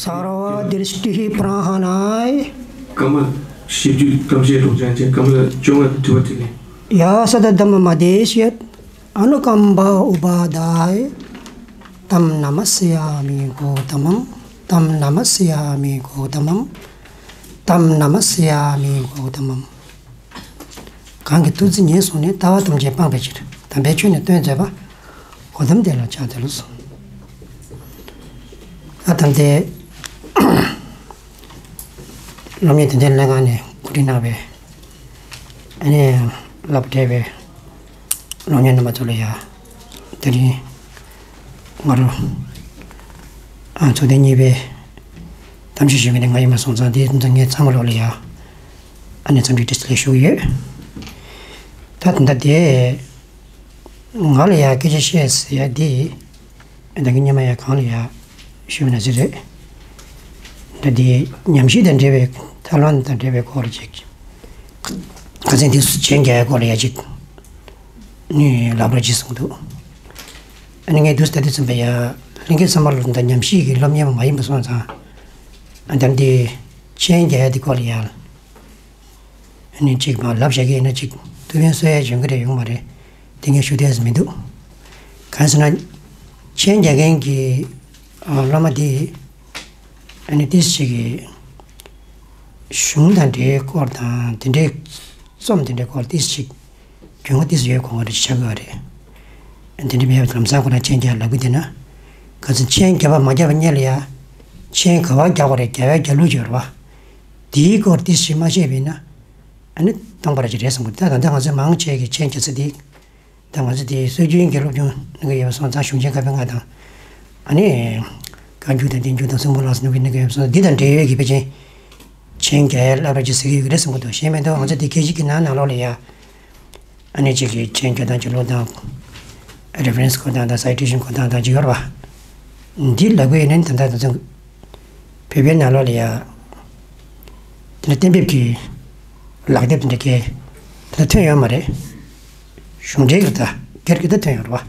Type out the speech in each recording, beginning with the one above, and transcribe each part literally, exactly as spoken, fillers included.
सर्वदृष्टिः प्राणाय। སྐར་མ་བཞི་བཅུ་གཏམ་བཤད་སྒྲོག་སྦྱང་བྱས། སྐར་མ་བཅོ་ལྔ་དྲི་བ་དྲིས་ལན། ཡ་ས་ད་དྷརྨ་མ་དེ་ཤེད། ཨ་ནུ་ཀམ་བ་ཨུ་པ་དཱ་ཡ། ཏམ་ན་མ་སི་ཡ་མི་གོ་ཏ་མམ། ཏམ་ན་མ་སི་ཡ་མི་གོ་ཏ་མམ། ཏམ་ན་མ་སི་ཡ་མི་གོ་ཏ་མམ། གང་གིས་ཐུགས་བརྩེ་ཉེར་བཟུང་ནས། ལྟ་བ་ཐམས་ཅད་སྤང་བའི་ཕྱིར། དམ་པའི་ཆོས་ནི་སྟོན་མཛད་པ། གོ་ཏམ་དེ་ལ་ཕྱག་འཚལ་ལོ། ཨ་དམ་དེ། སློབ་གཉེར་དོན་ལྡན་ལྷན་ཁང་ནས་གོ་སྒྲིག་གནང་བའི་ཨ་ནི་བསླབ་གྲྭའི་སློབ་གཉེར་རྣམ་པ་ཚོ་ལ་ཡ། དེ་རིང་ང་རང་ཚོགས་ཐེངས་གཉིས་པའི་གཏམ་བཤད་ཞུ་མཁན་དེ་ང་ཡིན་པ་སོང་ཙང་། དེ་ཚོ་ངས་ཚང་མ་ལོག་ལ་ཡ། ཨ་ནི་འཚམས་འདྲི་བཀྲ་ཤིས་བདེ་ལེགས་ཞུ་གི་ཡོད། ད་ད་ལྟ་དེ། ང་ལ་ཡ་སྐད་ཆ་བཤད་ཟེར་ཡ་འདི། ད་གིན་སྔོན་མ་ཡ་གང་ལ་ཡ་ཞུས་པ་ན་ཟེར་རེད། ད་འདི་ཉམས་ཞིབ་དང་འབྲེལ་བའི། ཐབས་ལམ་དང་འབྲེལ་བའི་སྐོར་ལ་ཅིག་ཁ་སང་དེ་ཚོ་མཆན་རྒྱག་ཡ་སྐོར་ལ་ཡ་ཅིག་ནི་ལབ་རོགས་ཅིག་གསུངས་འདུག་ཨ་ནི་ངས་དུས་ད་དུས་ཙམ་པ་ཡ་ལྷན་རྒྱས་ཚང་མ་ལ་ད་ཉམས་ཞིབ་ཀྱི་སློབ་གཉེར་མ་ཡིན་པ་སོང་ཙང་། ཨ་ད་འདི་མཆན་རྒྱག་ཡ་འདི་སྐོར་ལ་ཡ། ཨ་ནི་གཅིག་མར་ལབ་བཞག་གི་ཡིན་ན་གཅིག་ཐུགས་ཕན་གསོས་ཡ་ཡོང་གི་རེད་ཡོང་མ་རེད། དེ་ངས་ཞུ་ཐུབ་ཡ་མི་འདུག་གང་ཟེར་ན། མཆན་རྒྱག་མཁན་གྱི་ཨ་སློབ་མ་དེ་ཨ་ནི་ཏིས་ཅིག་གི་གཞུང་དང་འབྲེལ་སྐོར་དང་དེ་འདྲའི་རྩོམ་དེ་འདྲའི་སྐོར་ཏིས་ཅིག་གྱོང་ངོ་ཏིས་ཡོད་གོ་ངོ་རེ་ཆགས་ཀྱི་རེད། དེ་འདྲ་མེད་པ་ལམ་སང་ཁོ་རང་མཆན་རྒྱག་ལབ་གི་དེ་ན། གང་ཟེར་མཆན་རྒྱབ་པ་མ་རྒྱབ་པ་གཉིས་ལ་ཡ། མཆན་ག་བ་རྒྱག་དགོས་རེད། རྒྱབ་ཡ་རྒྱབ་ལུགས་ཡོད་རེད་བ། དེའི་སྐོར་ཏིས་ཞིག་མ་བཤད་པ་ཡིན་ན། ཨ་ནི་སྟོང་པ་ར་ཅིག་རེད་བསམ་གི། ད་ད་ལྟ་ང་ཚོས་མང་ཆེ་གི་མཆན་རྒྱག་ས་དེ། ད་ང་ཚོ་དེ་སྲོལ་རྒྱུན་གྱི་སློབ་སྦྱོང་གནང་གི་ཡོད་པ་སོང་ཙང་གཞུང་ཆེན་ཁ་དཔེ་ལྔ་དང་། ཨ་ནི། བཀའ་འགྱུར་དང་བསྟན་འགྱུར་དང་གསུང་འབུམ་ལ་སོགས་གནང་གི་ཡོད་པ་སོང་ཙང་འདི་དང་འབྲེལ་ཡོད་ཀྱི་ཕལ་ཆེར། མཆན་རྒྱག་ཡ་སློབ་ར་ཅིག་ཟེར་གི་ཡོད་ཀྱི་རེད་བསམ་གི་འདུག་གཞན་མེད་དུ་ང་ཚོ་དེ་སྐད་ཡིག་གི་ནང་ནང་ལོགས་ལ་ཡ། ཨ་ནི་གཅིག་གིས་མཆན་རྒྱག་སྟངས་ཀྱི་ལོ་དང་། རེ་ཕ་རེན་སི་འཁོར་སྟངས་དང་སའི་ཊེ་ཤན་འཁོར་སྟངས་དང་ཅིག་ཡོད་རེད་བ། འདི་ལབ་དགོས་ཡིན་ན་ད་ལྟ་ང་ཚོ་བོད་པའི་ནང་ལོགས་ལ་ཡ། དེ་ནས་གཏན་འབེབས་ཀྱི་ལག་དེབ་དེ་འདྲ་གས་ད་ཐོན་ཡོད་མ་རེད། གཞུང་འབྲེལ་གྱི་ད་སྒེར་གྱི་ད་ཐོན་ཡོད་རེད་བ།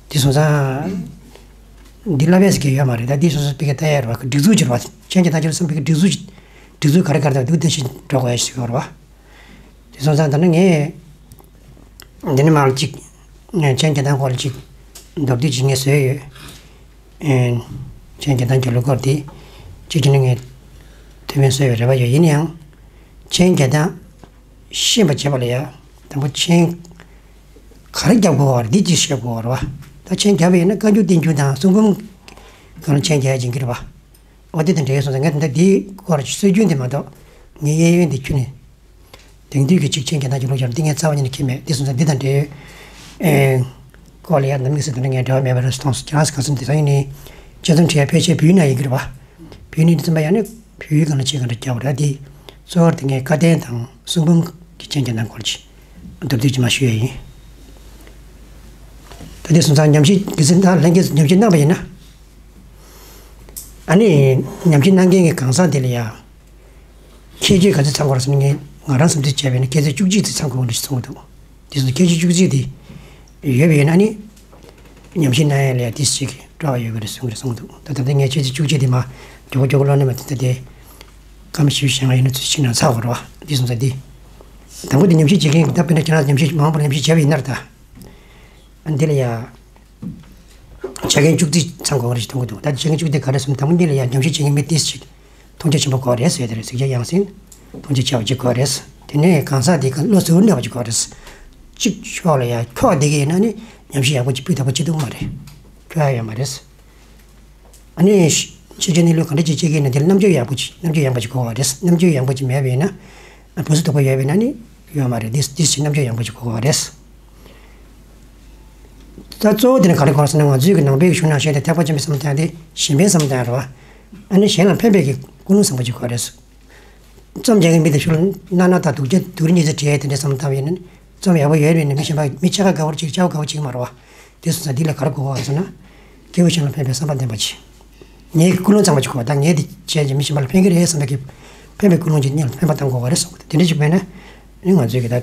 དེ་སོང་ཙང་། འདི་བསླབ་ཡས་ཟེར་གྱི་ཡོད་མ་རེད། ད་འདི་སོ་སོ་སྤེལ་གྱི་ལྟ་ཡས་རེད་བ། སྒྲིག་འཛུགས་ཀྱི་རེད་བ། མཆན་རྒྱག་སྟངས་ཀྱི་བསམ་པའི་སྒྲིག་འཛུགས་ཀྱི། སྒྲིག་འཛུགས་ག་རེ་ག་རེ་དང་འདུག་དེ་བཞིན་འགྲོ་དགོས་ཡ་ཞིག་ཡོད་རེད་བ། དེ་སོང་ཙང་ད་ནི་ངས། འདི་ནི་མར་གཅིག་མཆན་རྒྱག་སྟངས་སྐོར་ལ་གཅིག་མདོར་བསྡུས་ཅིག་ངས་བཟོས་ཡོད། ཨེ། མཆན་རྒྱག་སྟངས་ཀྱི་ལུགས་སྐོར་དེ། གཅིག་བྱས་ན་ངས་ཐུགས་ཕན་གསོས་པའི་རེ་བ་ཡོད། ཡིན་ཡང་། མཆན་རྒྱག་སྟངས་ཤེས་པ་བྱེད་པ་ལ་ཡ། དང་པོ་མཆན་ག་རེ་རྒྱག་དགོས་པ་རེད། འདི་གཅིག་ཤེས་དགོས་པ་རེད་བ། ད་མཆན་རྒྱབ་པ་ཡིན་ན་བཀའ་འགྱུར་བསྟན་འགྱུར་དང་གསུང་འབུམ་སྒང་ལ་མཆན་རྒྱག་ཡ་ཡིན་གྱི་རེད་བ། འོ་དེ་དང་འབྲེལ་སོང་ཙང་ངས་ད་ལྟ་འདིའི་སྐོར་སྲོལ་རྒྱུན་དེ་མ་གཏོགས་ངའི་གཡས་གཡོན་དེ་ཁྱོན་ནས། དེང་དུས་ཀྱི་གཅིག་མཆན་རྒྱག་སྟངས་ཀྱི་ལུགས་སྦྱོར་འདི་ངས་རྩ་བ་ཉིད་ནས་མཁྱེན་མེད། དེ་སོང་ཙང་འདི་དང་འབྲེལ་ཡོད། ཨེ། སྐོར་ལ་ཡང་ནམ་གྱི་སྲིད་དུ་ངས་འབྲེལ་བ་མེད་པ་རེད་མཐོང་སོང་། ཁྱེད་རང་ཚོ་གང་འཚམ་དེང་སང་ཡིན་ནའི་དཔྱད་རྩོམ་བྲིས་ཡ་ཕལ་ཆེར་བོད་ཡིག་ནང་ཡིན་གྱི་རེད་བ། བོད་ཡིག་ནང་དེ་ཚང་མ་ཡང་ནི་བོད་ཡིག་སྒང་ལ་ཆེད་གང་འདྲ་རྒྱག་པ་རེད། དེ་གཙོ་བོར་དེ་ངས་བཀའ་བསྟན་དང་གསུང་འབུམ་གྱི་མཆན་རྒྱག་སྟངས་སྐོར་གྱི་མདོར་བསྡུས་ཅིག་མར་ཞུ་ཡ་ཡིན། ད་དེ་སོང་ཙང་ཉམས་ཞིབ་གི་ཚེ་ད་ལྷན་རྒྱས་ཚོ་ཉམས་ཞིབ་གནང་བ་ཡིན་ན། ཨ་ནི་ཉམས་ཞིབ་གནང་མཁན་གྱི་གང་ཟག་དེ་ལ་ཡ། ཁྱད་ཆོས་ག་ཚོད་ཚང་དགོས་རེད་ཟེར་ན། ངས་ང་རང་བསམ་ཚུལ་བྱས་པ་ཡིན་ན་ཁྱད་ཆོས་བཅུ་གཅིག་ཙམ་ཚང་དགོས་རེད་ཅེས་གསུངས་འདུག་དེ་སོང་ཁྱད་ཆོས་བཅུ་གཅིག་དེ་ཡོད་པ་ཡིན་ན་ནི། ཉམས་ཞིབ་གནང་ཡ་ལ་ཡ་དེ་ཞིག་གི་སྤྲོ་བ་ཡོད་ཀྱི་རེད་གསུངས་རེད་གསུངས་འདུག་ད་ད་ལྟ་ངས་ཁྱད་ཆོས་བཅུ་གཅིག་དེ་མ་མགྱོགས་པོ་མགྱོགས་པོ་ཀློག་ན་མ་དེ་ད་དེ། སྐར་མ་བཞི་བཅུ་ཞེ་ལྔ་ཡིན་ན་ཚོད་ཅིག་ན་ཚར་དགོས་རེད་བ། དེ་སོང་ཙང་དེ། དང་པོ་དེ་ཉམས་ཞིབ་བྱེད་མཁན་གྱི་ད་དཔེར་ན་ཁྱེད་རང་ཉམས་ཞིབ་མང་པོ་ཉམས་ཞིབ་བྱས་པ་ཡིན་ན་རེད་ད། ཨ་འདི་ལ་ཡ། བྱ་མཁན་བཅུ་གཅིག་ཚང་དགོས་པ་རེད་ཅེས་མཐོང་གི་འདུག་ད་བྱ་མཁན་བཅུ་གཅིག་དེ་ག་རེ་ཟེར་ན། དང་པོ་ཉིད་ལ་ཡ་ཉམས་ཞིབ་བྱེད་མཁན་མི་ཏིས་ཅིག་མཐོང་རྒྱ་ཆེན་པོ་དགོས་རེད་ཟེར་དེ་རེད། གཟིགས་རྒྱ་ཡངས་ཤིང་མཐོང་རྒྱ་ཆེ་བ་ཅིག་དགོས་རེད། དེ་ནས་གང་ཟག་དེ་ག་བློ་གཟུ་བོར་གནས་པ་ཅིག་དགོས་རེད། གཅིག་ཕྱོགས་ལ་ཡ་འཁྱོག་བསྡད་ཀྱི་ཡིན་ན་ནི་ཉམས་ཞིབ་ཡག་པོ་ཅིག་སྤུས་དག་པོ་བྱེད་ཐུབ་ཀྱི་མ་རེད། འཁྱོག་ཡ་ཡོད་མ་རེད། ཨ་ནི། ཤེས་བྱའི་གནས་ལུགས་ག་འདྲ་ཅིག་དཔྱད་ཀྱི་ཡིན་ན་དེ་ལ་རྣམ་དཔྱོད་ཡག་པོ་ཅིག་རྣམ་དཔྱོད་ཡངས་པོ་ཅིག་དགོས་པ་རེད། རྣམ་དཔྱོད་ཡངས་པོ་ཅིག་མེད་པ་ཡིན་ན། བུ་སུ་དོག་པོ་ཡོད་པ་ཡིན་ན་ནི་ཡོད་མ་རེད། འདི་འདི་ཞིག་རྣམ་དཔྱོད་ཡངས་པོ་ཅིག་དགོས་པ་རེད། ད་གཙོ་བོ་དེ་ནི་ག་རེ་དགོས་ཟེར་ན། ང་ཚོའི་གི་ནང་པའི་གཞུང་ནང་བཤད་དེ་ཐེག་པ་ཆེན་པོའི་བསམ་བློ་བཏང་དེ་གཞན་ཕན་བསམ་བློ་བཏང་རེད་བ། ཨ་ནི་གཞན་ལ་ཕན་པའི་གི་ཀུན་སློང་བཟང་པོ་ཅིག་དགོས་རེད། རྩོམ་རྒྱག་མཁན་མི་དེ་ཤུགས་ལ་སྣང་ན་ད་སྡུག་ཅག་སྡུག་རུས་ཉེས་ཚེ་བྲལ་དེ་འདྲའི་བསམ་བློ་བཏང་བ་ཡིན་ན་ནི། རྩོམ་ཡག་པོ་ཡོད་པ་ཡིན་ན་མི་གཞན་པ་མི་ཕྱེད་ཀ་དགའ་བོ་ཅིག་བྱ་བ་དགའ་བོ་ཅིག་མ་རེད་བ། དེ་སོང་ཙང་འདི་ལ་ག་རེ་དགོས་པ་ཟེར་ན། སྐྱེ་བོ་གཞན་ལ་ཕན་པའི་བསམ་པ་ལྡན་པ་ཅིག་ངའི་ཀུན་སློང་གཙང་མ་ཅིག་དགོས། ད་ངས་འདི་བྱས་ཀྱང་མི་གཞན་པ་ལ་ཕན་གྱི་རེད་བསམ་པའི་གི་ཕན་པའི་ཀུན་སློང་ཅིག་སྔོན་ལ་ཕན་པ་བཏང་དགོས་པ་རེད་གསུངས། དེ་འདྲ་ཅིག་མེད་ན་ནི་ང་ཚོས་གི་ད་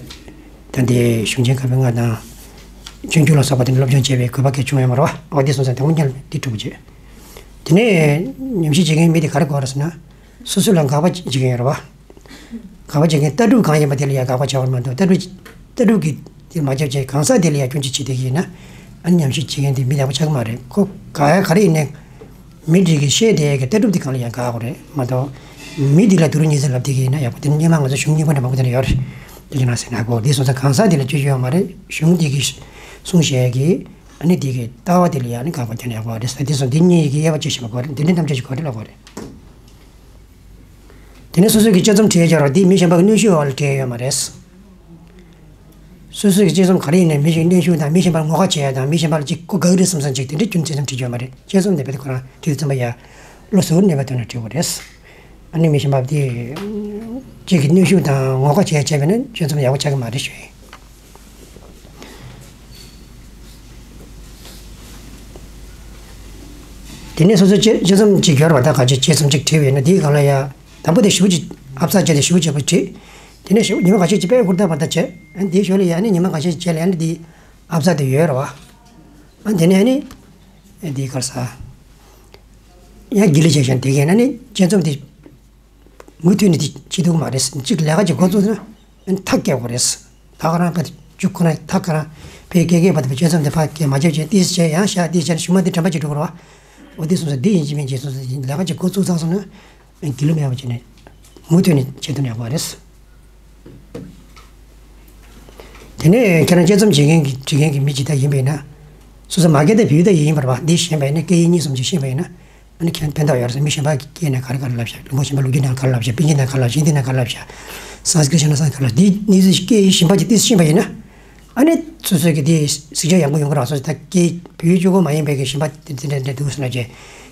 ད་འདི་གཞུང་ཆེན་ཁ་དཔེ་ལྔ་དང་། སྤྱོད་འཇུག་ལ་སོགས་པ་དེ་འདྲ་སློབ་སྦྱོང་བྱས་པའི་དགོས་པ་གལ་བྱུང་ཡོད་མ་རེད་བ། འོ་དེ་སོང་ཙང་དང་པོ་ཉིད་ལ་འདི་གྲུབ་པ་བྱས། དེ་ནས་ཉམས་ཞིབ་བྱེད་མཁན་མི་དེ་ག་རེ་དགོས་རེད་ཟེར་ན། སོ་སོ་ལ་དགག་པ་བྱེད་མཁན་ཡོད་རེད་བ། དགག་པ་བྱེད་མཁན་ལྟ་གྲུབ་གང་ཡིན་པ་དེ་ལ་ཡང་དགག་པ་བྱ་བར་མ་གཏོགས། ལྟ་གྲུབ་ལྟ་གྲུབ་ཀྱི་དེ་མ་ཁྱབ་བྱས་གང་ཟག་དེ་ལ་ཡང་སྐྱོན་བརྗོད་བྱེད་བསྡད་ཀྱི་ཡིན་ན། ཨ་ནི་ཉམས་ཞིབ་བྱེད་མཁན་དེ་མི་ཡག་པོ་ཆགས་ཀྱི་མ་རེད། ཁོ་དགག་ཡ་ག་རེ་ཡིན་ནའི། མི་དེ་གིས་བཤད་བསྡད་ཀྱི་ལྟ་གྲུབ་དེ་སྒང་ལ་ཡང་དགག་དགོས་རེད་མ་གཏོགས། མི་དེ་ལ་སྡུག་རུས་ཉེས་ཚབས་ལབ་བསྡད་ཀྱི་ཡིན་ན་ཡག་པོ། དེ་ནི་སྔོན་མ་ང་ཚོ་གཞུང་རྙིང་པ་འདྲ་མང་པོ་དེ་འདྲ་ཡོད་རེད། དེ་ཡིན་ན་ཟེར་ན་གོ། དེ་སོང་ཙང་གང་ཟག་དེ་ལ་སྐྱོན་བརྗོད་ཡོད་མ་རེད། གཞུང་དེ་གིས་གསུངས་བཞག་གི། ཨ་ནི་དེ་གི་ལྟ་བ་དེ་ལ་ཡང་ནི་དགག་པ་རྒྱག་ན་ཡག་པོ་རེད་ཟེར། དེ་སོང་འདི་གཉིས་ཀྱི་དབྱེ་བ་ཕྱེ་ཤེས་པ་དགོས་རེད། འདི་འདྲའི་རྣམ་དཔྱོད་ཅིག་དགོས་རེད་ལབ་དགོས་རེད། དེ་ནས་སོ་སོ་གི་དཔྱད་རྩོམ་བྲིས་ཡ་ཅིག་ཡོད་རེད་བ། འདི་མི་གཞན་པ་གི་གནོན་ཤུགས་འོག་ལ་བྲིས་ཡོད་མ་རེད། སོ་སོ་གི་དཔྱད་རྩོམ་ག་རེ་ཡིན་ནའི་མི་ཞིག་གནོན་ཤུགས་དང་མི་གཞན་པར་ངོ་དགའ་བྱེད་ཡ་དང་མི་གཞན་པ་ལ་ཅིག་ཁོ་དགའ་གི་རེད་བསམ་བསམ་ཅིག་དེ་འདྲའི་རྒྱུ་མཚན་ཙམ་བྲིས་ཡོད་མ་རེད། དཔྱད་རྩོམ་དེ་རྦད་དེ་ཁོ་རང་བྲིས་དུས་ཙམ་པ་ཡ་བློ་གཟུ་བོར་གནས་པའི་ཐོག་ནས་བྲིས་པ་རེད། ཨ་ནི་མི་གཞན་པ་དེ་གཅིག་གི་གནོན་ཤུགས་དང་ངོ་དགའ་བྱེད་ཡ་བྱས་པ་ཡིན་ན་དཔྱད་རྩོམ་ཡག་པོ་ཆགས་ཀྱི་མ་རེད་ཞུ་ཡིན། དེ་ནས་སོ་སོའི་དཔྱད་དཔྱད་རྩོམ་ཅིག་ཡོད་རེད་བ། ད་ག་ཅིག་དཔྱད་རྩོམ་ཅིག་བྲིས་པ་ཡིན་ན་དེའི་སྒང་ལ་ཡ་དང་པོ་དེ་ཞེ་པོ་ཅིག་ཨབ་ཚ་བྱས་ཏེ་ཞེ་པོ་ཅིག་བྲིས། དེ་ནས་ཞེ་པོ་ཉི་མ་ཁ་ཤས་ཅིག་དཔེ་ཧུར་ཐག་བར་ཐག་བྱས། ཨ་ནི་དེའི་ཞོར་ལ་ཡ་ཨ་ནི་ཉི་མ་ཁ་ཤས་ཅིག་བྱས་ལ་ཡ་ཨ་ནི་དེའི་ཨབ་ཚ་དེ་ཡོད་རེད་བ། ཨ་དེ་ནས་ཨ་ནི་དེའི་ག་རེ་ཟ། ཡང་དགེ་ལེགས་བྱས་ཤིང་དེ་གས་ན་ནི་དཔྱད་རྩོམ་དེ་མུ་མཐུད་ནས་དེ་བྱེད་ཐུབ་ཀྱི་མ་རེད། གཅིག་ལས་ཀ་ཅིག་འགོ་བཙུགས་ན་མཐའ་སྐྱེལ་དགོས་རེད། ད་ག་རང་ཕར་བཅུག་ཁོ་ན་མཐའ་ག་རང་ཕར་སྐྱེལ་སྐྱེལ་བར་དུ་དཔྱད་རྩོམ་དེ་ཕར་སྐྱེལ་མ་བརྒྱབ་བྱས་ཏིས་བྱས་ཡང་བཞག་ཏིས་བྱས་ན་ཤུལ་མ་དེ་དྲན་པ་ཅིག་འགྲོ་དགོས་རེད་བ། འོ་དེ་སོང་ཙང་འདི་ཡིན་གཅིག་མིན་གཅིག་སོང་ཙང་ལས་ཀ་ཅིག་འགོ་བཙུགས་ཚར་སོང་ན་གྱི་ལུ་མེད་པ་བྱས་ནས་མུ་མཐུད་ནས་བྱེད་ཐུབ་ན་ཡག་པོ་རེད། དེ་ནས་ཁྱེད་རང་དཔྱད་རྩོམ་བྱེད་མཁན་གྱི་བྲིས་མཁན་གྱི་མི་ཇི་ལྟར་ཡིན་པ་ཡིན་ན། སོ་སོ་མ་སྐད་དང་བོད་ཡིག་དང་ཡིན་པ་རེད་བ། འདི་ཤེས་པ་ཡིན་ན་སྐད་ཡིག་གཉིས་གསུམ་ཅིག་ཤེས་པ་ཡིན་ན། ཨ་ནི་ཁྱེད་ཕན་ཐོགས་ཡོད་རེད་ཟེར། མི་གཞན་པ་སྐད་ནས་ག་རེ་ག་རེ་ལབ་ཤག་ལུང་པ་གཞན་པ་ལོ་རྒྱུས་ནང་ག་རེ་ལབ་ཤག་པིན་ཇི་ནང་ག་རེ་ལབ་ཤག་ཧིན་དི་ནང་ག་རེ་ལབ་ཤག་སཾ་སྐྲྀཏ་ཤ་ན་སཾ་སྐྲྀཏ་ག་རེ་ལབ་ཤག་འདི་གནས་ཚུལ་སྐད་ཡིག་གཞན་པ་ཅིག་ཏིས་ཤེས་པ་ཡིན་ན། ཨ་ནི་སོ་སོའི་གི་དེ་གཟིགས་ཆ་ཡག་པོ་ཡོང་གི་རེད་བ། སོ་སོ་ད་སྐད་བོད་ཡིག་གཅིག་པོ་མ་ཡིན་པའི་གི་གཞན་པ་དེ་དེ་འདྲ་འདྲ་འདུག་ཟེར་ན་ཅེ་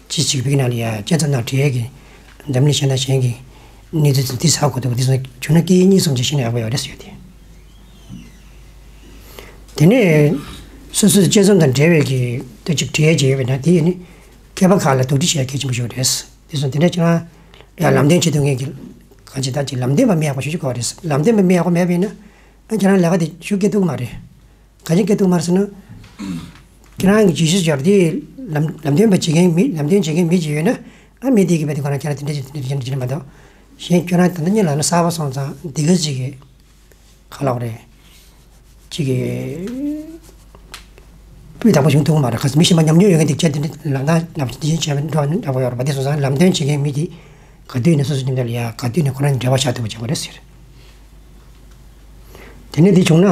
ཅི་ཅིག་བོད་ཡིག་ནང་ལ་ཡ་དཔྱད་རྩོམ་ནང་བྲིས་ཡས་གི་འཛམ་གླིང་གཞན་དང་གཞན་གི་གནས་ཚུལ་དེ་ཧ་གོ་ཐུབ་པ་དེ་སོང་བྱུང་ན་སྐད་ཡིག་གཉིས་གསུམ་ཅིག་ཤེས་ན་ཡག་པོ་ཡོད་རེད་ཟེར་ཡོད་དེ། དེ་ནས་སོ་སོའི་དཔྱད་རྩོམ་དང་འབྲེལ་བའི་གི་ད་ཅིག་བྲིས་ཡས་ཅིག་ཡོད་པ་ཡིན་ན་དེ་ཡིན་ནི་མཁས་པ་ཁག་ལ་དོགས་འདྲི་བྱེད་ཡ་གལ་ཆེན་པོ་ཞིག་རེད། དེ་སོང་དེ་འདྲ་ཅིག་ཡང་ལམ་སྟོན་བྱེད་ཐུབ་མཁན་གྱི་གང་ཅི་ད་ཅིག་ལམ་སྟོན་པ་མི་ཡག་པ་ཞིག་ཞིག་དགོས་རེད། ལམ་སྟོན་པ་མི་ཡག་པོ་མེད་པ་ཡིན་ན་ཨ་ཁྱེད་རང་ལས་ཀ་དེ་ཤུགས་སྐྱེད་ཐུབ་ཀྱི་མ་རེད། གང་ཅི་སྐྱེད་ཐུབ་ཀྱི་མ་རེད་ཟེར་ན། ཁྱེད་རང་གི་བརྗོད་གཞི་སྦྱོར་དེ་ལམ་ལམ་སྟོན་པ་བྱེད་མཁན་མི་ལམ་སྟོན་བྱེད་མཁན་མི་ཅིག་ཡོད་ན་ཨ་མི་དེ་གི་བས་དེ་ཁོ་རང་ཁྱེད་རང་དེ་འདྲ་ཅིག་དེ་འདྲ་ཅིག་དེ་འདྲ་ཅིག་མ་གཏོགས། གཞན་ཁྱོད་རང་ད་ལྟ་གཉིད་ལམ་ན་གསར་པ་སོང་ཙང་འདི་ག་ཅིག་གི་ག་ལབ་རེད། ཅིག་གི་སྤུས་དག་པོ་བྱུང་ཐུབ་ཀྱི་མ་རེད། ག་ཚོད་མི་གཞན་པ་ཉམས་མྱོང་ཡོད་མཁན་དེ་ཁྱེད་དེ་འདྲ་ལམ་སྟོན་ལམ་སྟོན་བྱས་པ་འདྲ་བ་འདྲ་བོ་ཡོད་རེད་པ། དེ་སོང་ཙང་ལམ་སྟོན་བྱེད་མཁན་མི་དེ་ག་དུས་ནས་སོ་སོ་མཉམ་དུ་ལ་ཡ་ག་དུས་ནས་ཁོ་རང་གི་འབྲེལ་བ་བཞག་ཐུབ་པ་བྱེད་དགོས་རེད་ཟེར། དེ་ནས་འདི་བྱུང་ན།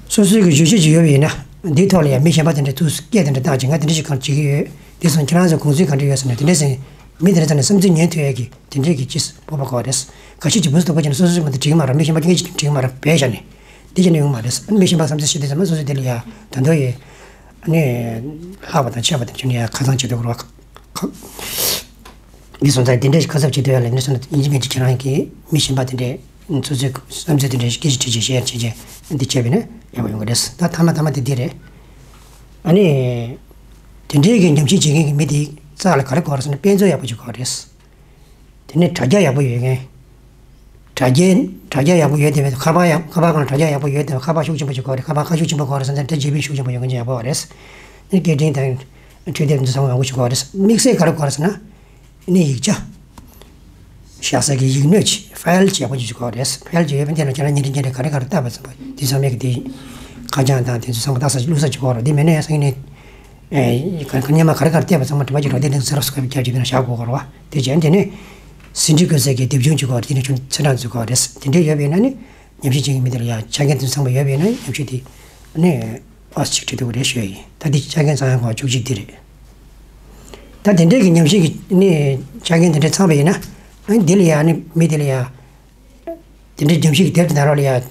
སོ་སོའི་གི་བརྗོད་གཞི་ཅིག་ཡོད་པ་ཡིན་ན། འདིའི་ཐོག་ལ་ཡང་མི་གཞན་པ་དེ་འདྲ་ཚུར་སྐད་དེ་འདྲ་བཏང་བྱས་ང་དེ་འདྲ་ཞིག་གང་བྱེད་ཀྱི་ཡོད། དེ་སོང་ཁྱེད་རང་ཚོ་དགོངས་ཚུལ་ག་འདྲ་ཡོད་ཟེར་ན་དེ་འདྲ་ཟེར། མི་དེ་འདྲ་ཚོ་ནས་བསམ་ཚུལ་ཉན་ཐུབ་ཡས་ཀྱི་དེ་འདྲའི་གི་ཅིག་སྤོབས་པ་དགོས་རེད། ག་ཤེད་ཅིག་བུ་ཚོ་དོགས་པ་བྱས་ན་སོ་སོ་ཞིག་མ་གཏོགས་འགྲིག་གི་མ་རེད། མི་གཞན་པ་སྐད་ཅིག་འགྲིག་གི་མ་རེད། བས་བཞག་ནས་དེ་བྱས་ན་ཡོང་མ་རེད། མི་གཞན་པ་བསམ་ཚུལ་ཤེས་དུས་ཙམ་པ་སོ་སོ་དེ་ལ་ཡ་ད་དུང་ཡོད། ཨ་ནི་ལྷག་པ་དང་ཆད་པ་དང་བྱུང་ནས་ཡ་ཁ་ཚང་བྱེད་དུས་སྐོར་བ། ཁ། འདི་སོང་ཙང་དེ་འདྲའི་ཁ་གསབ་བྱེད་འདོད་ཡ་ལ་ནི་སོང་ན་ཡིན་གཅིག་མིན་གཅིག་ཁྱེད་རང་གིས་མི་གཞན་པ་དེ་འདྲའི་ཚོད་ཚོད་བསམ་ཚུལ་དེ་འདྲའི་སྐད་ཆ་དྲིས་བྱས་བཤད་བྱས་བྱས་འདི་བྱས་པས་ན་ཡག་པོ་ཡོང་གི་རེད། ད་ཐ་མ་ཐ་མ་དེ་འདི་རེད། ཨ་ནི། དེ་འདྲའི་གི་ཉམས་ཞིབ་བྱེད་མཁན་གྱི་མི་དེ་རྩ་ལ་ག་རེ་དགོས་རེད་ཟེར་ན་དཔེ་མཛོད་ཡག་པོ་ཅིག་དགོས་རེད། དེ་ནས་དྲ་རྒྱ་ཡག་པོ་ཡོད་མཁན། དྲ་རྒྱའི་དྲ་རྒྱ་ཡག་པོ་ཡོད་དེ་བས་ཁ་པར་ཡག་ཁ་པར་སྒང་ལ་དྲ་རྒྱ་ཡག་པོ་ཡོད་དེ་བས་ཁ་པར་ཤུགས་ཆེན་པོ་ཅིག་དགོས་རེད། ཁ་པར་ཁ་ཤུགས་ཆེན་པོ་དགོས་རེད་ཟེར་ན་དེ་ཇི་བི་ཤུགས་ཆེན་པོ་ཡོད་མཁན་ཅིག་ཡག་པོ་རེད། ནི་སྐད་འཕྲིན་དང་འཕྲོད་དེབ་འདི་ཚང་མ་ཡག་པོ་ཞིག་དགོས་རེད། དམིགས་བསལ་ག་རེ་དགོས་རེད་ཟེར་ན། ནི་ཡིག་ཆ། བཞག་ས་གི་ཡིག་སྣོད་ཅིག་ཕའིལ་ཅིག་ཡག་པོ་ཅིག་དགོས་རེད། ཕའིལ་ཅིག་ཡོད་པ་འདི་ལ་ཁྱེད་རང་ཉིན་རེ་ཉིན་རེ་ག་རེ་ག་རེ་བལྟས་པ་ཙམ་པ་དེ་ཚང་མས་གི་དེ། ཁ་བྱང་དང་དེ་ཚོ་ཚང་མ་བལྟ་ས་ཅིག་བླུགས་ས་ཅིག་དགོས་རེད། དེ་མེད་ན་ཡང་སང་ཉིན་ནས། ཨེ། ག་ག་སྔོན་མ་ག་རེ་ག་རེ་བལྟས་པ་ཚང་མ་དྲི་བ་ཅིག་རོ་དེ་ནས་ཟེར་སྐབས་བརྒྱབ་ཅིག་དེ་ན་བཞག་དགོས་གོ་ར་བ། དེ་བྱས་དེ་ནས་ཟིན་བྲིས་བཀོད་ས་གི་དེབ་ཆུང་ཅིག་གོ་དེ་ནས་ཆུང་ཚན་གྲངས་ཚུད་གོ་རེད། དེ་འདྲས་ཡོད་པས་ན་ནི་ཉམས་ཞིབ་བྱེད་མཁན་མི་དེ་ལ་ཡང་ཆ་རྐྱེན་དེ་ཚང་མ་ཡོད་པས་ན་ཉམས་ཞིབ་དེ་ནི་ཨོ་ཅིག་བྲིས་ཐུབ་ཀྱི་རེད་ཞུ་ཡ་ཡིན། ད་དེ་ཆ་རྐྱེན་ཚང་ཡང་གོ་བཅུ་གཅིག་དེ་རེད། ད་དེ་འདྲས་ཀྱི་ཉམས་ཞིབ་ཀྱི་ནི་ཆ་རྐྱེན་དེ་འདྲས་ཚང་བ་ཡིན་ན་ཨ་ནི་དེ་ལ་ཡང་ནི་མི་དེ་ལ་ཡང་དེ་འདྲས་ཉམས་ཞིབ་ཀྱི་དེབ་དེ་ནང་ལོགས་ལ་ཡང་།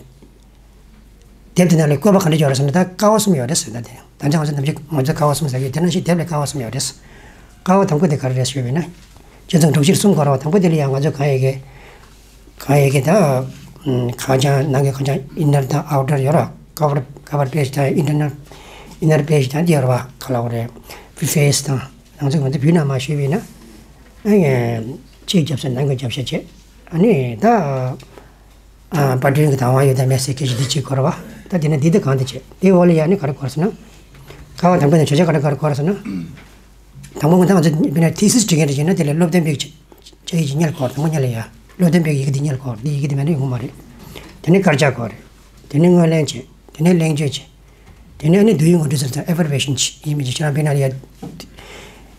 དེབ་དེ་ནང་ལ་བཀོད་པ་ག་འདྲ་ཡོད་རེད་ཟེར་ན་ད་ཀ་བ་གསུམ་ཡོད་རེད་ཟེར། ད་དེ་ད་ཆ་ང་ཚོ་ནམ་རྒྱུན་ང་ཚོ་ཀ་བ་གསུམ་ཟེར་གི་དེ་ནང་བཞིན་དེབ་ལ་ཀ་བ་གསུམ་ཡོད་རེད། ཀ་བ་དང་པོ་དེ་ག་རེ་རེད་ཞུས་པས་ན། སྤྱི་ཚོགས་སྒྲོམ་གཞིར་གསུམ་དགོས་རེད་བ། དང་པོ་དེ་ལ་ཡང་ང་ཚོ་གང་ཡོད་གི། གང་ཡོད་གི་ད། ཁ་བྱང་ནང་གི་ཁ་བྱང་inner་དང་outer་ཡོད་རེད། cover cover page་དང་inner inner page་དང་དེ་ཡོད་རེད་བ། ག་ལབ་དགོས་རེད། preface་དང་ནང་ཚོ་ང་ཚོ་བོད་ནང་མ་ཞུས་པས་ན། ཨ་ཡ། ཕྱིའི་རྒྱབ་ཤ་ནང་གི་རྒྱབ་ཤ་བྱས། ཨ་ནི་ད། ཨ། པར་སྐྲུན་གྱི་བདག་དབང་ཡོད་དམ་མེད་ཟེར་སྐད་ཆ་འདི་གཅིག་དགོས་རེད་བ། ད་དེ་ནས་འདི་དེ་གང་དེ་བྱས། དེའི་འོག་ལ་ཡང་ནི་ག་རེ་དགོས་ཟེར་ན། ཀ་བ་དང་པོ་ནས་བརྗོད་བྱ་ག་རེ་ག་རེ་གོ་རེད་ཟེར་ན། དང་པོ་ང་ད་ང་ཚོ་དཔེར་ན་ཐི་སིས་བྲིས་མཁན་རེད་ཅེ་ན། དེ་ལ་སློབ་སྟོན་པའི་ཆ་ཡིག་ཅིག་སྔོན་ལ་གོ། དང་པོ་སྔོན་ལ་ཡ། སློབ་སྟོན་པའི་ཡི་གེ་འདི་སྔོན་ལ་གོ། འདི་ཡི་གེ་འདི་མེད་ན་ཡོང་གི་མ་རེད། དེ་ནས་དཀར་ཆག་གོ་རེད། དེ་ནས་ངོས་ལེན་བྱེད། དེ་ནས་གླེང་བརྗོད་བྱེད། དེ་ནས་ཨ་ནི་བསྡུས་ཡིག་ངོ་སྤྲོད་ཟེར་ཚེ་ཨེ་ཕར་བེ་ཤན་ཡིན་མིན་གྱི་ཁྱེད་རང་དཔེར་ན་ཡ།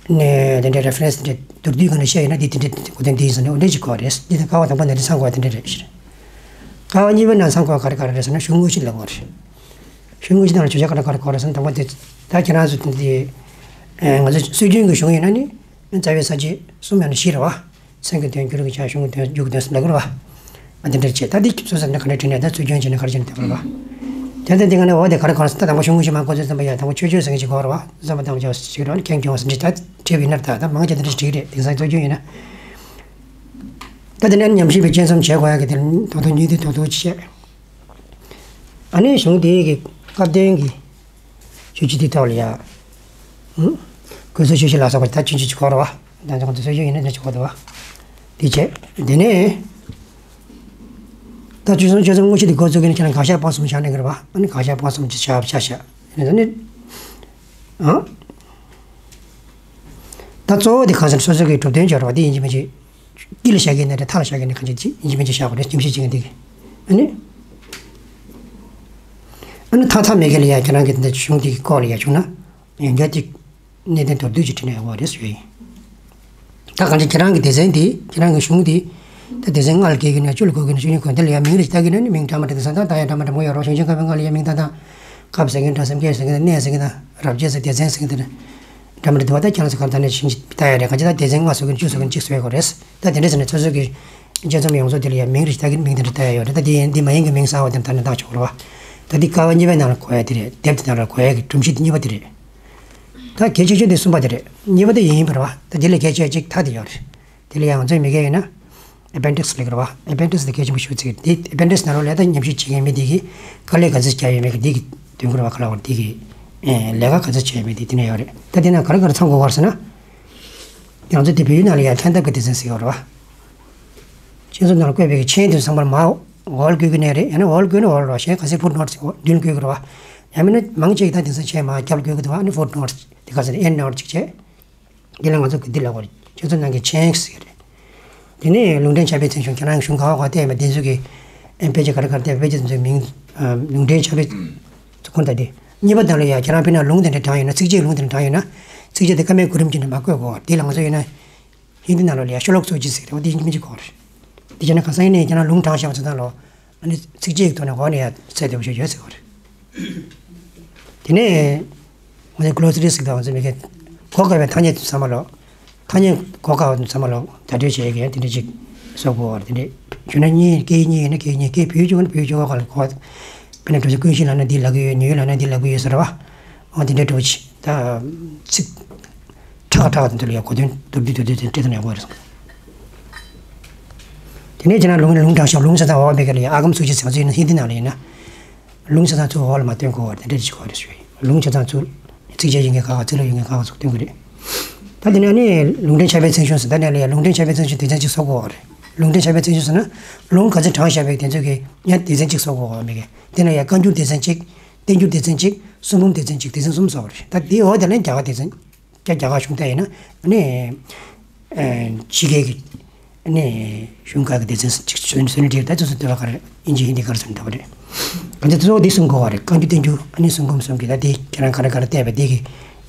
ནས་དེ་འདྲའི་རེ་ཕ་རེན་སི་དེ་འདྲའི་མདོར་བསྡུས་སྒང་ནས་བཤད་ཡོད་ན། འདི་དེ་འདྲའི་གོ་དོན་འདི་ཡིན་ཟེར་ནས་འོ་འདྲ་ཞིག་གོ་རེད། འདི་དང་ཀ་བ་དང་པོ་ནས་འདི་ཚང་གོ་བ་དེ་འདྲ་རེད་ཤག་ཀ་བ་གཉིས་པའི་ནང་ཚང་གོ་བ་ག་རེ་ག་རེ་རེད་ཟེར་ན། གཞུང་དངོས་གཞི་ལ་གོ་རེད། གཞུང་དངོས་གཞི་ནང་ལ་བརྗོད་བྱ་ག་རེ་ག་རེ་གོ་རེད་ཟེར་ན། དང་པོ་དེ་ད་ཁྱེད་རང་ཚོ་དེ་འདི་ང་ཚོ་སྲོལ་རྒྱུན་གྱི་གཞུང་ཡིན་ན་ནི་རྩ་བའི་ས་བཅད་གསུམ་ཡང་ན་བཞི་རེད་བ། མཚན་གྱི་དོན། བསྒྱུར་གྱི་ཆ། གཞུང་གི་དོན། མཇུག་གི་དོན་ཟེར་ལབ་ཀྱི་རེད་བ། ཨ་དེ་འདྲ་བྱས། ད་འདི་སོ་སོ་ནས་ག་འདྲ་བྲིས་ནས་ད་ཚུལ་སྐྱོན་བྱས་ནས་ག་རེ་བྱས་ནས་བསྡད་པ་རེད་བ། དེ་ལྟ་འདི་ག་ནས་འོ་དེ་ག་རེ་ག་རེ་ཟེར། ད་དང་པོ་གཞུང་དངོས་གཞི་མ་གོ་ཚོད་ཙམ་པ་ཡ། དང་པོ་མཆོད་བརྗོད་ཟེར་མཁན་ཅིག་གོ་རེད་བ། བསམ་པ་དང་བྱ་ཞིག་རེད་བ། ནི་ཁེངས་སྐྱུང་བ་ཟེར་འདྲ་ད་བྲིས་པའི་ནར་ད་ད་མང་ཆེ་དེ་འདྲ་བྲིས་ཀྱི་རེད། དེང་སང་ཚུལ་སྐྱོན་ཡིན་ན། ད་དེ་ནས་ཉམས་ཞིབ་པའི་དཔྱད་རྩོམ་བྱེད་དགོས་ཡ་གི་དེ་ལ་དོ་དོ་ཉིད་དེ་དོ་དོ་བྱས། ཨ་ནི་གཞུང་དེའི་གི་སྐབས་དོན་གྱི་ཆོས་སྤྱི་དེའི་ཐོག་ལ་ཡ། ཨུ། གོས་ཚོགས་ཆོས་སྤྱི་ལ་སོགས་པ་ད་ཆོས་སྤྱི་ཅིག་གོ་རེད་བ། ད་ཚོ་ང་ཚོ་སྲོལ་རྒྱུན་ཡིན་ན་འདི་ཅིག་གོ་འདུག་བ། དེ་བྱས། དེ་ནས་ད་ཆོས་སྲུང་ཆོས་སྲུང་དངོས་གཞི་དེ་འགོ་བཙུགས་མཁན་ཁྱེད་རང་དགག་བཞག་སྤོང་གསུམ་བཞག་གནང་གི་རེད་བ། ཨ་ནི་དགག་བཞག་སྤོང་གསུམ་ཅིག་བཞག་བཞག་བཞག་ཡིན་ན་ནི། ཨང་། ད་གཙོ་བོ་དེ་གང་ཟེར་ན་སོ་སོ་གི་གྲུབ་དོན་སྦྱོར་བ་དེ་ཡིན་གཅིག་མིན་གཅིག་དཀྱིལ་ལ་བཞག་གི་ཡིན་ན་རེད། མཐའ་ལ་བཞག་གི་ཡིན་ན་གང་ཅི་ཅི་ཡིན་གཅིག་མིན་གཅིག་བཞག་དགོས་རེད། ཉམས་ཞིབ་བྱེད་མཁན་དེ་གིས། ཨ་ནི། ཨ་ནི་མཐའ་མཐའ་མེད་མཁན་ལ་ཡ་ཁྱེད་རང་གི་འདི་གཞུང་དེ་གི་སྐོར་ལ་ཡ་བྱུང་ན། ཡང་བསྐྱར་ཅིག་གནད་དོན་མདོར་བསྡུས་ཅིག་བྲིས་ན་ཡག་པོ་རེད་ཟེར་ཡིན། ད་གང་ཅི་ཁྱེད་རང་གི་སྡེ་ཚན་དེ། ཁྱེད་རང་གི་གཞུང་དེ། ད་སྡེ་ཚན་ལྔ་ལ་གྱེས་ཀྱི་ན། བཅུ་ལ་གོ་གི་ན། བཅུ་གཉིས་གོ། དེ་ལ་ཡ་མིང་རེ་ཞིག་བཏགས་ཀྱི་ན་ནི་མིང་འདྲ་མི་འདྲ་དེང་སང་ད་བཏགས་ཡ་འདྲ་མི་འདྲ་མང་པོ་ཡོད་རེད། གཞུང་ཆེན་ཁ་པའི་ནང་ལ་ཡ་མིང་བཏགས་སྟངས། སྐབས་ཟེར་མཁན་འདྲ། སེམས་བསྐྱེད་ཟེར་མཁན་འདྲ། གནས་ཟེར་མཁན་འདྲ། རབ་བྱེད་ཟེར། སྡེ་ཚན་ཟེར་མཁན་འདྲ། འདྲ་མི་འདྲ་འདུག་བ། ད་ཁྱེད་རང་ཚོ་ག་རེ་ད་ནས་ཤིང་ཅིག་ད་ཡ་རེད། ག་ཅི་ད་སྡེ་ཚན་ལྔ་བཟོ་གི་ན། བཅུ་བཟོ་གི་ན། གཅིག་བཟོ་ཡ་གོ་རེད། ད་དེ་འདྲ་ཟེར་ནས་སོ་སོ་གི་དཔྱད་རྩོམ་ཡོངས་རྫོགས་དེ་ལ་ཡ་མིང་རེ་ཞིག་བཏགས་ཀྱི་ན་མིང་དེ་འདྲ་བཏགས་ཡ་ཡོད་རེད། ད་དེ་ཡིན་འདི་མ་ཡིན་གྱི་མིང་གསར་བ་དེ་ད་ནས་བཏགས་ཆོག་རེད་བ། ད་འདི་ཀ་བ་གཉིས་པའི་ནང་ལ་གོ་ཡ་དེ་རེད། དེབ་དེ་ནང་ལ་གོ་ཡ་གི་སྒྲོམ་གཞི་དེ་གཉིས་པ་དེ་རེད། ད་གལ་ཆེ་ཤོས་དེ་གསུམ་པ་དེ་རེད། གཉིས་པ་དེ་ཡིན་པ་རེད་བ། ད་དེ་ལས་གལ་ཆེ་གཅིག་མཐའ་དེ་ཡོད་རེད། དེ་ལ་ཡང་ང་ཚོའི་མི་སྒེར་ཡིན་ན། ཨེ་པེན་ཌིག་སི་ལབ་ཀྱི་རེད་བ། ཨེ་པེན་ཌིག་སི་དེ་གལ་ཆེན་པོ་ཞེ་པོ་ཅིག་རེད། དེ་ཨེ་པེན་ཌིག་སི་ནང་ལོགས་ལ་ད་ཉམས་ཞིབ་བྱེད་མཁན་མི་དེ་གིས་དཀའ་ལས་ག་ཚོད་བརྒྱབ་ཡོད་མེད་ཀྱི་དེ་གི་དོན་གོ་རེད་བ། ག་ལ་བར་དེ་གི་ཨེ་ལས་ཀ་ག་ཚོད་བྱས་ཡོད་མེད་དེ་དེ་ནས་ཡོད་རེད། ད་དེ་ན་ག་རེ་ག་རེ་ཚང་དགོས་པ་རེད་ཟེར་ན། ང་ཚོ་དེ་བོད་ཡིག་ནང་ལ་ཡང་མཚན་ཐབས་ཀྱི་སྡེ་ཚན་ཟེར་ཡོད་རེད་བ། མཚན་ཐབས་ནང་ལ་བཀོད་པའི་གི་མཚན་དེ་ཚང་མར་མར་འོག་ལ་བཀོད་ཀྱི་ནའི་རེད། ཡང་ན་འོག་ལ་བཀོད་ན་འོག་ལ་རེད་བ། གཞན་ག་ཚོད་ཕུཊ་ནོ་ཊི་སི་མདུན་ལ་བཀོད་ཀྱི་རེད་བ། ཡང་མིན་ན་མང་ཆེ་གིས་ད་དེང་སང་མཚན་མར་རྒྱབ་ལ་བཀོད་ཀྱི་འདུག་བ། ཨ་ནི་ཕུཊ་ནོ་ཊི་སི་དེ་ག་ཚོད་རེད། ཨེན་ནོ་ཊི་སི་ཅིག་བྱས། འདི་ལ་ང་ཚོ་གི་འདི་ལབ་དགོས་རེད། ཁྱོད་ཚོ་ནང་གི་མཚན་ཟེར་གི་རེད། དེ་ནས་ལུང་འདྲེན་ཕྱག་དཔེའི་མཚན་གཞུང་། ཁྱེད་རང་གཞུང་ག་བ་ག་བལྟས་པ་དེ་ཚོ་གི་ཨེ་དཔེ་ཆ་ག་རེ་ག་རེ་བལྟས་པ་དེ་ཚོའི་མིང་། ཨ། ལུང་འདྲེན་ཕྱག་དཔེ་ཚོ་ཁོ་ད་དེ། གཉིས་པ་དང་ལ་ཡ་ཁྱེད་རང་དཔེར་ན་ལུང་དེ་འདྲ་དྲངས་ཡོད་ན། ཚིགས་བཅད་ལུང་དེ་འདྲ་དྲངས་ཡོད་ན། ཚིགས་བཅད་དེ་ཀ་མད་གུ་རུམ་གྱི་ནང་མར་བཀོད་དགོས་པ་རེད། དེ་ལ་ང་ཚོ་ཡིན་ན་ཧིན་དི་ནང་ལོགས་ལ་ཡ་ཤོ་ལོག་ཚུལ་གྱིས་ཟེར་གི་རེད་བ། དེ་ཡིན་གཅིག་མིན་གཅིག་དགོས་པ་རེད། དེ་བྱས་ན་གང་ཟག་ཡིན་ནའི་ཁྱེད་རང་ལུང་དྲངས་བཞག་པ་ཚོ་དང་ལོ། ཨ་ནི་ཚིགས་བཅད་ཀྱི་ཐོག་ནས་འོག་ནས་ཡར་གསལ་བདེ་པོ་ཞིག་ཡོད་ཟེར་བ་རེད། དེ་ནས་ང་ཚོའི་གློ་སི་རི་ཟེར་དང་། ང་ཚོ་མི་སྒེར་གོ་དཀའ་བའི་ཐ་སྙད་ཚང་མ་ལོག་ཐ་སྙད་གོ་དཀའ་བ་ཚང་མ་ལོག་བརྡ་སྤྲོད་བྱེད་ཡག་གི་དེ་འདྲ་ཅིག་བཟོ་དགོས་པ་རེད། དེ་འདྲ་བྱུང་ན་གཉིས། སྐད་ཡིག་གཉིས་ཡིན་ན་སྐད་ཡིག་གཉིས། སྐད་བོད་ཡིག་བྱུང་ན་བོད་ཡིག་བྱུང་བ་ག་ལ་གོ་བ། དཔེར་ན་འགྲོ་ཚེ་ཀུན་ཤེས་ལབ་ན་འདི་ལབ་ཀྱི་ཡོད། ཉོན་ཡོད་ལབ་ན་འདི་ལབ་ཀྱི་ཡོད་ཟེར་བ། འོ་དེ་འདྲ་འགྲོ་ཅིག་ད་ཚིག་ཁྲག་ཁྲག་དེ་ཚོ་ལ་ཡང་གོ་དོན་མདོར་བསྡུས་མདོར་བསྡུས་དེ་འདྲ་བསྟན་ན་ཡག་པོ་རེད་བསམ། དེ་ནས་ཁྱེད་རང་ལུང་ལུང་དྲངས་ཤོག་ལུང་ཆ་ཚང་འོག་མེད་ཀྱི་ལ་ཡ། ཨ་གམ་ཚུལ་གྱིས་ཟེར། ང་ཚོ་ཡིན་ན་ཧིན་དི་ནང་ལ་ཡིན་ན། ལུང་ཆ་ཚང་ཚུར་འོག་ལ་མ་སྟོན་དགོས་པ་དེ་འདྲ་ཞིག་གོ་རེ་ཞུ་ཡིན། ལུང་ཆ་ཚང་ཚུར་ཚིགས་བཅད་ཡིན་མཁན་ག་ག་ཚིག་ལྷུག་ཡིན་མཁན་ག་ག་ཚུར་སྟོན་དགོས་རེད། ད་དེ་ནས་ནི་ལུང་འདྲེན་ཕྱག་དཔེའི་མཚན་གཞུང་ཟེར། ད་ནས་ལ་ཡ་ལུང་འདྲེན་ཕྱག་དཔེའི་མཚན་གཞུང་སྡེ་ཚན་གཅིག་བཟོ་དགོས་པ་རེད། ལུང་འདྲེན་ཕྱག་དཔེའི་མཚན་གཞུང་ཟེར་ན་ལུང་ག་ཚོད་དྲངས་བཞག་པའི་དེ་ཚོ་གི་ཡང་སྡེ་ཚན་གཅིག་བཟོ་དགོས་པ་མེད་ཀི། དེ་ནས་ཡ་བཀའ་འགྱུར་སྡེ་ཚན་གཅིག་བསྟན་འགྱུར་སྡེ་ཚན་གཅིག་གསུང་འབུམ་སྡེ་ཚན་གཅིག་སྡེ་ཚན་གསུམ་བཟོ་བ་རེད། ད་དེའི་འོག་དེ་ལ་རྒྱ་གར་སྡེ་ཚན། རྒྱ་རྒྱ་གར་གཞུང་དེ་ཡིན་ན་ནི། ཨ། ཕྱི་རྒྱལ་གྱི་ནི་གཞུང་ཁག་གི་སྡེ་ཚན་ཅིག་བཟོས་ནས་བཟོས་ནས་བྲིས། ད་དེ་ཚོ་དེ་བ་ག་རེ་ཨིན་ཇི་ཧིན་དི་ག་རེ་ཟེར་ན་འདྲ་བ་རེད། ག་ཚོད་དེ་ཚོ་དེ་གསུང་དགོས་པ་རེད། བཀའ་འགྱུར་བསྟན་འགྱུར། ཨ་ནི་གསུང་འབུམ་གསུམ་གྱི་ད་དེ་ཁྱེད་རང་ག་རེ་ག་རེ་བལྟས་པ་དེ་གི་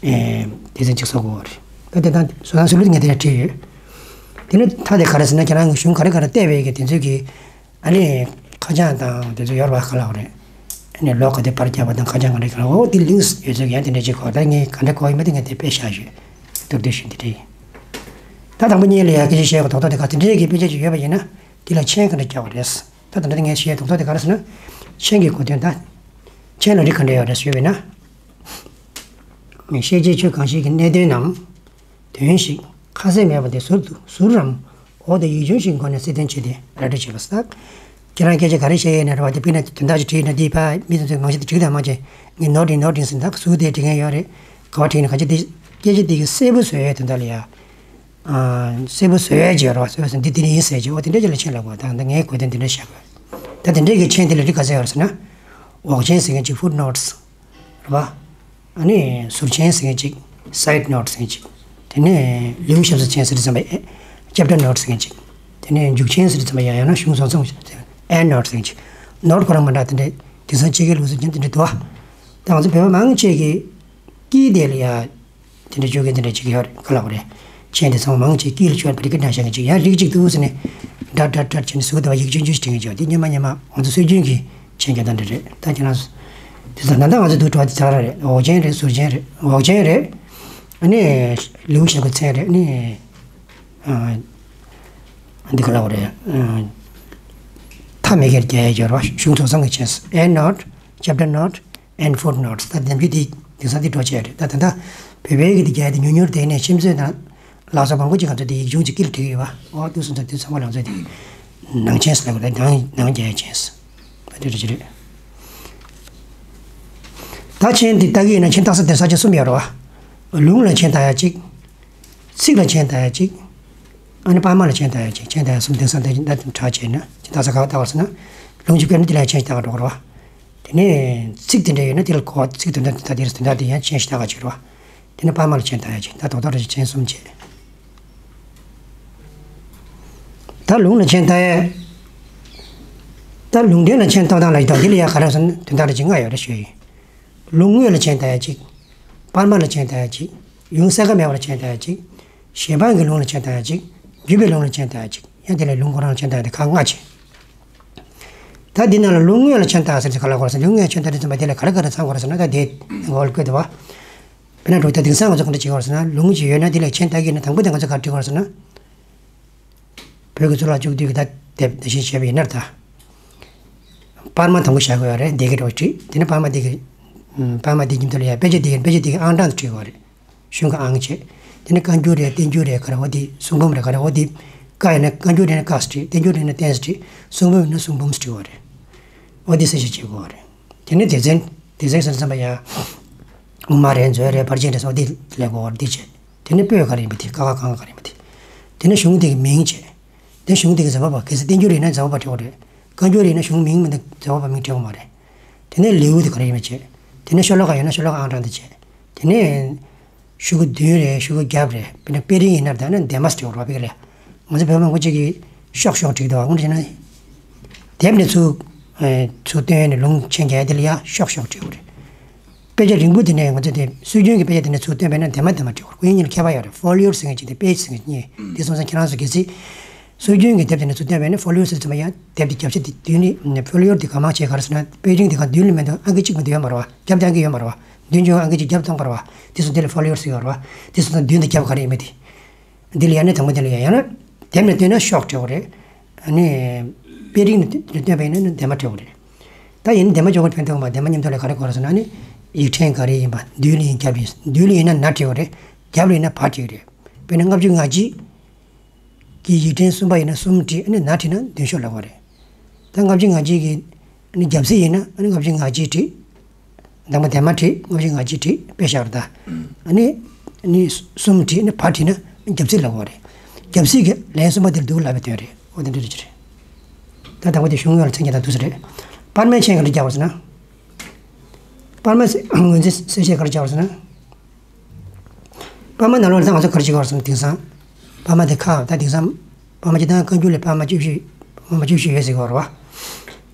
ཨེ་སྡེ་ཚན་གཅིག་བཟོ་དགོས་པ་རེད། ད་དེ་དང་བཟོ་སྟངས་སུ་ལུགས་ངས་དེ་འདྲ་བྲིས་ཡོད། དེ་ནི་མཐའ་དེ་ག་རེ་ཟེར་ན། ཁྱེད་རང་གི་གཞུང་ག་རེ་ག་རེ་བལྟས་པའི་གི་དེ་ཚོའི་གི། ཨ་ནི་ཁ་བྱང་དང་དེ་ཚོ་ཡོད་རེད་བ། ག་ལ་བ་རེད། ཨ་ནི་ལོགས་ག་དེ་པར་བརྒྱབ་པ་དང་ཁ་བྱང་ག་འདྲ་ག་ལ། འོ་དེ་ལིང་ཡོད་ཚོད་ཡང་དེ་འདྲ་ཅིག་གོ། ད་ངས་ག་འདྲ་གོ་ཡིན་པ་དེ་ངས་དེ་དཔེ་བཞག་ཞུས། མདོར་བསྡུས་ཤིག་འདི་འདྲ་ཡིན། ད་དང་པོ་ཉིད་ལ་ཡ་སྐད་ཆ་བཤད་དགོས། རྡོག་རྡོག་དེ་ག་དེ་འདྲའི་གི་དཔེ་ཆ་ཅིག་ཡོད་པ་ཡིན་ན། དེ་ལ་མཆན་ག་འདྲ་རྒྱག་པ་རེད། ད་དེ་འདྲ་དེ་ངས་བཤད་རྡོག་རྡོག་དེ་ག་རེ་ཟེར་ན། མཆན་གྱི་གོ་དོན་ད། མཆན་ལ་རིགས་ག་འདྲ་ཡོད་རེད་ཞུས་པ་ཡིན་ན། ཤེས་བྱའི་ཆོས་གང་ཞིག་གི་གནད་དོན་ནམ། དོན་ཞིག་ཁ་གསལ་མེད་པ་དེ་ཟུར་དུ་ཟུར་རམ། འོག་ཏུ་ཡིག་ཆུང་ཞིག་སྒོ་ནས་གསལ་སྟོན་བྱས་ཏེ་ར་སྤྲོད་བྱེད་པ་ཟེར། ཁྱེད་རང་སྐད་ཆ་ག་རེ་བཤད་ཡོད་ན་རེད་བ། དེ་དཔེར་ན་དོན་དག་ཅིག་བྲིས་ན། དེ་ཕ་མི་དེ་ཚོས་མང་ཆེ་དེ་འགྲིག་དང་མ་བྱེད། ངས་ནོར་བྲིས་ནོར་བྲིས་ཟེར། ད་ཟུར་དེ་འབྲི་མཁན་ཡོད་རེད། ག་བ་བྲིས་ན་ག་ཅི་དེ་སྐད་ཆ་དེ་གི་གསལ་པོ་བཟོ་ཡའི་དོན་དག་ལ་ཡ། ཨ། གསལ་པོ་བཟོ་ཡ་ཅིག་ཡོད་རེད་བ། གསལ་པོ་བཟོ་འདི་དེ་ནས་ཡིན་ཟེར་ཅིག་འོ་དེ་འདྲ་ཅིག་ལ་མཆན་ལབ་དགོས། ད་ད་ངའི་གོ་དོན་དེ་འདྲ་བཤད་དགོས། ད་དེ་འདྲའི་གི་མཆན་དེ་ལ་རིགས་ག་ཚོད་ཡོད་རེད་ཟེར་ན། འོག་མཆན་ཟེར་མཁན་ཅིག་ཕུཊ་ནོ་ཊི་སི་རེད་བ། ཨ་ནི་ཟུར་མཆན་ཟེར་མཁན་གཅིག side note ཟེར་མཁན་གཅིག་དེ་ནས་ལེའུ་ཞབས་ཚུལ་མཆན་ཟེར་དུས་ཙམ་པ་chapter note ཟེར་མཁན་གཅིག་དེ་ནས་མཇུག་མཆན་ཟེར་དུས་ཙམ་པ་ཡང་ཡང་ན་གཞུང་ཟོག་ཚང་end note ཟེར་མཁན་གཅིག note ཁོ་རང་མི་འདྲ་དེ་འདྲ་དེང་སང་ཕྱི་རྒྱལ་ལུགས་སྲོལ་ཅན་དེ་འདྲ་འདུག་བ། ད་ང་ཚོ་བོད་པ་མང་ཆེ་གིས་དཀྱིལ་དེ་ལ་ཡ། དེ་འདྲ་བཅོས་མཁན་དེ་འདྲ་ཅིག་ཡོད་རེད་ག་ལབ་དགོས་རེད། མཆན་དེ་ཚང་མ་མང་ཆེ་དཀྱིལ་ལ་བཅོས་པ་རིག་གི་འདྲ་བཞག་མཁན་ཅིག་ཡང་རིགས་གཅིག་འདུག་ཟེར་ནས་འདྲ་འདྲ་འདྲ་བྱས་ནས་ཟུར་དེ་བ་ཡིག་ཆུང་ཆུང་ཞིག་བྲིས་མཁན་ཅིག་ཡོད། དེ་སྔོན་མ་སྔོན་མ་ང་ཚོ་སྲོལ་རྒྱུན་གྱི་མཆན་རྒྱག་སྟངས་འདྲ་རེད། ད་ཁྱེད་རང་ཚོ་དེ་ཚོ་ད་ལྟ་ང་ཚོ་འདུག་འགྲོ་བ་དེ་ཚ་ར་རེད། འོག་མཆན་རེད། ཟུར་མཆན་རེད། འོག་མཆན་རེད། ཨ་ནི་ལེའུ་ཞབས་ཀྱི་མཚན་རེད། ཨ་ནི་འདི་ག་ལབ་དགོས་རེད། མཐའ་མེད་ཀྱི་རྒྱལ་ཡོད་རེད་བ། གཞུང་ཚོགས་ཚང་གི་མཆན་end note chapter note and footnotes ད་འདེམས་རྒྱུ་དེ་དེང་སང་དེ་འགྲོ་བྱས་རེད། ད་ད་ལྟ་བོད་པའི་གི་དེ་རྒྱལ་དེ་ཉུང་ཉུང་དེ་ནས་ཁྱིམ་མཚེས་དང་ལག་བཟོ་མང་པོ་ཅིག་ང་ཚོ་དེ་ཡིག་ཆུང་ཅིག་དཀྱིལ་བྲིས་ཡོད་བ། འོ་དུས་སུ་ཚོ་དེ་ཚང་མ་ལ་ང་ཚོ་དེ་ནང་མཆན་ཟེར་ལབ་དགོས་རེད། ནང་ནང་རྒྱལ་མཆན་ཟེར་བ་དེ་འདྲ་ཅིག་རེད། ད་མཆན་དེ་ལྟ་གི་ཡིན་ན་མཆན་བཏགས་ས་དེ་ས་ཆ་གསུམ་ཡོད་རེད་བ། ལུང་ལ་མཆན་བཏགས་ཡ་གཅིག་ཚིག་ལ་མཆན་བཏགས་ཡ་གཅིག་ཨ་ནི་པར་མ་ལ་མཆན་བཏགས་ཡ་གཅིག་མཆན་བཏགས་ཡ་གསུམ། དེང་སང་དེ་ད་དེ་གྲགས་བྱས་ན་མཆན་བཏགས་ས་ག་བ་བཏགས་པ་ཟེར་ན། ལུང་ཅིག་བཀོད་ན་དེ་ལ་ཡང་མཆན་ཞིག་བཏགས་ག་འགྲོ་གི་རེད་བ། དེ་ནས་ཚིག་དེ་འདྲ་ཡོད་ན་དེ་ལ་གོ་བ་ཚིག་དོན་དག་དེ་དག་དེ་རེད། དོན་དག་དེ་ཡང་མཆན་ཞིག་བཏགས་ག་བྱེད་རེད་བ། དེ་ནས་པར་མ་ལ་མཆན་བཏགས་ཡ་གཅིག་ད་རྡོག་རྡོག་རེ་བཞིན་མཆན་གསུམ་བྱས། ད་ལུང་ལ་མཆན་བཏགས་ཡ། ད་ལུང་འདྲེན་ལ་མཆན་བཏགས་སྟངས་ལ་ཡི་དྭགས་འདི་ལ་ཡང་ག་རེ་ཟེར་ན་དོན་དག་རེ་ཅིག་ལྔ་ཡོད་རེད་ཞུ་ཡིན། ལུང་དངོས་ལ་མཆན་བཏགས་ཡ་གཅིག་པར་མ་ལ་མཆན་བཏགས་ཡ་གཅིག་ཡུན་གསལ་ཁ་མེད་པ་ལ་མཆན་བཏགས་ཡ་གཅིག་གཞན་ཕན་གྱི་ལུང་ལ་མཆན་བཏགས་ཡ་གཅིག་བརྒྱུད་པའི་ལུང་ལ་མཆན་བཏགས་ཡ་གཅིག་ཡང་དེ་ལས་ལུང་ཁོ་རང་ལ་མཆན་བཏགས་ཡ་དེ་ཁག་ལྔ་བྱས། ད་འདི་ནང་ལ་ལུང་དངོས་ལ་མཆན་བཏགས་ཟེར་དེ་ག་ལ་གོ་རེད་ཟེར། ལུང་དངོས་མཆན་བཏགས་དུས་ཙམ་པ་དེ་ལ་ག་རེ་ག་རེ་ཚང་དགོས་རེད་ཟེར་ན། ད་དེ་འོག་ལ་བཀོད་འདུག་བ། དཔེར་ན་འགྲོ་ད་དེང་སང་ང་ཚོ་ག་འདྲ་བྱེད་ཀྱི་ཡོད་རེད་ཟེར་ན། ལུང་ཅིག་ཡོད་ན་དེ་ལ་མཆན་བཏགས་ཀྱི་ཡིན་ན་དང་པོ་དེ་ང་ཚོ་ག་རེ་བྲིས་ཀྱི་ཡོད་རེད་ཟེར་ན། བོད་ཀྱི་གཙུག་ལག་བཅུ་བདུན་གྱི་ད་དེབ་འདི་བཞིན་བྱས་པ་ཡིན་ན་ད། པར་མ་དང་པོ་བཞག་དགོས་ཡོད་རེད། འདི་གི་འགྲོ་བྲིས། དེ་ནས་པར་མ་འདི་གི་པར་མ་འདི་མཉམ་དུ་ལ་ཡ་དཔེ་ཆ་འདི་གི་དཔེ་ཆ་འདི་གི་ཨང་གྲངས་བྲིས་དགོས་རེད། གཞུང་གི་ཨང་བྱས། དེ་ནས་བཀའ་འགྱུར་རེད། བསྟན་འགྱུར་རེད། ག་རེ་འོ་དེ་གསུང་འབུམ་རེད། ག་རེ་འོ་དེ། བཀའ་ཡིན་ན་བཀའ་འགྱུར་ཡིན་ན་བཀའ་ཟེར་བྲིས། བསྟན་འགྱུར་ཡིན་ན་བསྟན་ཟེར་བྲིས། གསུང་འབུམ་ཡིན་ན་གསུང་འབུམ་ཟེར་བྲིས་པ་རེད། འོ་དེ་གསལ་བཤད་བྱེད་དགོས་པ་རེད། དེ་ནས་སྡེ་ཚན། སྡེ་ཚན་ཟེར་ཙམ་པ་ཡ། དབུ་མ་རེད། མཛོད་རེད། ཕར་ཕྱིན་རེད། འོ་དེ་ལས་དགོས་པ་རེད། དེ་བྱས། དེ་ནས་པོད་ག་རེ་ཡིན་པ་དེ། ཀ་ཁ་གང་ག་ག་རེ་ཡིན་པ་དེ། དེ་ནས་གཞུང་དེ་གི་མིང་བྱས། དེ་གཞུང་དེ་གི་ཟེར་བ་པ་གལ་སྲིད་བསྟན་འགྱུར་ཡིན་ན་ཟེར་བ་པ་བྲིས་པ་རེད། བཀའ་འགྱུར་ཡིན་ན་གཞུང་མིང་མི་འདུག་ཟེར་བ་པ་མིང་བྲིས་པ་མ་རེད། དེ་ནས་ལེའུ་དེ་ག་རེ་ཡིན་པ་བྱས། དེ་ནས་ཤོ་ལོ་ཀ་ཡོད་ན་ཤོ་ལོ་ཀ་ཨང་གྲངས་དེ་བྱས། དེ་ནས་ཤོག་གུ་བདུན་རེད། ཤོག་གུ་བརྒྱད་རེད། དཔེར་ན་དཔེ་རིང་ཡིན་ན་ད་ནི་འདན་མ་སྤྲད་པ་རེད་བ། དཔེ་ལ་ང་ཚོ་བོད་པ་མང་པོ་ཅིག་གིས་ཤོག་ཤོག་བྲིས་འདུག་བ། དངོས་གནས་བྱས་ན་དེབ་ནས་ཚུར་ཚུར་བཏོན་ནས་ལུང་མཆན་རྒྱག་ཡ་དེ་ལ་ཡ་ཤོག་ཤོག་བྲིས་པ་རེད། དཔེ་ཆ་རིང་པོ་དེ་ནས་ང་ཚོ་དེ་སྲོལ་རྒྱུན་གྱི་དཔེ་ཆ་དེ་ནས་ཚུར་བཏོན་པས་ན་འདན་མ་འདན་མ་བྲིས་པ་རེད། སྐུ་ཡིན་གཉིས་ལ་ཁྱད་པར་ཡོད་རེད། ཕོ་ལི་ཡོར་ཟེར་མཁན་ཅིག་དེ་པེ་ཇི་ཟེར་མཁན་གཉིས་དེ་སོང་ཙང་ཁྱེད་རང་ཚོ་གལ་སྲིད། སྲོལ་རྒྱུན་གྱི་དེབ་དེ་ནས་ཚུར་བཏོན་པས་ན་ཕོ་ལི་ཡོར་ཟེར་ཙམ་པ་ཡང་དེབ་དེ་རྒྱབ་ཤ་དེ་མདུན་ནས་ཕོ་ལི་ཡོར་དེ་གང་མང་བྱས་ག་རེ་ཟེར་ན་པེ་ཅིང་དེ་ག་མདུན་ལ་མེད་འདུག་ཨང་ཀི་གཅིག་མ་གཏོགས་ཡོད་མ་རེད་བ། རྒྱབ་དེ་ཨང་ཀི་གཅིག་རྒྱབ་ཐང་གི་ཡོད་མ་རེད་བ། མདུན་ཅུང་ཨང་ཀི་གཅིག་རྒྱབ་ཐང་པ་རེད་བ། དེ་སོང་དེ་ལ་ཕོ་ལི་ཡོར་ཟེར་གི་ཡོད་རེད་བ། དེ་སོང་ཙང་མདུན་དང་རྒྱབ་ག་རེ་ཡོད་མེད་དེ། འདི་ལ་ཡང་ན་དང་པོ་འདི་ལ་ཡང་ཡང་ན་དེབ་ནས་བཏོན་ན་ཤོག་བྲིས་པ་རེད། ཨ་ནི་པེ་རིང་ནས་བཏོན་པ་ཡིན་ན་འདན་མ་བྲིས་པ་རེད། ད་ཡིན་ན་འདན་མ་ཅོག་གི་ཕན་ཐོགས་མ། འདན་མ་མཉམ་དུ་ལ་ག་རེ་དགོས་རེད་ཟེར་ན་ཨ་ནི་ཡིག་ཕྲེང་ག་རེ་ཡིན་པ། མདུན་ལ་ཡིན་རྒྱབ་ཡིན། མདུན་ལ་ཡིན་ན་ན་བྲིས་པ་རེད། རྒྱབ་ལ་ཡིན་ན་བ་བྲིས་པ་རེད། དཔེར་ན་ལྔ་བཅུ་ང་གཅིག་གི་ཡིག་ཕྲེང་གསུམ་པ་ཡིན་ན་གསུམ་བྲིས། ཨ་ནི་ན་བྲིས་ན་མདུན་ཤོག་ལབ་པ་རེད། ད་ལྔ་བཅུ་ང་གཅིག་གི་ཨ་ནི་རྒྱབ་གཟིགས་ཡིན་ན་ཨ་ནི་ལྔ་བཅུ་ང་གཅིག་བྲིས། དང་པོ་འདན་མ་བྲིས། ལྔ་བཅུ་ང་གཅིག་བྲིས་དཔེ་བཞག་རེད་ད། ཨ་ནི་ཨ་ནི་གསུམ་བྲིས། ཨ་ནི་བ་བྲིས་ན་རྒྱབ་གཟིགས་ལབ་པ་རེད། རྒྱབ་གཟིགས་ཀྱི་ལན་གསུམ་པ་དེར་འདུག་ལབ་པའི་དོན་རེད། འོ་དེ་འདྲ་རེད་ཅི་རེད། ད་དང་པོ་དེ་གཞུང་ཡོངས་ལ་མཚན་ཉིད་དང་དུས་སུ་རེད། པར་མའི་མཆན་ག་རེ་རྒྱག་པ་ཟེར་ན། པར་མ་ཟེར་ངོས་འཛིན་གསལ་བཤད་ག་རེ་རྒྱག་པ་ཟེར་ན། པར་མ་ནང་ལོགས་ལ་ད་ང་ཚོ་ག་རེ་བྱེད་ཀྱི་ཡོད་རེད་ཟེར་ན་དེང་སང་། པར་མ་དེ་ཁག་ད་དེང་སང་། པར་མ་སྤྱིར་བཏང་བཀའ་འགྱུར་ལས་པར་མ་བཅུ་བཞི། པར་མ་བཅུ་བཞི་ཡོད་ཟེར་གྱི་ཡོད་རེད་བ།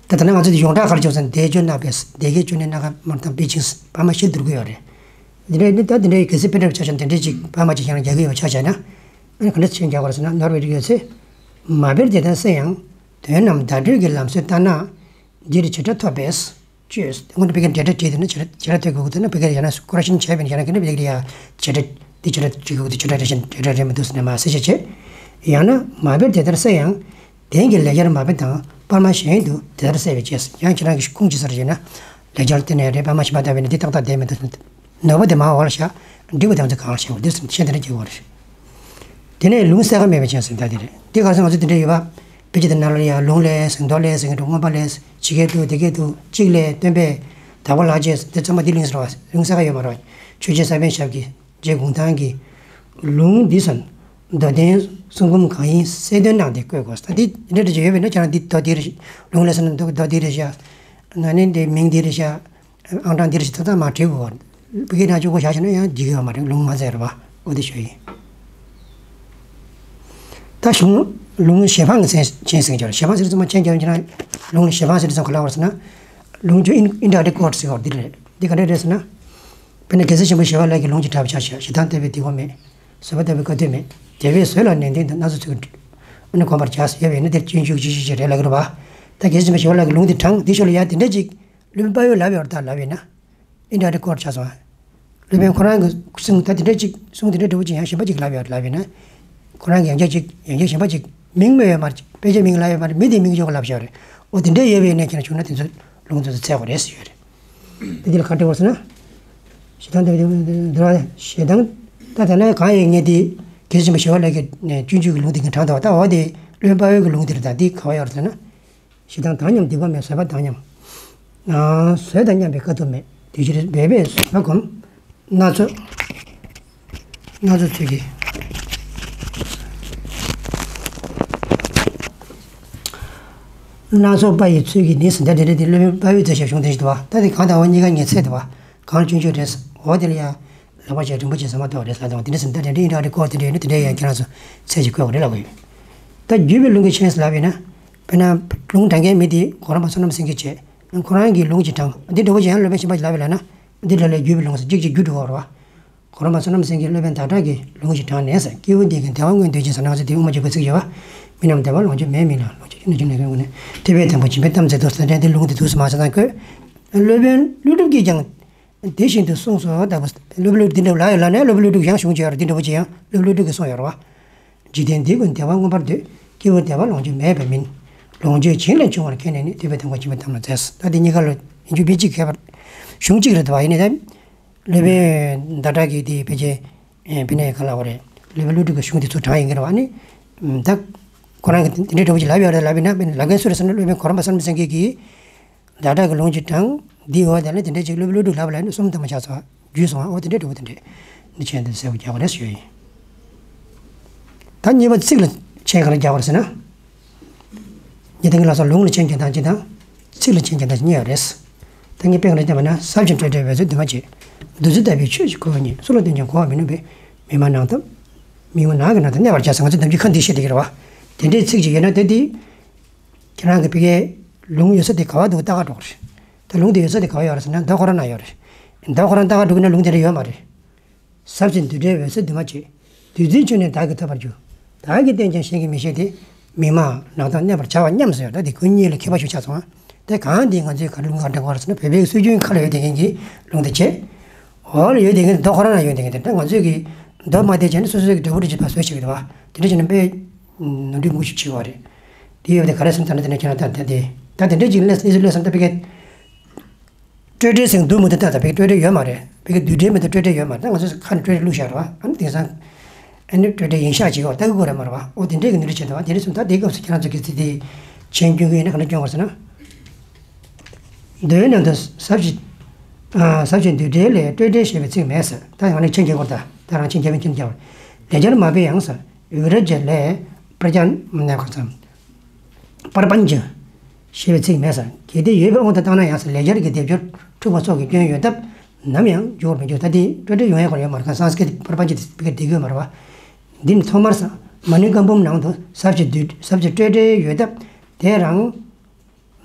ད་ད་ནང་ང་ཚོ་དེ་ཡོངས་གྲགས་ག་རེ་བྱེད་ཀྱི་ཡོད་ཟེར་ན་བཟླས་བརྗོད་སྣ་བས། བཟླས་བརྗོད་བཅུ་གནད་སྣ་ཁ་མར་དང་པེ་ཅིང་། པར་མ་བཞི་བསྡུར་གྱི་ཡོད་རེད། འདི་འདྲའི་ནི་ད་འདི་འདྲའི་གལ་སྲིད་དཔེ་འདྲ་ཆ་བཞག་ན་དེ་འདྲའི་ཅིག་པར་མ་ཅིག་ཡང་རྒྱག་གི་ཡོད་པ་ཆ་བཞག་ན། ཨ་ནི་ག་འདྲ་ཆེན་རྒྱག་དགོས་རེད་ཟེར་ན། ནོར་བའི་རིགས་ཡོད་ཚེ། མ་དཔེར་དེ་ལྟར་གསལ་ཡང་། དོན་རྣམས་བརྡ་སྤྲོད་ཀྱི་ལམ་སྲོལ་ལྟར་ན། འདིར་བྱེད་སྒྲ་ཐོབ་པས། བཅོས། སྔོན་དུ་ཕ་གིར་འབྲེལ་སྒྲ་བྲིས་དེ་ནི་བྱེད་སྒྲ་བྱེད་སྒྲ་ཐོབ་དགོས་ཀྱི་འདུག་ན་ཕ་གིར་ཡང་ན་ཀོ་རེག་ཤན་བྱས་པ་ཡིན་ན་ཡང་ན་ག་འདྲ་ཕ་གིར་ཡང་བྱེད་སྒྲ་འདི་བྱེད་སྒྲ་འབྲི་དགོས་ཀྱི་འདུག་བྱེད་སྒྲ་རེད་ཤག་འདི་བྱེད་སྒྲ་རེད་མི་འདུག་ཟེར་ནས་མར་གསལ་བཤད་བྱས། ཡང་ན་མ་དཔེར་དེ་ལྟར་གསལ་ཡང་། དོན་གྱི་ལེགས་སྦྱར་མ་དཔེ་དང་པར་མ་གཞན་དུ་དེ་ལྟར་གསལ་བའི་རྗེས་སུ། ཡང་ཁྱེད་རང་གིས་ཁུངས་ཅི་ཟེར་ཞུས་ན། ལེགས་སྦྱར་དེ་ནས་རེད། པར་མ་གཞན་པ་ལྟ་བས་ན་འདི་ཏག་ཏག་བསྡད་མི་འདུག་ཟེར་ནས། ནོར་བ་དེ་མར་འོག་ལ་བཞག་འགྲིག་པ་དེ་ང་ཚོས་གང་ལ་བྱེད་དགོས་འདུག་ཟེར་ནས་བཤད་དེ་འདྲ་བྱེད་དགོས་རེད། དེ་ནས་ལུང་གསལ་ཁ་མེད་པའི་ཕྱིར་ཟེར་ད་དེ་རེད། དེ་ག་ཚོད་ང་ཚོ་དེ་འདྲ་ཡོད་པ། དཔེ་ཆ་དེ་ནང་ལ་ཡང་ལུང་ལས་ཟེར། མདོ་ལས་ཟེར་གྱི་འདུག་མངོན་པ་ལས་ཇི་སྐད་དུ་དེ་སྐད་དུ། གཅིག་ལས་སྟོན་པས་དག་པ་ལགས་ཀྱིས། དེ་ཚང་མ་འདི་ལུང་ཟེར་བ། ལུང་གསལ་ཁ་ཡོད་མ་རེད། ཆོས་རྒྱལ་གསར་པའི་ཞབས་ཀྱི་རྗེ་གུང་ཐང་གིས། ལུང་འདི་གསུམ་མདོ་དོན་གསུང་འབུམ་གང་ཡིན་གསལ་སྟོན་གནང་སྟེ་བཀོད་དགོས། ད་འདི་འདི་འདྲ་ཅིག་ཡོད་པས་ན་ཁྱེད་རང་འདི་མདོ་འདི་རེད། ལུང་ལས་ཟེར་ན་མདོ་མདོ་འདི་རེད་ཤག་ན་ནིང་འདི་མིང་འདི་རེད་ཤག་ཨང་གྲངས་འདི་རེད་ཤག་ད་ད་མར་བྲིས་དགོས། བོད་སྐད་ནང་བཅུག་གོ་བཞག་བྱས་ན་ཡང་འགྲིག་གི་ཡོད་མ་རེད། ལུང་མ་བཙལ་རེད་པ། འོ་དེ་ཞུ་ཡིན། ད་གཞུང་ལུང་ཞལ་འཕང་གི་མཚན་ཅན་ཟེར་གྱི་ཡོད་རེད། ཞལ་འཕང་ཟེར་ཚང་མ་མཁྱེན་གྱི་ཡོད་ཀྱི་ན། ལུང་ཞལ་འཕང་ཟེར་ཚང་ག་ལ་བར་ཟེར་ན། ལུང་རྒྱུ་ཨིན་ཨིན་ཌའི་རེག་ཊི་ཀོར་ཊི་ཟེར་བ་འདི་རེད། འདི་ག་འདྲ་རེད་ཟེར་ན། དཔེར་ན་རྒྱལ་སྲས་ཆེན་པོ་ཞི་བ་ལྷ་གིས་ལུང་ཅིག་གྲགས་པ་ཆ་བཞག། ཞེ་སྡང་ལྟ་བུའི་སྡིག་པ་མེད། བཟོད་པ་ལྟ་བུའི་དཀའ་ཐུབ་མེད། དེ་བས་བཟོད་ལ་ནན་ཏན་དང་སྣ་ཚོགས་ཚུལ་གྱིས་ཨ་ནི་བསྒོམ་པར་བྱ་ཟེར་ཡོད་པས་ན། དེར་སྤྱོད་འཇུག་ཅི་ཞིག་ཅེས་རེད་ལབ་ཀྱི་རེད་པ། ད་རྒྱལ་སྲས་ཆེན་པོ་ཞི་བ་ལྷ་གིས་ལུང་འདི་དྲངས། འདི་ཞོར་ལ་ཡ་དེ་འདྲ་ཅིག་སློབ་དཔོན་དཔའ་བོས་ལབ་ཡོད་རེད། ད་ལབ་ཡིན་ན། ཨིན་ཌའི་རེག་ཊི་ཀོར་ཊི་ཆགས་སོང་། སློབ་དཔོན་ཁོ་རང་གི་གསུང་ད་དེ་འདྲ་ཅིག་གསུང་དེ་འདྲ་འདྲ་བོ་ཅིག་ཡང་གཞན་པ་ཅིག་ལབ་ཡོད་ལབ་ཡིན་ན། ཁོ་རང་གི་ཡང་བསྐྱར་ཅིག་ཡང་བསྐྱར་གཞན་པ་ཅིག་མིང་སྨོས་ཡོད་མ་རེད། དཔེ་ཆའི་མིང་ལབ་ཡོད་མ་རེད། མི་དེའི་མིང་ཅིག་ལབ་བཞག་རེད། འོ་དེ་འདྲ་ཡོད་པའི་གནས་ཁྱེད་རང་བྱུང་ན་དེ་ཚོ་ལུང་དེ་ཚོ་འཚོལ་དགོས་རེད་ཟེར་ཡོད་རེད། དེ་འདི་ལ་ག་འདྲ་བར་ཟེར་ན། ཞེ་སྡང་དེ་འདྲ་ཞེ་སྡང་ད་དེ་ན་གང་ཡིན་ངེས་དེ། རྒྱལ་སྲས་ཆེན་པོ་ཞི་བ་ལྷ་གིས་སྤྱོད་འཇུག་གི་ལུང་དེ་གིས་དྲངས་འདུག་ད་འོ་དེ་སློབ་དཔོན་དཔའ་བོའི་གི་ལུང་དེ་རེད། ད་འདི་ག་བ་ཡོད་རེད་ཟེར་ན། ཞེ་སྡང་དང་མཉམ་སྡིག་པ་མེད། བཟོད་པ་དང་མཉམ། ཨ་བཟོད་དང་མཉམ་པའི་དཀའ་ཐུབ་མེད། དེ་ཕྱིར་འབད་པས་བཟོད་པ་བསྒོམ། སྣ་ཚོགས་སྣ་ཚོགས་ཚུལ་གྱིས། སྣ་ཚོགས་དཔའ་ཡི་ཚུལ་གྱིས་ནི་ཟེར། ད་དེ་འདྲ་དེ་སློབ་དཔོན་དཔའ་བོས་མཛད་བཞག་གཞུང་དེ་ཞིག་འདུག་པ། ད་དེ་གང་དང་བ་གཉིས་ཀ་ངེས་ཚད་འདུག་པ། གང་སྤྱོད་འཇུག་རེད། འོ་དེ་ལ་ཡང་ལག་པ་བྱས་རིན་པོ་ཆེ་ཟ་མ་ཏོག་རེད་ཟེར་དང་། དེ་འདྲ་ཟེར། ད་དེ་འདྲའི་ཨིན་ཌའི་རེག་ཊི་ཀོར་ཊི་དེ་འདྲ་ཡོད་ན་དེ་འདྲ་ཡང་ཁྱེད་རང་ཚོ་ཚད་ཅིག་བཀོད་དགོས་རེད་ལབ་ཀྱི་ཡོད། ད་བརྒྱུད་པའི་ལུང་གི་མཚན་ལབ་ཡིན་ན། དཔེར་ན་ལུང་དྲངས་མཁན་མི་དེ་གོ་རམས་པ་བསོད་ནམས་སེང་གེ་བྱས། ཁོ་རང་གིས་ལུང་ཅིག་དྲངས། འདི་འདྲ་བོ་ཅིག་ཡང་སློབ་དཔོན་གཞན་པ་ཞིག་ལབ་པ་ལབ་ན། འདི་འདྲ་ལས་བརྒྱུད་པའི་ལུང་ཟེར་གཅིག་གཅིག་བརྒྱུད་འགྲོ་བ་རེད་པ། གོ་རམས་པ་བསོད་ནམས་སེང་གེས་སློབ་དཔོན་ཟླ་གྲགས་ཀྱི་ལུང་ཅིག་དྲངས་ནས་ཟེར། སྐྱེས་བུ་འདི་ཀུན་བདེ་བ་མངོན་འདོད་ཅིང་ཟེར་ན་ཟེར། དེའི་དབུ་མ་འཇུག་པའི་ཚིག་ཡོད་པ། མི་རྣམས་བདེ་བ་ལོངས་སྤྱོད་མེད་མིན་ལ། ལོངས་སྤྱོད་ཀྱི་ནི་ཅི་ནས་ཀུན་ནས། ཐོས་པས་དང་པོ་སྦྱིན་པས་གཏམ་མཛད་དོ་ཟེར་དེ་ལུང་དེ་འདུག་སེ་མ་ཟེར་དང་བཀོད། སློབ་དཔོན་ཀླུ་སྒྲུབ་ཀྱིས་ཀྱང་དེ་བཞིན་དུ་གསུངས་སོ། ལྟ་བུ་སློབ་དཔོན་ཀླུ་སྒྲུབ་འདི་འདྲ་ལབ་ཡོད་ལབ་ནས། སློབ་དཔོན་ཀླུ་སྒྲུབ་ཀྱིས་ཡང་གཞུང་བརྗོད་ཡོད་རེད། འདི་འདྲ་བོ་ཅིག་ཡང་སློབ་དཔོན་ཀླུ་སྒྲུབ་ཀྱིས་གསུངས་ཡོད་རེད་པ། འཇིག་རྟེན་འདི་ཀུན་བདེ་བ་མངོན་པར་འདོད། སྐྱེས་བུ་བདེ་བ་ལོངས་སྤྱོད་མེད་པ་མིན། ལོངས་སྤྱོད་བྱིན་ལས་བྱུང་བར་མཁྱེན་ནས་ནི། ཐོས་པས་དང་པོ་སྦྱིན་པས་གཏམ་ལ་མཛད། ད་འདི་གཉིས་ཀ་ལ་ཡིན་རྒྱུ་མིན་གཅིག་ཁྱད་པར། གཞུང་གཅིག་རེད་པ། ཡིན་ནའི་ད་སློབ་དཔོན་ཟླ་གྲགས་ཀྱིས་དེ་ཕལ་ཆེར་ཨེ་ཕི་ནས་ག་ལ་བ་རེད། སློབ་དཔོན་ཀླུ་སྒྲུབ་ཀྱི་གཞུང་དེ་ཚོ་དྲངས་ཡིན་གྱི་རེད་པ། ཨ་ནི་ད་ཁོ་རང་གིས་དེ་འདྲའི་འདྲ་བོ་ཅིག་ལབ་ཡོད་རེད་ལབ་ཡིན་ན། ལབ་མཁན་སུ་རེད་ཟེར་ན། སློབ་དཔོན་གོ་རམས་པ་བསོད་ནམས་སེང་གེ་གིས་ཟླ་གྲགས་ཀྱི་ལུང་ཅིག་དྲངས། འདིའི་འོག་དེ་ལ་དེ་འདྲ་ཅིག་སློབ་དཔོན་ཀླུ་སྒྲུབ་ལབ་པ་ལ་ནི་གསུམ་ཐམ་པ་ཆགས་སོང་། བརྒྱུད་སོང་བ། འོ་དེ་འདྲའི་འདྲ་བོ་དེ་འདྲ་ནི་མཚན་དེ་གསལ་པོ་རྒྱག་དགོས་རེད་ཞུ་ཡིན། ད་གཉིས་པ་ཚིག་ལ་མཚན་ག་རེ་རྒྱག་དགོས་རེད་ཟེར་ན། ངས་ད་གིན་ལབ་སོང་། ལུང་ལ་མཚན་རྒྱག་སྟངས་གཅིག་དང་། ཚིག་ལ་མཚན་རྒྱག་སྟངས་གཉིས་ཡོད་རེད། ད་ངས་དཔེ་ག་རེ་བསྟན་པ་ན། ཟབ་ཅིང་སྤྲོས་བྲལ་འོད་གསལ་འདུས་མ་བྱས། བདུད་རྩི་ལྟ་བུའི་ཆོས་ཀྱི་ཁུ་བ་ཉིད། སུ་ལ་བསྟན་ཀྱང་གོ་བར་མི་ནུས་པས། མིག་དམར་ནག་དང་། མིག་དམར་ནག་གི་ནང་དུ་གནས་པར་བྱ་ཟེར། ང་ཚོས་ནམ་རྒྱུན་ཁ་འདི་བཤད་བསྡད་ཀྱི་རེད་པ། དེ་འདྲའི་ཚིག་ཅིག་ཡོད་ན་དེ་འདི་ཁྱེད་རང་གི་ཕ་གིའི་ལུང་ཡོད་ས་དེ་ག་པར་འདུག་ལྟ་ག་འགྲོ་གི་རེད། ད་ལུང་དེ་ཡོད་ས་དེ་ག་པར་ཡོད་རེད་ཟེར་ན། མདོ་ཁོ་རང་ན་ཡོད་རེད། མདོ་ཁོ་རང་ལྟ་ག་འགྲོ་གི་ན་ལུང་དེ་འདྲ་ཡོད་མ་རེད། ཟབ་ཅིང་རྡུལ་བྲལ་འོད་གསལ་འདུས་མ་བྱས། བདུད་རྩིའི་ཆུ་ནི་བདག་གིས་ཐོབ་པར་འགྱུར། བདག་གིས་བསྟན་ཀྱང་གཞན་གྱིས་མི་ཤེས་ཏེ། མིག་དམར་ནག་དང་གནས་པར་བྱ་བ་མཉམ་ཟེར་ཡོད། ད་དེ་ཁོ་གཉིས་ལ་ཁྱད་པར་ཞིག་ཆགས་སོང་ཨ། དེ་གང་དེ་ང་ཚོས་ག་རེ་ལུང་ག་འདྲ་གོ་རེད་ཟེར་ན། བོད་པའི་སྲོལ་རྒྱུན་ཁ་ལ་ཡོད་བསྡད་མཁན་གྱི་ལུང་དེ་བྱས། འོག་ལ་ཡོད་བསྡད་མཁན་དེ་མདོ་ཁོ་རང་ན་ཡོད་བསྡད་མཁན་དེ། ད་ང་ཚོས་ཀྱིས་མདོ་མ་བལྟས་བྱས་ན་སོ་སོའི་གི་འདྲ་པོ་འདྲ་ཅིག་ཕར་བཟོས་བྱེད་ཀྱི་འདུག་བ། དེ་འདྲ་བྱས་ན་དཔེ་ནོར་འཁྲུལ་མང་པོ་ཞིག་ཕྱིན་པ་རེད། དེ་ཡོད་པ་དེ་ག་རེ་ཟེར་ན། ད་ནི་དེ་ནས་ཁྱེད་རང་ད་ད་དེ་ད་དེ་འདྲ་ཅིག་སླེབས་སླེབས་སོང་ད་ཕ་གི་སྤྲོས་བྲལ་ཟེར་འདུག་མི་འདུག་ལྟ་ད། ཕ་གི་སྤྲོས་བྲལ་ཡོད་མ་རེད། ཕ་གི་རྡུལ་བྲལ་མི་འདུག་སྤྲོས་བྲལ་ཡོད་མ་རེད། ད་ང་ཚོས་ཁ་ནས་སྤྲོས་བྲལ་བླུགས་བཞག་རེད་བ། ཨ་ནི་དེང་སང་ཨ་ནི་སྤྲོས་བྲལ་ཡིན་ཤག་ཅིག་ཡོད་ལྟ་གི་གོ་རེད་མ་རེད་བ། ཨོ་དེ་འདྲས་ཀྱི་ནི་རེ་བྱེད་དང་བ། དེ་རེད་སོང་ད་དེའི་སྐབས་སུ་ཁྱེད་རང་ཚོ་གི་ཚིག་དེ་མཆན་སྐྱོན་གི་ཡིན་ན་ག་འདྲ་སྐྱོན་དགོས་ཟེར་ན། མདོའི་ནང་དུ་ཟབ་ཅིང་ཨ་ཟབ་ཅིང་རྡུལ་བྲལ་ལས་སྤྲོས་བྲལ་ཞེས་པའི་ཚིག་མེད་ཟེར། ད་ཡང་ནས་མཆན་རྒྱག་དགོས། ད་ད་རང་མཆན་རྒྱག་མིན་མཆན་རྒྱག་དགོས། ལེགས་སྦྱར་མ་དཔེ་ཡང་ཟེར། བི་ར་ཇ་ལས་པྲ་ཛྙཱ་ན་ག་ཚང་པར་པཉྩ་ཞེས་པའི་ཚིག་མེད་ཟེར། གལ་ཏེ་ཡོད་པའི་དབང་དུ་བཏང་ན་ཡང་ཟེར། ལེགས་སྦྱར་གྱི་སྡེབ་སྦྱོར་འཁྲུགས་པ་སོགས་ཀྱི་སྐྱོན་ཡོད་སྟབས་ནམ་ཡང་འཇུག་པར་མི་འགྱུར། ད་དེ་སྤྲོས་བྲལ་ཡོང་ཡ་ག་རེ་ཡོད་མ་རེད། གང་སཾ་སྐྲྀ་ཏ་པར་པཉྩ་དེ་བི་ག་འདི་གི་ཡོད་མ་རེད་བ། འདི་ནི་ཐོག་མར་ཟེར། མ་ཎི་བཀའ་འབུམ་ནང་དུ་ཟབ་ཅིང་རྡུལ་ཟབ་ཅིང་སྤྲོས་བྲལ་ཡོད་སྟབས་དེ་རང་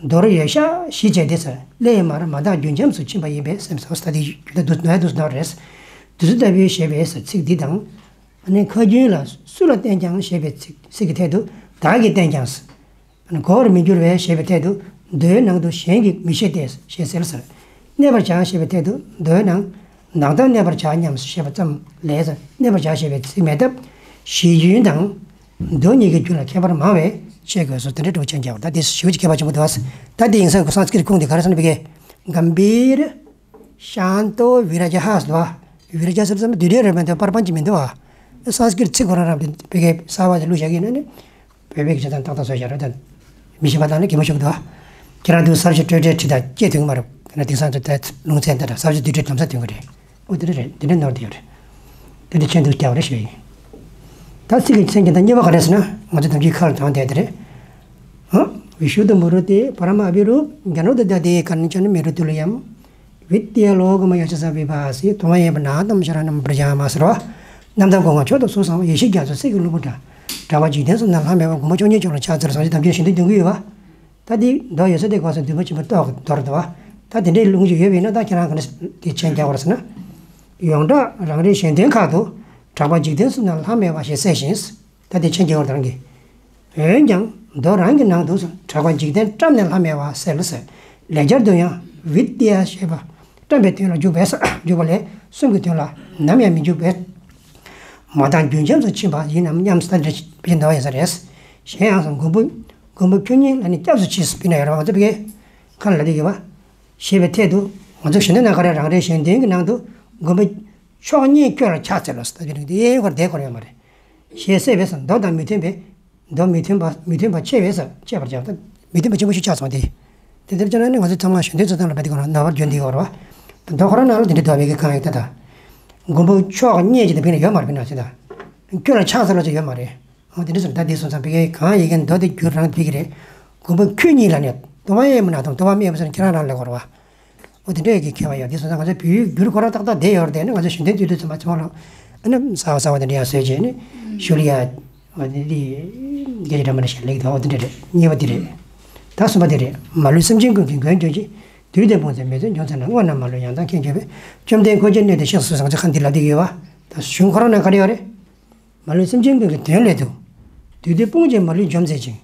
མདོར་ཡོད་ཤག་ཞེས་བྱས་ཏེ་ཟེར། སླད་མར་མ་དག་རྒྱུན་འབྱམས་སུ་ཕྱིན་པ་ཡིན་པས་སེམས་སོ། ད་དེ་རྒྱུན་ད་འདུག་ནོར་ཡ་འདུག་ནོར་རེད། བདུད་རྩི་ལྟ་བུའི་ཞེས་པའི་ཚིག་འདི་དང་། ཨ་ནི་ཁ་རྒྱུན་ལ་སུ་ལ་བསྟན་ཀྱང་ཞེས་པའི་ཚིག་ཚིག་གི་ཐད་དུ་བདག་གིས་བསྟན་ཀྱང་། གོ་བར་མི་འགྱུར་བས་ཞེས་པའི་ཐད་དུ་མདོའི་ནང་དུ་གཞན་གྱིས་མི་ཤེས་ཏེ་ཞེས་གསལ་ཟེར། གནས་པར་བྱ་ཞེས་པའི་ཐད་དུ་མདོའི་ནང་ནག་དང་གནས་པར་བྱ་སྙམ་ཞེས་པ་ཙམ་ལས་གནས་པར་བྱ་ཞེས་པའི་ཚིག་མེད་སྟབས་གཞི་རྒྱུན་དང་མདོ་གཉིས་ཀྱི་རྒྱུན་ལ་ཁྱད་པར་མང་བས་ཤེས་དགོས་སོ། དེ་འདྲའི་འགྲོ་ཆེན་རྒྱག་པ་ད་དེ་ཞེ་པོ་ཅིག་ཁྱད་པར་ཆེན་པོ་འདུག་ཨ། ད་དེ་ཡིན་ས་སཾ་སྐྲྀ་ཏ་ཁུངས་དེ་ག་རེ་ཟེར་ན་བི་གེ་གམ་བྷིར་ཤཱན་ཏོ་བི་ར་ཇ་ཧ་ཟེར་བ། བི་ར་ཇ་ཟེར་ཙམ་རྡུལ་བྲལ་རེད་མ་གཏོགས་པར་པཉྩ་མི་འདུག་ཨ། སཾ་སྐྲྀ་ཏ་ཚིག་ཁོ་རང་རང་བི་གེ་གསར་བ་དེ་བླུགས་བཞག་གི་ཡིན་ན་ནི། བོད་པའི་སྤྱིར་བཏང་ཏག་ཏག་བཟོས་བཞག་རེད་དེ། མི་ཤེས་པ་དང་ནི་གད་མོ་ཤོར་གི་འདུག་ཨ། ཁྱེད་རང་ཚོས་ཟབ་ཅིང་སྤྲོས་བྲལ་བྲིས་དང་བཅས་ཐོན་གི་མ་རེད། དེ་ན་དེང་སང་ཚོ་ད་ལུང་ཚན་དེ་འདྲ་ཟབ་ཅིང་རྡུལ་བྲལ་དམ་ཟབ་ཐོན་གི་རེད། ཨོ་དེ་འདྲ་རེད། དེ་འདྲ་ནོར་དེ་ཡོད་རེད། དེ་འདྲ་མཆན་འདུག་རྒྱག་རེད་ཞུ་ཡིན། ད་ཚིག་གི་མཚན་གྱི་ད་གཉིས་པ་ག་རེ་ཟེར་ན་ང་ཚོ་ནམ་རྒྱུན་ཁ་ལ་དྲངས་བསྡད་དེ་རེད། ཨ། བི་ཤུདྡྷ་མ་རུ་ཏེ་པ་ར་མ་བི་རུ་ཛྙཱ་ནོ་དི་ཏ་དེ་ཀ་ཎི་ཙཱ་ན་མི་རུ་ཏུ་ལ་ཡམ། བི་དེ་ལོ་གོ་མ་ཡ་ཆ་ས་བི་བ་སི་ཐོ་མ་ཡེ་བ་ན་དམ་ཤ་ར་ནམ་པྲ་ཡ་མ་སི་རོ། རྣམ་ཐར་གོ་ང་མཆོག་ཏུ་སོ་སང་ཡེ་ཤེས་རྒྱ་མཚོ་སྲས་ཀྱི་ལུས་པོ་འདྲ། གྲགས་པ་འཇིག་རྟེན་གསུམ་ན་ལྷམ་མེ་བ་མགོན་པོ་མཆོག་བརྙེས་མཆོག་ལ་ཕྱག་འཚལ་ལོ་སོགས་ཀྱི་དམ་ཆོས་ཞལ་འདོན་འདོན་གྱི་ཡོད་པ། ད་འདི་མདོ་ཡོད་ས་དེ་གོ་ས་འདུས་པ་ཆེན་པོ་ཏོག་གི་མདོར་འདུ་བ། ད་དེ་འདྲའི་ལུང་ཞིག་ཡོད་པ་ཡིན་ན་ད་ཁྱེད་རང་ག་འདྲ་དེ་མཆན་རྒྱག་པར་ཟེར་ན། ཡོངས་གྲགས་རང་རེའི་ཞལ་འདོན་ཁག་ཏུ། གྲགས་པ་འཇིག་རྟེན་གསུམ་ན་ལྷམ་མེ་བ་ཞེས་གསལ་ཞིང་། ད་དེ་མཆན་རྒྱག་པར་དང་གི་འོན་ཀྱང་མདོ་རང་གི་ནང་དུ་གྲགས་པ་འཇིག་རྟེན་བཀྲམ་ནས་ལྷམ་མེ་བ་གསལ་ལོ་ཟེར། ལེགས་སྦྱར་དུ་ཡང་བི་དེ་ཡ་ཞེས་པ་བཀྲམ་པའི་དོན་ལ་འཇུག་པས་འཇུག་པ་ལས་གསུམ་གྱི་དོན་ལ་ནམ་ཡང་མི་འཇུག་པས། མ་དག་རྒྱུན་འབྱམས་སུ་ཕྱིན་པ་ཡིན་ནམ་སྙམ་སྟེ་འདྲི་བྱེད་པའི་འདོད་པ་ཡོད་ས་རེད། གཞན་ཡང་མགོན་པོ་མགོན་པོ་ཁྱོད་ཉིད་ལ་ནི་སྐྱབས་སུ་མཆི་ཟེར་བ་ཡིན་ན་ཡོད་རེད་བ། ང་ཚོ་བི་ཁ་ལ་དེ་ཡོད་པ། ཞེས་པའི་ཐད་དུ་ང་ཚོ་གཞན་དོན་ན་ག་རེ་རང་རེའི་གཞན་དོན་གྱི་ནང་དུ་མགོན་པོ་མཆོག་བརྙེས་ཁྱོད་ལ་ཕྱག་འཚལ་ལོ་ཟེར་ད་དེ་རིང་དེ་ཡེ་བར་བསྡད་དགོས་ཡོད་མ་རེད། ཞེས་གསལ་བས་མདོ་དང་མི་མཐུན་པས། མདོ་མི་མཐུན་པ་མི་མཐུན་པ་ཆེ་བས་ཟེར་དཔྱད་པར་བྱ་བ་དང་མི་མཐུན་པ་ཆེན་པོ་ཞིག་ཆགས་སོང་སྟེ། དེ་ལྟར་བྱས་ན་ནི་ང་ཚོ་ཚང་མ་གཞན་དོན་རྩོད་སྟངས་ལ་བས་དེ་གོ་ན་ནོར་བར་འགྱུར་འདི་ཡོད་རེད་བ། མདོ་ཁོ་རང་ནང་ལ་དེ་འདྲའི་འདུག་བས་ཀྱི་གང་ཡིན་ད་ད། མགོན་པོ་མཆོག་བརྙེས་ཀྱི་དེ་བས་ན་ཡོད་མ་རེད་བས་ན་ཟེར་ད། ཁྱོད་ལ་ཕྱག་འཚལ་ལོ་ཟེར་ཡོད་མ་རེད། འོ་དེ་འདྲ་ཟེར་ད་འདི་སོང་ཙང་བི་ཁའི་གང་ཡི་གེ་མདོ་དེ་བསྒྱུར་རང་བི་གི་རེད། མགོན་པོ་ཁྱོད་ཉིད་ལ་ནི་དུ་མ་ཡེ་མ་ན་དང་དུ་མ་མེ་བ་ཟེར་ཁྱེད་རང་རང་ལས་གོ་རེད་བ། འོ་དེ་འདྲ་ཡི་གེ་མཁས་པ་ཡོད་དེ་སོང་ཙང་ང་ཚོ་བོད་ཡིག་བསྒྱུར་ཁོ་རང་ཏག་ཏག་བསྡད་ཡོད་རེད་དེ་ནི་ང་ཚོ་གཞན་དོན་དུས་དུས་ཚོད་མ་ཚང་ལ་ཨ་ནི་གསར་པ་གསར་པ་དེ་འདྲ་ཡང་བཟོས་བྱས་ནི་ཞུ་ལི་ཡ། འོ་དེ་འདི་སྐད་ཆ་འདྲ་མ་འདྲ་ཞིག་ལེགས་འདུག་འོ་དེ་འདྲ་རེད། གཉིས་པ་དེ་རེད། ད་གསུམ་པ་དེ་རེད། མ་ལུས་སེམས་ཅན་ཀུན་གྱི་མགོན་གྱུར་ཅིང་། བདུད་དང་དཔུང་བཙན་མེ་ཚོགས་འཇོམས་མཛད་ན། དངོས་རྣམས་མ་ལུས་ཡང་དག་མཁྱེན་གྱུར་པའི། བཅོམ་ལྡན་འཁོར་བཅས་གནས་དེར་གཤེགས་སུ་གསོལ། ང་ཚོ་ཁ་འདི་ལབ་བསྡད་ཀྱི་ཡོད་པ། ད་གཞུང་ཁོ་རང་ནང་ག་རེ་ཡོད་རེད། མ་ལུས་སེམས་ཅན་ཀུན་གྱི་དོན་སླད་དུ། བདུད་འདུལ་དཔུང་བཅས་མ་ལུས་འཇོམས་མཛད་ཅིང་།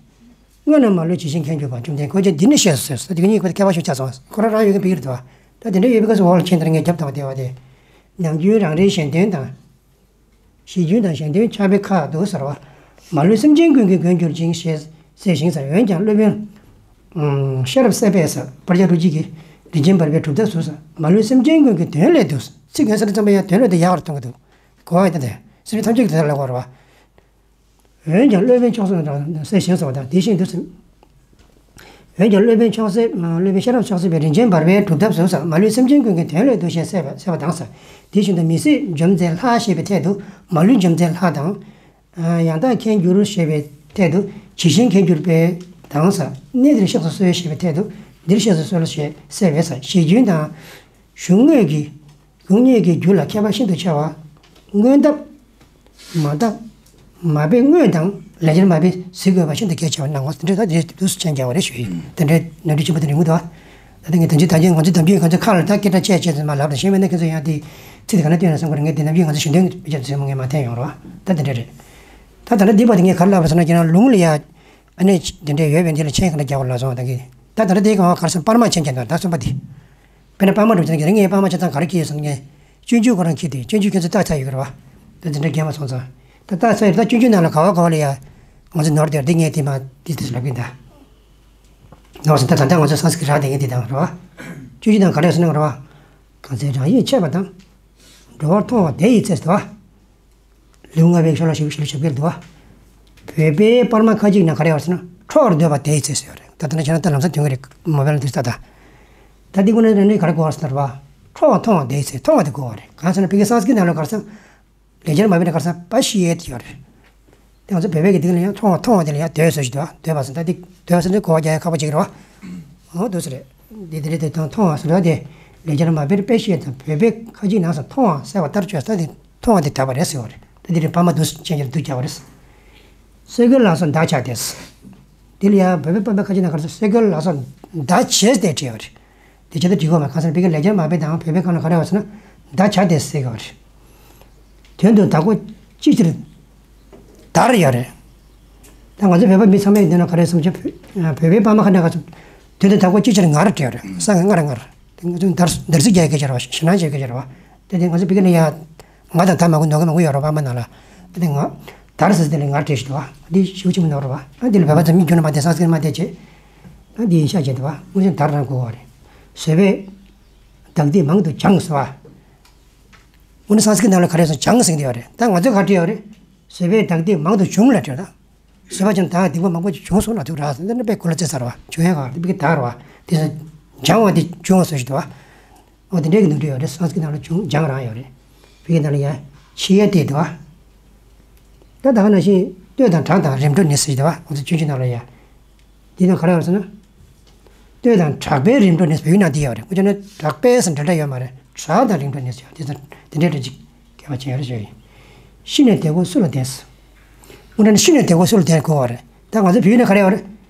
དངོས་རྣམས་མ་ལུས་ཇི་བཞིན་མཁྱེན་གྱུར་པ། བཅོམ་ལྡན་འཁོར་བཅས་འདི་ནི་གཤེགས་སུ་གསོལ། ད་དེ་གཉིས་ཀ་ཁྱད་པར་ཤུགས་ཆགས་སོང་། ཁོ་རང་རང་ཡོད་ཀྱི་བི་གིར་འདུག་བ། ད་དེ་འདྲ་ཡོད་པའི་སྐབས་སུ་འོག་ལ་མཆན་དེ་ངས་རྒྱབ་བཏང་བ་དེ་བ་དེ། ནམ་རྒྱུན་རང་རེའི་གཞན་དོན་དང་། གཞན་རྒྱུན་དང་གཞན་དོན་ཆགས་པའི་ཁ་དུ་ཟེར་བ། མ་ལུས་སེམས་ཅན་ཀུན་གྱི་མགོན་གྱུར་ཅིང་ཞེས་གསལ་ཞིང་ཟེར། འོན་ཀྱང་སློབ་དཔོན། ཤེས་རབ་སད་པས་ཟེར་དཔལ་རྒྱལ་རྡོ་རྗེ་གིས་རིན་ཆེན་འབར་བའི་སྒྲུབ་ཐབས་སུ་ཟེར། མ་ལུས་སེམས་ཅན་ཀུན་གྱི་དོན་སླད་དུ། ཚིག་གང་ཟེར་ཙམ་པ་ཡང་དོན་སླད་དུ་ཡག་པར་མཐོང་གི་འདུག་གོ་བ་ཡིན་ད་དེ། སེམས་ཅན་ཐམས་ཅད་ཀྱི་དོན་ལ་གོ་བ་རེད་བ། འོན་ཀྱང་སློབ་དཔོན་མཆོག་གསུམ་དང་གསལ་ཞིང་གསལ་བ་དང་དེ་བཞིན་དུ་སེམས། འོན་ཀྱང་སློབ་དཔོན་མཆོག་སེ་སློབ་དཔོན་ཤེས་རབ་མཆོག་སེ་བའི་རིན་ཆེན་འབར་བའི་སྒྲུབ་ཐབས་སུ་ཟེར། མ་ལུས་སེམས་ཅན་ཀུན་གྱི་དོན་སླད་དུ་ཞེས་གསལ་བ་གསལ་བ་དང་ཟེར། དེ་བཞིན་དུ་མི་ཟད་འཇོམས་མཛད་ལྷ་ཞེས་པའི་ཐད་དུ་མ་ལུས་འཇོམས་མཛད་ལྷ་དང་། ཡང་དག་མཁྱེན་གྱུར་ཞེས་པའི་ཐད་དུ་ཇི་བཞིན་མཁྱེན་གྱུར་པའི་དང་ཟེར། གནས་འདིར་གཤེགས་སུ་གསོལ་ཞེས་པའི་ཐད་དུ་འདིར་གཤེགས་སུ་གསོལ་ཞེས་གསལ་བས་ཟེར། གཞན་རྒྱུན་དང་། གཞུང་དངོས་ཀྱི། གཞུང་གཉིས་ཀྱི་རྒྱུད་ལ་ཁྱད་པར་ཤིན་ཏུ་ཆེ་བ། མངོན་དག་མ་དག་མ་དཔེ་དངོས་དང་ལེགས་སྦྱར་མ་དཔེ་གཟིགས་དགོས་པ་ཤིན་ཏུ་གལ་ཆེ་བ་སྣང་ངོ་། དེ་འདྲ་ད་དེ་འདུག་སེ་མཆན་རྒྱག་པ་རེད་ཞུ་ཡིན། དེ་འདྲའི་ནོར་འཁྲུལ་ཆེན་པོ་དེ་རིང་མུ་དོ། ད་ལྟ་ངས་དམ་ཚིག་དམ་ཚིག་ང་ཚོའི་དམ་ཚིག་ང་ཚོའི་ཁ་ལ་ད་སྐད་གྲགས་ཆེ་ཆེ་ཚོད་མ་ལབ་དང་ཤེས་མེད་ན་ཁྱེད་ཚོ་ཡང་དེ་ཚིག་དེ་ག་ན་སྟོན་ན་བསམ་དགོས་རེད། ངས་དེ་ནམ་རྒྱུན་ང་ཚོ་ཞུ་འདོན་བྱེད་ཚོད་མ་ངས་མ་འཐེན་ཡོང་རོགས། ད་དེ་འདྲ་རེད། ད་ད་ལྟ་འདི་པ་དེ་ངས་ག་རེ་ལབ་རེད་ཟེར་ན་ཁྱེད་རང་ལུང་ལ་ཡ། ཨ་ནི་དེ་འདྲའི་ཡོད་པའི་འདི་ལ་མཆན་ག་འདྲ་རྒྱག་པ་ལ་སོང་ད་གི། ད་ད་ལྟ་དེ་གང་བ་གར་སོང་པར་མ་མཆན་རྒྱག་འདུག་ད་གསུམ་པ་དེ། དཔེར་ན་པར་མ་སྒྲུབ་བྱས་ན་ངས་པར་མ་ཆ་ཚང་ག་རེ་འཁྱེར་ཡོད་ཟེར་ན་ངས། སྤྱོད་འཇུག་ཁོ་རང་འཁྱེར་ཏེ་སྤྱོད་འཇུག་ཁྱེད་ཚོས་ལྟ་ཚར་ཡོད་ཀྱི་རེད་བ། ད་འཛིན་གྲྭ་རྒན་མ་སོང་ཙང་། ད་ལྟ་ཚར་ཡོད་ད་སྤྱོད་འཇུག་ནང་ལ་ག་བ་ག་བ་ལ་ཡ། ང་ཚོ་ནོར་དེར་འདི་ངས་དེ་མ་དེ་དེ་ལབ་ཀྱིན་ད། ནོར་སོང་ད་ད་ལྟ་ང་ཚོ་སངས་ཀྲིཏ་རག་བསྡད་མཁན་དེ་དང་རེད་བ། སྤྱོད་འཇུག་ནང་ག་རེ་ཡོད་ཟེར་ན་རེད་བ། གང་ཚེ་རང་ཡིད་ཆེས་པ་དང་། འགྲོ་བར་མཐོང་བ་དེ་ཡི་ཚེ་ཟེར་བ། ལེའུ་ལྔ་པའི་ཤོ་ལོ་ཀ་བཞི་བཅུ་ཞེ་བརྒྱད་འདུག་བ། བོད་པའི་པར་མ་ཁ་ཅིག་ནང་ག་རེ་ཡོད་ཟེར་ན་ཁྲོ་བར་འདོད་པ་དེའི་ཚེ་ཟེར་ཡོད་རེད། ད་ལྟ་ན་ཁྱེད་རང་ད་ལམ་སང་ཐོན་གྱི་རེད། མོ་བལ་དུས་ད་ད། ད་འདི་ཀུན་ནས་རེ་ནས་ག་རེ་གོ་བ་ཟེར་ན་རེད་བ། ཁྲོ་བ་མཐོང་བ་དེའི་ཚེ་མཐོང་བ་དེ་གོ་བ་རེད། གང་ཟེར་ན་བོད་ཀྱི་སངས་ཀྲིཏ་ནང་ལ་ག་རེ་ཟེར། ལེགས་སྦྱར་མ་དཔེ་ནང་ག་རེ་ཟེར་པ་ཤི་ཡེ་དེ་ཡོད་རེད། དེ་ང་ཚོ་བོད་པའི་གི་སྟེང་ལ་ཡང་མཐོང་བ་མཐོང་བ་དེ་ལ་ཡང་འདོད་ཟེར་ཞིག་འདུག་འདོད་པ་ཟེར་ད་འདི་འདོད་པ་ཟེར་འདི་གོ་བ་རྒྱག་ཡ་ཁག་པོ་ཅིག་རེད་བ། འོ་འདུག་ཟེར་རེད། འདི་དེ་རེད་དེ་དང་མཐོང་བ་ཟེར་བ་དེ་ལེགས་སྦྱར་མ་དཔེར་དཔེ་ཤེས་དང་བོད་པའི་ཁ་ཅིག་ནང་སོགས་མཐོང་བ་གསལ་བ་ལྟར་བཅོས་ས་དེ་མཐོང་བ་དེ་དག་པ་རེད་ཟེར་བ་རེད། ད་འདི་རེད་པར་མ་འདུག་ཅན་གྱི་འདུག་རྒྱག་པ་རེད། སེ་གོལ་ལ་སོགས་མདའ་ཆགས་ཏེ། དེ་ལ་ཡང་བོད་པའི་པར་མ་ཁ་ཅིག་ནང་ག་རེ་ཟེར་སེ་གོལ་ལ་སོགས་མདའ་བྱས་ཏེ་བྲིས་པ་རེད། དེ་བྱས་ཏེ་བྲིས་གོ་མ་གང་ཟེར་བོད་ཀྱི་ལེགས་སྦྱར་མ་དཔེ་དང་བོད་པའི་སྒང་ལ་ག་རེ་ཡོད་ཟེར་ན་མདའ་བྱས་ཏེ་ཟེར་གོ་རེད། དོན་དུ་བདག་པོ་ཅི་ཕྱིར་བདར་ཡོད་རེད། ད་ང་ཚོ་བོད་པ་མི་ཚང་མས་འདི་ན་ག་རེ་བསམ་ཆེ་བོད་པའི་པར་མ་ཁ་འདྲ་ག་ཚོད་དོན་དུ་བདག་པོ་ཅི་ཕྱིར་ངར་བྲིས་ཡོད་རེད། ས་ངར་ངར་ངར། དེ་ང་ཚོ་འདར་འདར་སིག་རྒྱག་སྐད་ཆ་རེད་བ། ཞེད་སྣང་བྱེད་སྐད་ཆ་རེད་བ། དེ་དེ་ང་ཚོ་བོད་ཀྱི་ལ་ཡ། ང་དང་ད་མ་གུ་ནོར་གི་མ་གུ་ཡོད་རོགས་པ་མ་ནང་ལ། ཨ་དེ་ང་། དར་ཟེར་དེ་ལ་ང་བྲིས་ཤི་འདུག་བ། འདི་ཞིའུ་ཆི་མི་ནོར་བ། ཨ་འདི་ལ་བོད་པ་ཚོ་མི་རྒྱུ་ན་མ་དེ་སངས་ཀྲིཏ་མ་དེ་བྱེད། ཨ་འདི་ཡིན་ཤག་བྱེད་འདུག་བ། དངོས་བཞིན་དར་རང་གོ་བ་རེད། བཟོད་པས། བདག་སྡིག་མང་དུ་སྦྱངས་ཟེར་བ། དངོས་གནས་སངས་ཀྲིཏ་ནང་ལ་ག་རེ་ཟེར་སྦྱངས་ཟེར་གྱི་ཡོད་རེད། ད་ང་ཚོས་ག་བྲིས་ཡོད་རེད། བཟོད་པས་བདག་སྡིག་མང་དུ་བྱུང་ལ་བྲིས་ད། བཟོད་པ་ཅན་དག་སྡིག་པ་མང་པོ་ཅིག་བྱུང་སོང་ན་ཐུག་ར་ཟེར་འདི་ནི་དཔེ་གོ་ལ་རྩེ་ཚར་བ་བྱུང་ཡ་ག་རེ་དཔེ་གི་དར་བ་དེ་ཚོ་སྦྱང་བ་དེ་བྱུང་བ་བཟོ་ཞིག་འདུག་བ། འོ་དེ་འདྲའི་གི་ནོར་འཁྲུལ་ཡོད་རེད། སངས་ཀྲིཏ་ནང་ལ་བྱུང་སྦྱང་རང་ཡོད་རེད། བོད་ཀྱི་ནང་ལ་ཡ་ཕྱི་ཡ་དེ་འདུག་བ། ད་ད་ག་ནང་བཞིན་ལྟོས་དང་གྲགས་དང་རིམ་གྲོ་ནི་ཟེར་གྱི་འདུག་བ། འོ་ཚོ་ཆུང་ཆུང་ནང་ལ་ཡ། དེ་ནང་ག་རེ་ཡོད་ཟེར་ན། ལྟོས་དང་གྲགས་པས་རིམ་གྲོ་ནི། བོད་ཡིག་ནང་འདི་ཡོད་རེད། འོ་ཅོ་ན་གྲགས་པས་ཟེར་འདྲ་འདྲ་ཡོད་མ་རེད། གྲགས་དང་རིམ་གྲོ་ནི་ཟེར་ཡོད་དེ་ཚོ་དེ་འདྲའི་འདྲ་ཅིག་སྐད་པ་ཆེན་ཡོད་རེད་ཞུ་ཡིན། ཤི་ནས་བདེ་སྐོར་སུ་ལ་བསྟན། དངོས་འདྲ་ནི་ཤི་ནས་བདེ་སྐོར་སུ་ལ་བསྟན་གོ་བ་རེད། ད་ང་ཚོ་བོད་ཡིག་ནང་ག་རེ་ཡོད་རེད།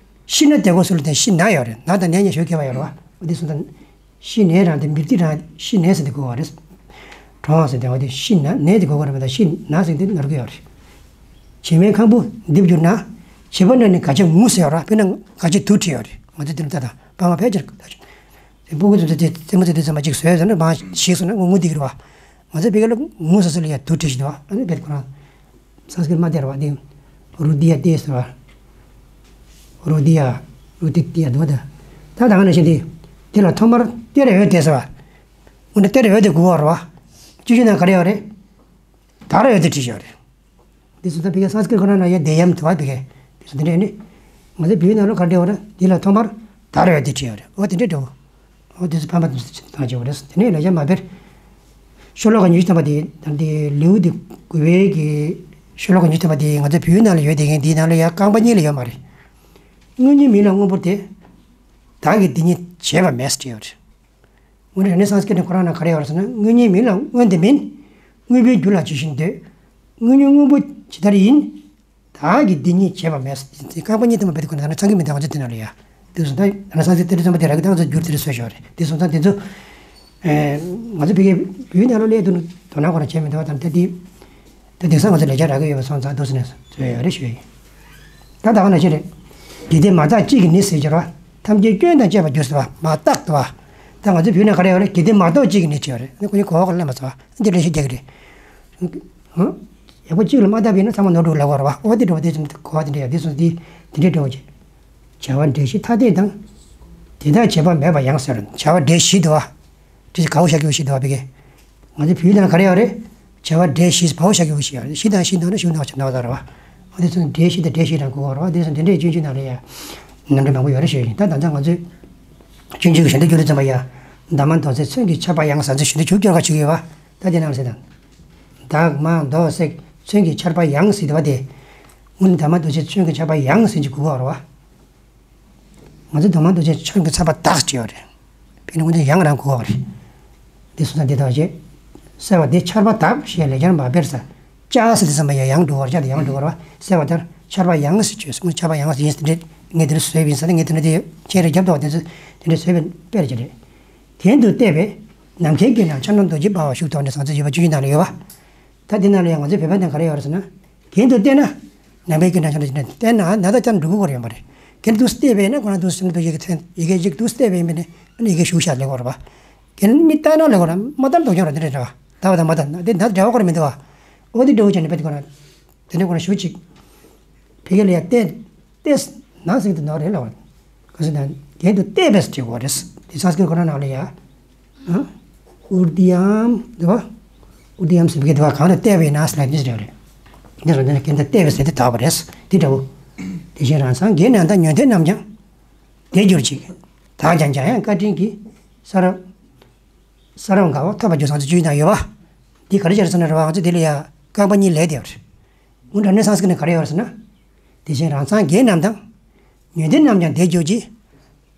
ཤི་ན་བདེ་སྐོར་སུ་ལ་བསྟན། ཤི་ན་ཡོད་རེད། ན་དང་ནས་གཉིས་ཞུ་མཁས་པ་ཡོད་རེད་བ། འོ་དེ་སོང་ཙང་། ཤི་ནས་རང་དེ་མི་བདེ་རང་ཤི་ནས་ཟེར་དེ་གོ་བ་རེད། གྲོངས་ཟེར་དེ་འོ་དེ་ཤི་ན་ནས་དེ་གོ་བ་རེད་མ་གཏོགས་ཤི་ན་ཟེར་དེ་ནོར་གི་ཡོད་རེད། བྱེ་མའི་ཁང་བུ་རྡིབ་གྱུར་ན། བྱེ་མ་ནི་ནི་ག་བྱེ་ངུ་ཟེར་ཡོད་རེད། དཔེར་ན་ག་བྱེ་དུ་བྲིས་ཡོད་རེད། ང་ཚོ་དེ་ལ་ལྟ་དང་པ་མ་ཕལ་ཆེར་ད་ཆ་དེ་སྤུ་གུ་ཚོ་དེ་རྩེད་མོ་རྩེ་དུས་ཙམ་པ་ཅིག་བཟོས་ཟེར་ན་མ་ཞིག་སོང་ན་ངུ་ངུ་བསྡད་ཀྱི་རེད་བ། ང་ཚོ་བོད་སྐད་ལ་ངུ་ཟེར་ས་ལ་ཡ་དུ་བྲིས་ཤིག་འདུག་བ། ཨ་ནི་བེད་ཁོ་རང་སཾ་སྐྲྀཏ་མ་བདེ་ར་བ། འདི་རུ་དི་ཡ་ཏེ་ཟེར་བ། རུ་དི་ཡ། རུ་དི་ཏི་ཡ་འདུག་བ། ད་ད་ག་ནང་བཞིན་འདི། འདི་ལ་ཐོག་མར་ཏེ་ར་འོད་དེ་ཟེར་བ། འོ་ན་ཏེ་ར་འོད་དེ་དགུ་བ་ར་བ། སྤྱི་ཆོས་ནང་ག་རེ་ཡོད་རེད། ད་ར་འོད་དེ་བྲིས་ཡོད་རེད། འདི་སོང་ཙང་བི་ཀའི་སཾ་སྐྲྀཏ་ཁོ་ན་ན་ཡ་དེ་ཡམ་དུ་བ་བི་ཀའི། འདི་སོང་འདི་འདྲ་ནི། ང་ཚོ་བོད་ནང་ལ་ག་རེ་འོ་ར་འདི་ལ་ཐོག་མར་ད་ར་འོད་དེ་བྲིས་ཡོད་རེད། འོ་དེ་འདྲ་འདྲ་བོ། འོ་དེ་ཚོ་ཕན་པ་དང་བཏང་བྱེད་པ་རེད། དེ་ནས་ལས་བྱ་མ་དཔེར། ཤོ་ལོ་ཀ་ཉི་ཤུ་ཐམ་པ་དེ་དང་དེ་ལེའུ་དེ་དགུ་པའི་གི་ཤོ་ལོ་ཀ་ཉི་ཤུ་ཐམ་པ་དེ་ང་ཚོ་བོད་ནང་ལ་ཡོད་དེ་གན་དེའི་ནང་ལ་ཡ་རྐང་པ་གཉིས་ལ་ཡོད་མ་རེད། སྔོན་ཉིད་མིན་ལ་སྔོན་པོ་སྟེ། བདག་གིས་འདི་ཉིད་བྱས་པ་མེད་ཟེར་ཡོད་རེད། སྔོན་རེ་ནི་སཾ་སྐྲྀཏ་ཁོ་རང་ནང་ག་རེ་ཡོད་རེད་ཟེར་ན། སྔོན་ཉིད་མིན་ལ་མངོན་དུ་མིན། དངོས་པོའི་རྒྱུ་ལ་ཇི་བཞིན་འདོད། སྔོན་ཉིད་སྔོན་པོ་ཇི་ལྟར་ཡིན། བདག་གིས་འདི་ཉིད་བྱས་པ་མེད། དེ་རྐང་པ་གཉིས་དེ་མ་བེད་ཁོ་ན་ད་ནི་ཚང་གི་མི་འདུག་ང་ཚོ་དེ་ནང་ལ་ཡ། དེ་སོང་ད་ད་ནི་སཾ་སྐྲྀཏ་དེ་རེད་ཚང་མ་དེ་རག་གི་ད་ང་ཚོ་བསྒྱུར་དེ་རེད་བཟོས་ཤོག་རེད། དེ་སོང་ཙང་དེ་ཚོ། ཨེ། ང་ཚོ་བོད་ཀྱི་བོད་ནང་ལོགས་ལ་དུ་དོ་སྣང་ཁོ་རང་བྱས་མི་འདུག་བ། ད་ལྟ་དེ། ད་དེང་སང་ང་ཚོ་ལས་འཆར་རག་གི་ཡོད་པ་སོང་ཙང་འདུག་ཟེར་ནས་བཟོས་ཡོད་རེད་ཞུ་ཡིན། ད་ད་ག་ནང་བཞིན་རེད། དགེ་སྡིག་མ་དག་གཅིག་གིས་ནི་ཟེར་གྱུར་བ། ཐམས་ཅད་སྐྱོན་དང་བཅས་པར་འགྱུར་ཟེར་བ་མ་དག་ཏུ་བ། ད་ང་ཚོ་བོད་ནང་ག་རེ་ཡོད་རེད། དགེ་སྡིག་མ་དག་གཅིག་གིས་ནི་བྱས་ཡོད་རེད། ཨ་ནི་ཁོ་གཉིས་གོ་བ་ག་ལེན་པ་ཚོ་འདི་འདྲ་ཞིག་རྒྱག་གི་རེད། ཧུམ། ཡག་པོ་གཅིག་ལ་མ་བཏབ་པ་ཡིན་ན་ཚང་མ་ནོར་འགྲོ་ལབ་པ་རེད་བ། ཨོ་དེ་འདྲ་བ་དེ་ཚོ་གོ་བ་དེ་འདྲ་ཡོད་དེ་ཚོ་དེ་དེ་འདྲ་འདྲ་བོ་ཅིག་བྱ་བ་འབྲས་གཞི་ཐ་དད་དང་། དེ་དག་བྱེད་པ་མེད་པ་ཡང་ཟེར། བྱ་བ་འབྲས་བཞི་འདུག་བ། དེ་གའོ་ཤ་གི་བཞི་འདུག་བ་བི་ཀའི། ང་ཚོ་བོད་ནང་ག་རེ་ཡོད་རེད། བྱ་བ་འབྲས་བཞི་བའོ་ཤ་གི་བཞི་ཡོད་རེད། བཞི་དང་བཞི་འདུག་ན་བཞི་འདུག་བྱ་འདུག་བ་ཟེར་བ། ཨ་དེ་ཚོ་འབྲས་བཞི་དང་འབྲས་བཞི་རང་གོ་བ་རེད་བ། དེ་ཚོ་འདི་འདྲའི་སྤྱོད་འཇུག་ནང་ལ་ཡ། ནམ་རྒྱུན་མང་པོ་ཡོད་རེད་ཞུ་ཡིན། ད་ད་ལྟ་ང་ཚོས་སྤྱོད་འཇུག་གི་ཞལ་འདོན་བསྒྱུར་དུས་ཙམ་པ་ཡ། འདབ་མ་རྡོ་རྗེ་མཚོན་གྱི་ཆར་པ་ཡང་ཟེར་ཚོ་ཞུ་འདོད་ཆུ་སྐྱོར་ག་ཆུ་ཡོད་བ། ད་དེ་ནང་ལ་ཟེར་དང་། འདབ་མ་རྡོ་རྗེ་མཚོན་གྱི་ཆར་པ་ཡང་ཟེར་དེ་བ་དེ། སྔོན་འདབ་མ་རྡོ་རྗེ་མཚོན་གྱི་ཆར་པ་ཡང་ཟེར་གྱི་གོ་བ་རེད་བ། ང་ཚོ་འདབ་མ་རྡོ་རྗེ་མཚོན་གྱི་ཆར་པ་དག་ཅེས་ཡོད་རེད། དཔེར་ན་ང་ཚོ་ཡང་རང་གོ་བ་རེད། འདི་སོང་ཙང་འདི་དག་ཅེས། གསལ་བ་འདི་ཆར་པ་དག་ཞེས་ལེགས་སྦྱར་མ་དཔེར་ས། ལྕགས་ཟེར་དུས་ཙམ་པ་ཡང་ཡང་འགྲོ་བར་ལྕགས་དེ་ཡང་འགྲོ་བར་བ། གསལ་བ་ལྟར་ཆར་པ་ཡང་ཟེར་བྱོས་སོང་། ཆར་པ་ཡང་ཟེར་ཡིན་ཟེར་འདྲེ་ངས་དེ་འདྲ་བཟོས་པ་ཡིན་ས་ནི་ངས་དེ་འདྲ་དེ་ཁྱེད་རེ་རྒྱབ་ཐོག་དེ་ཚོ་དེ་འདྲ་བཟོས་པའི་དཔེར་གྱི་རེད། གྱེན་དུ་བལྟས་པས་ནམ་མཁའི་དཀྱིལ་ན་ཕྱག་ན་རྡོ་རྗེ་འབར་བ་བཞུགས་ཐོག་འདྲ་བཟང་ཚོ་ཡོད་པ་སྤྱོད་ཡུལ་ནང་ལ་ཡོད་པ། ད་འདི་ནང་ལ་ཡང་ང་ཚོའི་བོད་པ་དང་ག་རེ་ཡོད་རེད་ཟེར་ན། གྱེན་དུ་བལྟས་ན། ནམ་མཁའི་དཀྱིལ་ན་ཕྱག་ན་རྡོ་རྗེ་བལྟས་ན་ན་ད་ལྟ་འགྲོ་གི་ཡོད་པ་རེད། གྱེན་དུ་བལྟས་པས་ན་ཁོ་རང་དུ་སེམས་དུ་ཡི་གེ་ཚན་ཡི་གེ་གཅིག་དུ་བལྟས་པས་མིན་ནི་ཨ་ནི་ཡི་གེ་ཞུགས་ཤག་ལེགས་པར་བ། གྱེན་མི་ལྟ་ན་ལེགས་པར་མ་ལྟར་འདུག་ཀྱང་ར་འདི་འདྲ་འདྲ་བ། ད་བ་དང་མ་ལྟ་ན་འདི་ན་འབྲེལ་བ་ཁོ་ར་མི་འདུག་བ། ཨོ་འདི་འདྲ་བོ་བྱས་ནས་དཔེ་དེ་ཁོ་རང་། དེ་ནས་ཁོ་རང་ཞུ་ཅིག་ཕ་གི་ལ་ཡ་བལྟས། བལྟས་ན་ཟེར་གྱི་འདུག་ནོ་རེད་ལ་བ། ག་ཟེར་ན་གྱེན་དུ་བལྟས་པས་ཟེར་གྱི་ཡོད་རེད། དེ་སཾ་སྐྲྀཏ་ཁོ་རང་ནང་ལ་ཡ། ཨ། ཨུརྡིཡམ་འདི་བ། ཨུརྡིཡམ་ཟེར་གྱི་འདི་བ་གང་ལ་བལྟས་པས་ན་ཟེར་ན་འདི་ཟེར་རེད། འདི་རུ་འདི་ནི་གྱེན་དུ་བལྟས་པས་ཟེར་དེ་དག་པ་རེད། འདི་འདྲ་བོ། དེ་བཞིན་རང་སངས་རྒྱས་རྣམས་དང་ཉོན་ཏན་རྣམས་ཀྱང་། དེར་གྱུར་ཅིག་བདག་ཀྱང་འཇམ་དབྱངས་བཀའ་དྲིན་གྱིས། ས་རབ། ས་རབ་དགའ་བ་ཐོབ་པར་འགྱུར་བཟང་ཚུལ་བཅུའི་ནང་ཡོད་པ། འདི་ག་རེ་བྱས་རེད་ཟེར་ན་རེད་བ། ང་ཚོ་འདི་ལ་ཡ་རྐང་པ་གཉིས་ལས་དེ་ཡོད་རེད། འོ་འདྲ་ནི་སཾ་སྐྲྀཏ་ནས་ག་རེ་ཡོད་རེད་ཟེར་ན། དེ་བཞིན་རང་སངས་རྒྱས་རྣམས་དང་། ཉོན་ཏན་རྣམས་ཀྱང་དེར་གྱུར་ཅིག་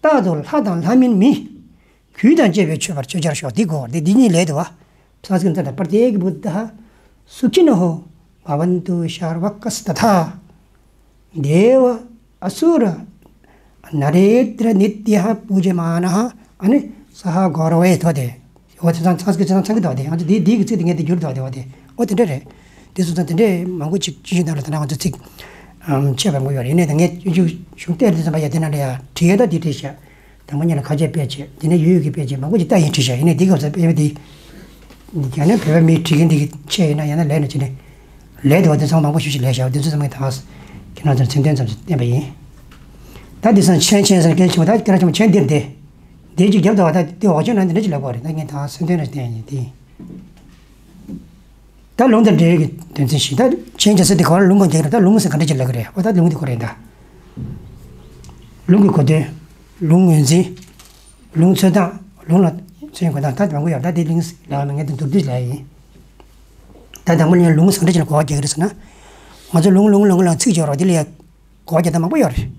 རྟག་ཏུ་ལྷ་དང་ལྷ་མིན་མི། གུས་དང་བཅས་པས་མཆོད་པར་མཆོད་བྱར་ཤོག་འདི་གོ་འདི་འདི་གཉིས་ལས་དུ་བ། སཾ་སྐྲྀཏ་ཏ་པྲ་ཏྱེ་ག་བུདྡྷ་སུ་ཁྱི་ན་ཧོ་བྷ་ཝན་ཏུ་ཤར་བ་ཀ་སི་ཏ་ཐ། དེ་བ་ཨ་སུ་ར་ན་རེ་ཏྲ་ནི་ཏྱ་ཧ་པུ་ཇ་མ་ན་ཧ་ཨ་ནི་ས་ཧ་གོ་ར་བེ་ཐོ་དེ། འོ་དེ་ཚང་ཚང་སྐད་ཚང་ཚང་གི་དོ་དེ་ང་ཚོ་དེ་དེ་གི་ཚིག་དེ་ངས་དེ་བསྒྱུར་དོ་དེ་འོ་དེ་འོ་དེ་འདྲ་རེད། དེ་སོང་ཙང་དེ་འདྲས་མང་པོ་ཅིག་ཅི་ཞིག་དང་ལ་དེ་འདྲ་ང་ཚོ་ཚིག་ཨམ་ཆད་པ་མང་པོ་ཡོད་རེད། ཡིན་ནའི་ད་ངས་ཅི་ཞིག་གཞུང་བལྟས་དུས་ཙམ་པ་ཡ་དེ་ན་ལ་ཡ་བྲིས་ཡ་ད་དེ་བྲིས་ཤག་དང་པོ་ཉིད་ལ་ཁ་ཆད་དཔེ་ཆ་དེ་ནས་ཡོད་ཡོད་ཀྱི་དཔེ་ཆ་མང་པོ་ཅིག་ལྟ་ཡིན་བྲིས་ཤག་ཡིན་ནའི་དེ་སྐབས་སུ་དཔེ་དེ་ཡང་ན་བོད་པ་མིས་བྲིས་མཁན་དེ་གི་ཆེད་ཡིན་ན་ཡང་ན་ལས་ན་ཅི་ནས་ལས་དེ་བ་དེ་ཚང་མང་པོ་ཞིག་ཞིག་ལས་ཤག་དེ་ཚོ་ཚང་མ་ད་ཁྱེད་རང་ཚོར་མཚན་དོན་ཙམ་ཞིག་བསྟན་པ་ཡིན། ད་དེ་སང་མཆན་མཆན་ཟེར་སྐད་ཆེན་པོ་ད་སྐད་ར་ཆེན་པོ་མཆན་འདིར་བསྡད། འདིར་ཅིག་རྒྱབ་དུ་བ་ད་དེ་འོག་ཆེན་ན་འདི་འདྲ་ཅིག་ལབ་པ་རེད། ད་ངས་ད་སེམས་དོན་ལ་བསྟན་ཡིན་དེ། ད་ལུང་དང་འབྲེལ་ཡོད་ཀྱི་དོན་ཚན་བཞི། ད་མཆན་རྒྱག་ས་དེ་ག་བར་ལུང་གང་རྒྱག་རེད། ད་ལུང་ཟེར་ག་འདྲ་ཅིག་ལབ་ཀྱི་རེད། འོ་ད་ལུང་དེ་ཁོ་རེད་ད། ལུང་གི་གོ་དོན། ལུང་ངོས་འཛིན། ལུང་འཚོལ་སྟངས། ལུང་ལ་མཚོན་དགོས་སྟངས་ད་དེ་མང་པོ་ཡོད། ད་དེ་ལིང་ལ་ངས་དེ་མདོར་བསྡུས་ལ་ཡིན། ད་དང་པོ་ལ་ལུང་ཟེར་ག་འདྲ་ཅིག་ལ་གོ་བ་རྒྱག་གི་རེད་ཟེར་ན། ང་ཚོ་ལུང་ལུང་ལུང་ལ་ཚིག་སྦྱོར་བ་དེ་ལ་ཡ་གོ་བ་རྒྱག་སྟངས་མང་པོ་ཡོད་རེད།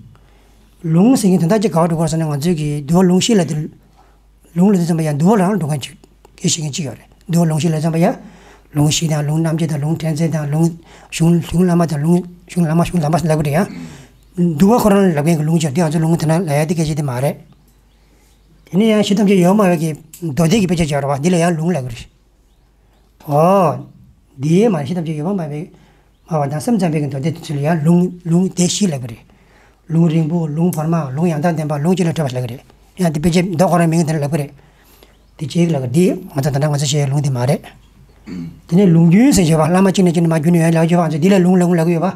ལུང་ཟེར་མཁན་དོན་དག་ཅིག་ག་པར་འགྲོ་དགོས་ཟེར་ན། ང་ཚོའི་གི་འདུལ་བ་ལུང་གཞི་ལ་དེ། ལུང་ལ་དེ་ཙམ་པ་ཡང་འདུལ་བ་རང་ལ་འགྲོ་མཁན་ཅིག་སྐད་ཤེས་མཁན་ཅིག་ཡོད་རེད། འདུལ་བ་ལུང་གཞི་ལ་དེ་ཙམ་པ་ཡང་། ལུང་གཞི་དང་ལུང་རྣམ་འབྱེད་དང་ལུང་ཕྲན་ཚེགས་དང་ལུང་གཞུང་གཞུང་བླ་མ་དང་ལུང་གཞུང་བླ་མ་གཞུང་ལམ་པ་ལབ་ཀྱི་རེད་ཡ། འདུལ་བ་ཁོ་རང་ལ་ལབ་མཁན་གྱི་ལུང་ཅིག་ཡོད་རེད། དེ་ང་ཚོ་ལུང་དེ་ན་ལབ་ཡ་དེ་སྐད་ཆ་དེ་མ་རེད། དེ་ནས་ཡང་གཞི་ཐམས་ཅད་ཡོད་མ་ཡོད་ཀྱི་མདོ་སྡེ་གི་དཔེ་ཆ་ཅིག་ཡོད་རེད་བ། འདི་ལ་ཡང་ལུང་ལབ་ཀྱི་རེད། ཨོ། འདིའི་མ་གཞི་ཐམས་ཅད་ཡོད་པ་མ་བས། མ་བ་དང་སེམས་ཙམ་པའི་གི་མདོ་སྡེ་དེ་ཚོ་ལ་ཡང་ལུང་ལུང་སྡེ་བཞི་ལབ་ཀྱི་རེད། ལུང་རིང་པོ། ལུང་བར་མ། ལུང་ཡང་དག་ལྡན་པ། ལུང་གཅིག་ལ་འཕྲད་པ་ལབ་ཀྱི་རེད། ཡང་དེ་དཔེ་ཆའི་མདོ་ཁོ་རང་མིང་དེ་འདྲ་ལབ་ཀྱི་རེད། དེ་གཅིག་ལབ་ཀྱི། འདི་ང་ཚོ་ད་ལྟ་ང་ཚོ་བཤད་ཡའི་ལུང་དེ་མ་རེད། དེ་ནས་ལུང་རྒྱུན་ཟེར་བྱས་པ། བླ་མ་གཅིག་ནས་གཅིག་ནས་མར་བརྒྱུད་ནས་ཡོང་ཡ་བརྗོད་པ། ང་ཚོ་འདི་ལ་ལུང་ལུང་ལབ་ཀྱི་ཡོད་པ།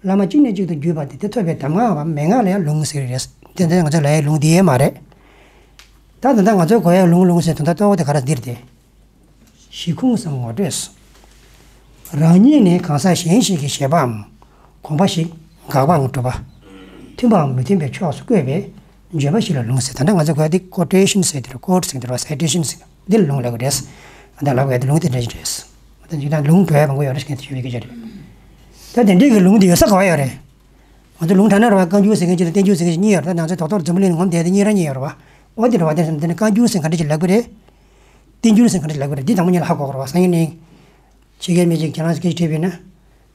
བླ་མ་གཅིག་ནས་གཅིག་ཏུ་བརྒྱུད་པ་དེ། དེ་ཐོབ་པའི་གདམས་ངག་བམ་མན་ངག་ལ་ཡང་ལུང་ཟེར་གྱི་རེད། དེ་འདྲ་ང་ཚོ་ལབ་ཡའི་ལུང་དེ་ཡང་མ་རེད། ད་ད་ལྟ་ང་ཚོས་གོ་ཡའི་ལུང་ལུང་ཟེར་དོན་དག་གཙོ་བོ་དེ་ག་རེ་འདིར་དེ། གཞི་ཁུངས་སམ་ངོ་སྤྲོད། རང་ཉིད་ནས་གང་ཟག་གཞན་ཞིག་གི་བཞེད་པའམ་དགོངས་པ་ཞིག་དགག་པའམ་སྒྲུབ་པ། མཐུན་པའམ་མི་མཐུན་པའི་ཕྱོགས་སུ་བཀོད་པའི་བརྗོད་པ་ཞིག་ལ་ལུང་ཟེར། ད་ལྟ་ང་ཚོས་གོ་ཡ་དེ་ཀོ་ཊེ་ཤན་ཟེར་དེ་རེད། ཀོ་ཊི་ཟེར་དེ་རེད་བ། སའི་ཊེ་ཤན་ཟེར། འདི་ལ་ལུང་ལབ་ཀྱི་རེད། ད་ལབ་དགོས་ཡ་དེ་ལུང་དེ་འདྲ་ཞིག་རེད། ད་ཅིག་ད་ལུང་འགྲོ་ཡ་མང་པོ་ཡོད་རེད། ཁྱེད་ཚོ་ཤེས་པའི་སྐད་ཆ་རེད། ད་དེ་འདྲའི་གི་ལུང་དེ་ཡོད་ས་ག་པར་ཡོད་རེད། ང་ཚོ་ལུང་དྲངས་ན་རེད་བ། བཀའ་འགྱུར་ཟེར་མཁན་ཅིག་དང་བསྟན་འགྱུར་ཟེར་མཁན་ཅིག་གཉིས་ཡོད་རེད། ད་ང་ཚོ་རྡོག་རྡོག་འཛམ་བུ་གླིང་ནས་ངོམ་བསྡད་དེ་གཉིས་རང་གཉིས་ཡོད་རེད་བ། འོ་དེ་རེད་བ། དེ་ནས་བཀའ་འགྱུར་ཟེར་ག་འདྲ་ཅིག་ལབ་ཀྱི་རེད། བསྟན་འགྱུར་ཟེར་ག་འདྲ་ཅིག་ལབ་ཀྱི་རེད། འདི་དང་པོ་ཉིད་ལ་ཧ་གོ་དགོས་རེད་བ། སང་ཉིན་ནས་ཕྱི་རྒྱལ་མི་ཅིག་ཁྱེད་རང་སྐད་ཆ་དྲིས་པས་ན།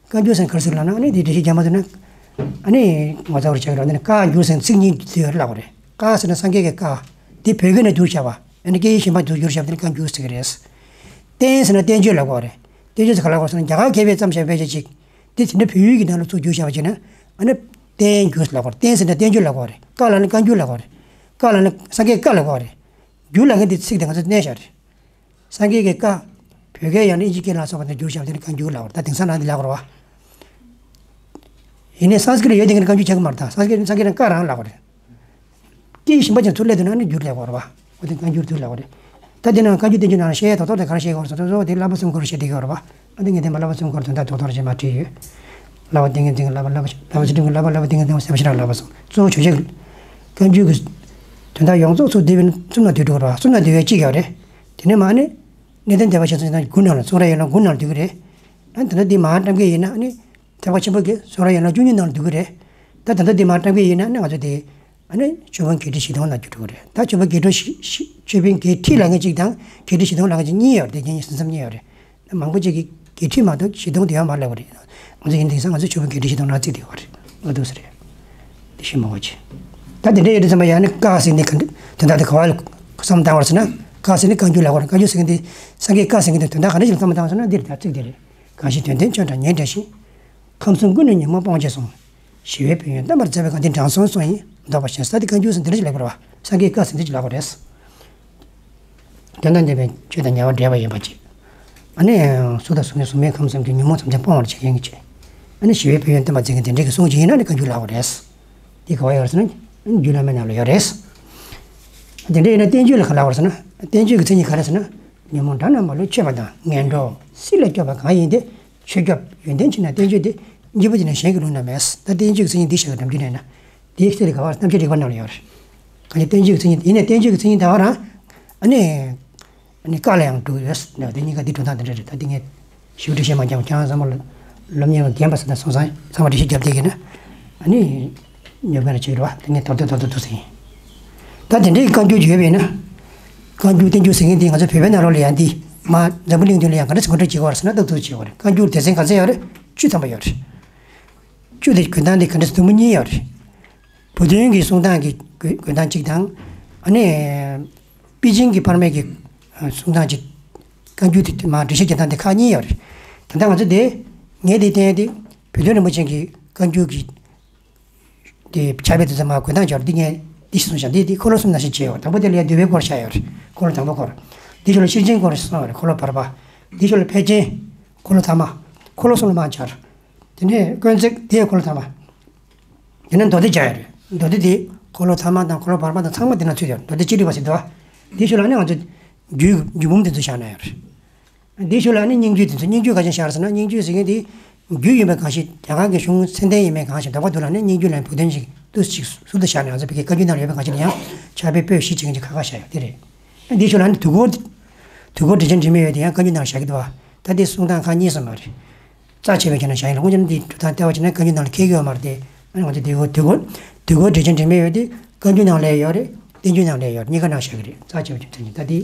བཀའ་འགྱུར་ཟེར་ག་རེ་ཟེར་ལབ་ན། ཨ་ནི་དེ་འགྲེལ་བཤད་རྒྱག་མ་ཐུབ་ན། ཨ་ནི་ངོ་ཚ་བོར་བྱ་གི་རེད། འདི་ནི་བཀའ་འགྱུར་ཟེར་ཚིག་གཉིས་བསྡུས་ཡོད་རེད་ལབ་ཀྱི་རེད། བཀའ་ཟེར་ན་སངས་རྒྱས་ཀྱི་བཀའ། འདི་བོད་སྐད་ནས་བསྒྱུར་བཞག་པ། ཨ་ནི་སྐད་ཡིག་གཞན་པ་བསྒྱུར་བཞག་པ་དེ་ནི་བཀའ་འགྱུར་ཟེར་གྱི་རེད། བསྟན་ཟེར་ན་བསྟན་བཅོས་ལབ་ཀྱི་རེད། བསྟན་བཅོས་ཟེར་ག་ལབ་ཀྱི་རེད་ཟེར་ན། རྒྱ་གར་མཁས་པས་བརྩམས་བཞག་པའི་ཆ་ཅིག་དེ་དེ་འདྲ་བོད་ཡིག་གི་ནང་ལ་ཚུར་བསྒྱུར་བཞག་པ་བྱས་ན། ཨ་ནི་བསྟན་འགྱུར་ལབ་དགོས་རེད། བསྟན་ཟེར་ན་བསྟན་བཅོས་ལབ་དགོས་རེད། བཀའ་ལབ་ན་བཀའ་འགྱུར་ལབ་དགོས་རེད། བཀའ་ལབ་ན་སངས་རྒྱས་བཀའ་ལབ་དགོས་རེད། འགྱུར་ལབ་མཁན་དེ་ཚིག་དེ་ང་ཚོ་གནས་བཞག་རེད། སངས་རྒྱས་ཀྱི་བཀའ། བོད་སྐད་ཡང་ན་དབྱིན་ཇི་སྐད་ལ་སོགས་པ་དེ་བསྒྱུར་བཞག་པ་དེ་ནི་བཀའ་འགྱུར་ལབ་དགོས་རེད། ད་དེང་སང་ནང་འདི་ལབ་དགོས་རེད་བ། ཡིན་ནའི་སཾ་སྐྲྀཏ་ཡོད་དེ་གིན་བཀའ་འགྱུར་ཆགས་ཀྱི་མ་རེད། ད་སཾ་སྐྲྀཏ་སཾ་སྐྲྀཏ་བཀའ་རང་ལབ་དགོས་རེད། སྐད་ཡིག་གཞན་པ་ཅིག་ཚུར་སླེབས་འདུག་ན་ནི་འགྱུར་ལབ་དགོས་རེད་བ། འོ་དེ་བཀའ་འགྱུར་དུ་ལབ་དགོས་རེད། ད་དེ་ནང་བཀའ་འགྱུར་བསྟན་འགྱུར་ནང་བཤད་ཡ་རྡོག་རྡོག་དེ་ག་རེ་བཤད་དགོས་རེད་ཟེར་ན། གཙོ་བོ་དེ་བསླབ་པ་གསུམ་སྐོར་བཤད་བསྡད་ཀྱི་ཡོད་རེད་བ། ཨ་ནི་ངས་བསྟན་པ་བསླབ་པ་གསུམ་སྐོར་དོན་དག་རྡོག་རྡོག་རེ་བྱས་མར་བྲིས་ཡོད། བསླབ་པ་ཏིང་ངེ་འཛིན་གྱི་བསླབ་པ། བསླབ་པ་བསླབ་པ་ཆེ་འབྲིང་གི་བསླབ་པ། བསླབ་པ་ཏིང་ངེ་འཛིན་པ། བསླབ་པ་ཆེ་འབྲིང་གི་བསླབ་པ་གསུམ། གཙོ་བོ་ཆོས་ཆོས་བཀའ་འགྱུར་གྱི་དོན་དག་ཡོངས་རྫོགས་ཚུར་བསྡུས་པའི་གསུམ་ལ་བསྡུས་འགྲོ་གི་རེད་བ། གསུམ་ལ་བསྡུས་པའི་གཅིག་ཡོད་རེད། དེ་ནས་མར་ནི་གནས་བརྟན་སྡེ་པ་ཞེས་སོགས་དགུ་ནང་ལ། གསུང་རབ་ཡན་ལག་དགུ་ནང་ལ་བསྡུས་ཀྱི་རེད། ཨ་ནི་ད་ལྟ་འདི་མར་བཀྲམ་གྱི་ཡིན་ན་ནི། ཐེག་པ་ཆེན་པོ་གི་གསུང་རབ་ཡན་ལག་བཅུ་གཉིས་ནང་ལ་འདུ་གི་རེད། ད་ད་ལྟ་འདི་མར་བཀྲམ་གི་ཡིན་ན་ནི་ང་ཚོ་དེ། ཨ་ནི་ཆོས་ཕུང་བརྒྱད་ཁྲི་བཞི་སྟོང་ལ་འགྱུར་འགྲོ་གི་རེད། ད་ཆོས་ཕུང་བརྒྱད་ཁྲི་བཞི་བཞི་ཆོས་ཕུང་བརྒྱད་ཁྲི་ལབ་མཁན་གཅིག་དང་བརྒྱད་ཁྲི་བཞི་སྟོང་ལབ་མཁན་གཅིག་གཉིས་ཡོད་རེད། དེ་རྒྱན་གཞི་ཟིན་མཚམས་གཉིས་ཡོད་རེད། ད་མང་པོ་ཅིག་གིས་བརྒྱད་ཁྲི་མ་གཏོགས་བཞི་སྟོང་དེ་ཡང་མར་ལབ་པ་རེད། ང་ཚོ་ཡིན་དེང་སང་ང་ཚོ་ཆོས་ཕུང་བརྒྱད་ཁྲི་བཞི་སྟོང་ནང་བརྩིས་བསྡད་ཡོད་རེད། ཨ་འདུག་སེ་རེད། དེ་ཤེས་མང་པོ་ཅིག་ད་དེ་འདྲ་ཡོད་དུས་ཙམ་པ་ཡང་ནི་བཀའ་ཟེར་ནི་ག་འདྲ་དོན་དག་དེ་ག་བ་ལ་བསམ་བཏང་བར་ཟེར་ན། བཀའ་ཟེར་ནི་བཀའ་འགྱུར་ལབ་དགོས་རེད། བཀའ་འགྱུར་ཟེར་མཁན་དེ་སངས་རྒྱས་བཀའ་ཟེར་མཁན་དེ་དོན་དག་ག་འདྲ་ཞིག་ལ་བསམ་བཏང་ཟེར་ན། འདིར་ད་ཚིག་དེ་རེད། གང་ཞིག་དོན་ལྡན་ཆོས་འདྲ་ཉན་དྲན་ཞིང་། ཁམས་གསུམ་ཀུན་ནས་ཉོན་མོངས་སྤོང་བྱས་སོ། ཞི་བའི་ཕན་ཡོན་བསྟན་པར་མཛད་པའི་བཀའ་འདི་དྲང་སྲོང་སོ་ཡིན། འདོད་པ་ཞེས་ས་དེ་བཀའ་འགྱུར་ཟེར་འདི་འདྲ་ཞིག་ལབ་དགོས་རེད་བ། སངས་རྒྱས་བཀའ་ཟེར་འདི་ཞིག་ལབ་དགོས་རེད། དོན་དམ་བདེན་པའི་ཆོས་དང་ཉེ་བར་འབྲེལ་བ་ཡིན་པ་ཅིག་ཨ་ནི། གཟུགས་དང་གཟུགས་མེད་གཟུགས་མེད་ཁམས་གསུམ་གྱི་ཉོན་མོངས་ཐམས་ཅད་སྤོང་བར་བྱེད་མཁན་གྱི་ཆོས། ཨ་ནི་ཞི་བའི་ཕན་ཡོན་བསྟན་པར་མཛད་མཁན་དེ་འདྲའི་གི་གསུང་ཅིག་ཡིན་ན་ནི་བཀའ་འགྱུར་ལབ་དགོས་རེད། འདི་ག་བ་ཡོད་རེད་ཟེར་ན། རྒྱུད་བླ་མའི་ནང་ལ་ཡོད་རེད། དེ་འདྲ་ཡིན་ན་བསྟན་བཅོས་ལ་ག་ལབ་དགོས་རེད་ཟེར་ན། བསྟན་བཅོས་ཀྱི་མཚན་ཉིད་ག་རེ་ཟེར་ན། ཉོན་མོངས་དགྲ་རྣམས་མ་ལུས་མཆོད་པ་དང་། ངན་འགྲོ་སྲིད་ལས་སྐྱོབ་པ་གང་ཡིན་ཏེ། ཆོས་སྐྱོབ་ཡོན་ཏན་ཆེ་ན་བསྟན་བཅོས་ཏེ། སྐྱེས་བུ་དེ་ནི་གཞན་གྱི་ལུང་རྣམས་མེད། ད་བསྟན་བཅོས་ཀྱི་མཚན་ཉིད་འདི་བཤད་པའི་ནམ་རྒྱུན་ནས་ན། དེའི་གསེར་གྱི་ག་བ་རྣམ་འབྱེད་རིགས་པ་ནང་ལ་ཡོད་རེད། གང་ཡིན་བསྟན་བཅོས་ཀྱི་མཚན་ཉིད་ཡིན་ནའི་བསྟན་བཅོས་ཀྱི་མཚན་ཉིད་ད་ག་རང་། ཨ་ནི། ཨ་ནི་བཀའ་ལ་ཡང་འགྲོ་གི་ཡོད་ཟེར་ན། དེ་གཉིས་ཀ་འདི་དོན་དག་འདི་འདྲ་རེད། ད་འདི་ངས་ཞིབ་འགྲེལ་བཤད་མ་རྒྱབ། ཁྱེད་རང་ཚང་མ་ལ་སློབ་གཉེར་བ་རྒན་པ་ཟེར་ན་སོང་ཙང་ཚང་མ་འགྲེལ་བཤད་རྒྱབ་བསྡད་ཀྱི་ན། ཨ་ནི། ཉོབ་མཁན་ལ་བྱེད་ཀྱི་རེད་བ། དེ་ངས་དོར་ཏེ་དོར་ཏེ་འདུག་ཟེར་ཡིན། ད་དེ་འདྲའི་བཀའ་འགྱུར་ཡོད་པས་ན། བཀའ་འགྱུར་བསྟན་འགྱུར་ཟེར་མཁན་དེ་ང་ཚོ་བོད་པའི་ནང་ལོགས་ལ་ཡང་འདི། མ་འཛམ་བུ་གླིང་མདུན་ལ་ཡང་ག་འདྲ་ཟེར་གོ་འདྲ་བྱེད་ཀྱི་ཡོད་རེད་ཟེར་ན། ཏག་ཏག་བྱེད་ཀྱི་ཡོད་རེད། བཀའ་འགྱུར་སྡེ་ཚན་ག་ཚོད་ཡོད་རེད། བཅུ་ཐམ་པ་ཡོད་རེད། བཅུ་དེ་དགོན་ཐང་དེ་ག་འདྲ་ཟེར་ན་མི་གཉིས་ཡོད་རེད། བུ་སྟོན་གྱི་གསུང་སྟངས་ཀྱི་དགོན་དགོན་ཐང་གཅིག་དང་། ཨ་ནི། པེ་ཅིང་གི་ཕར་མའི་གི་གསུང་སྟངས་གཅིག་བཀའ་འགྱུར་དེ་མ་འགྲེལ་བཤད་རྒྱག་སྟངས་དེ་ཁག་གཉིས་ཡོད་རེད། ད་ལྟ་ང་ཚོ་དེ། ངས་དེ་བསྟན་དེ། བུ་སྟོན་རིན་པོ་ཆེ་གི་བཀའ་འགྱུར་གྱི། དེ་ཕྱག་དཔེ་དེ་ཚོ་མ་དགོན་ཐང་སྦྱར། འདི་ངས་འདི་ཞིག་གསུངས་བཞག་འདི་འདི་འཁོར་ལོ་གསུམ་ནང་བཞིན་བྱས་ཡོད། དང་པོ་དེ་ལ་ཡ་འདུལ་བའི་སྐོར་བཞག་ཡོད་རེད། འཁོར་ལོ་དང་པོ་སྐོར། འདི་ཞོར་ལ་ཤེར་ཕྱིན་སྐོར་གསུངས་ཡོད་རེད། འཁོར་ལོ་བར་པ། འདི་ཞོར་ལ་ཕལ་ཆེན། འཁོར་ལོ་ཐ་མ། འཁོར་ལོ་གསུམ་ལ་མ་སྦྱར། དེ་ནས་དཀོན་བརྩེགས་དེ་འཁོར་ལོ་ཐ་མ། དེ་ནས་མདོ་སྡེ་སྦྱར་ཡོད་རེད། མདོ་སྡེ་དེ་འཁོར་ལོ་ཐ་མ་དང་འཁོར་ལོ་བར་པ་དང་ཚང་མ་དེ་ན་ཚུད་ཡོད་རེད། མདོ་སྡེ་ཅི་རིགས་པ་ཟེར་འདུག་བ། འདི་ཞོར་ལ་ནི་ང་ཚོ་རྒྱུད་རྒྱུད་འབུམ་དེ་ཚོ་བཞག་ན་ཡོད་རེད། འདིའི་ཤུལ་ལ་ནི་སྙིང་བཅུད་དེ་ཚོ། སྙིང་བཅུད་ག་ཅན་ཤར་ཟེར་ན། སྙིང་བཅུད་ཟེར་མཁན་དེ་རྒྱུད་ཡིན་པའི་གང་ཞིག་རྒྱ་གར་གྱི་གཞུང་ཚད་ལྡན་ཡིན་པའི་གང་ཞིག་འདོགས་པ་འདུག་ལ་ནི། སྙིང་བཅུད་ལ་ནི་བུ་སྟོན་ཞིག་ཏུ་ཞིག་ཟུར་དུ་བཞག་ནས། ང་ཚོ་བོད་ཀྱི་བཀའ་འགྱུར་ནང་ལ་ཡོད་པའི་གང་ཞིག་ལ་ཡང་ཕྱག་དཔེ་པོད་བཞི་བྱེད་མཁན་ཅིག་ཁ་ཁ་བཞག་ཡོད། དེ་རེད། འདིའི་ཤུལ་ལ་ནི་དུས་འཁོར། དུས་འཁོར་འགྲེལ་ཆེན་འགྲེལ་མེད་ཡོད་དེ་ཡང་བཀའ་འགྱུར་ནང་བཞག་གི་འདུག་བ། ད་དེ་གསུང་སྟངས་ཁག་གཉིས་སུ་མ་རེད། རྩ་ཆེ་བའི་ཁྱེད་རང་བཞག་ཡིན་ལ། དངོས་གནས་འདི་གྲུབ་སྟངས་ལྟ་བ་བྱས་ན་བཀའ་འགྱུར་ནང་ལ་འཁེལ་གྱི་ཡོད་མ་རེད་དེ། ཨ་ནི་ང་ཚོ་དུས་འཁོར་དུས་འཁོར། དུས་འཁོར་འགྲེལ་ཆེན་འགྲེལ་མེད་ཡོད་དེ། བཀའ་འགྱུར་ནང་ལ་ཡོད་རེད། བསྟན་འགྱུར་ནང་ལ་ཡོད་རེད། གཉིས་ཀ་ནང་བཞག་གི་རེད། རྩ་ཆེ་བ་ཅིག་མཚོན་གྱི། ད་དེ་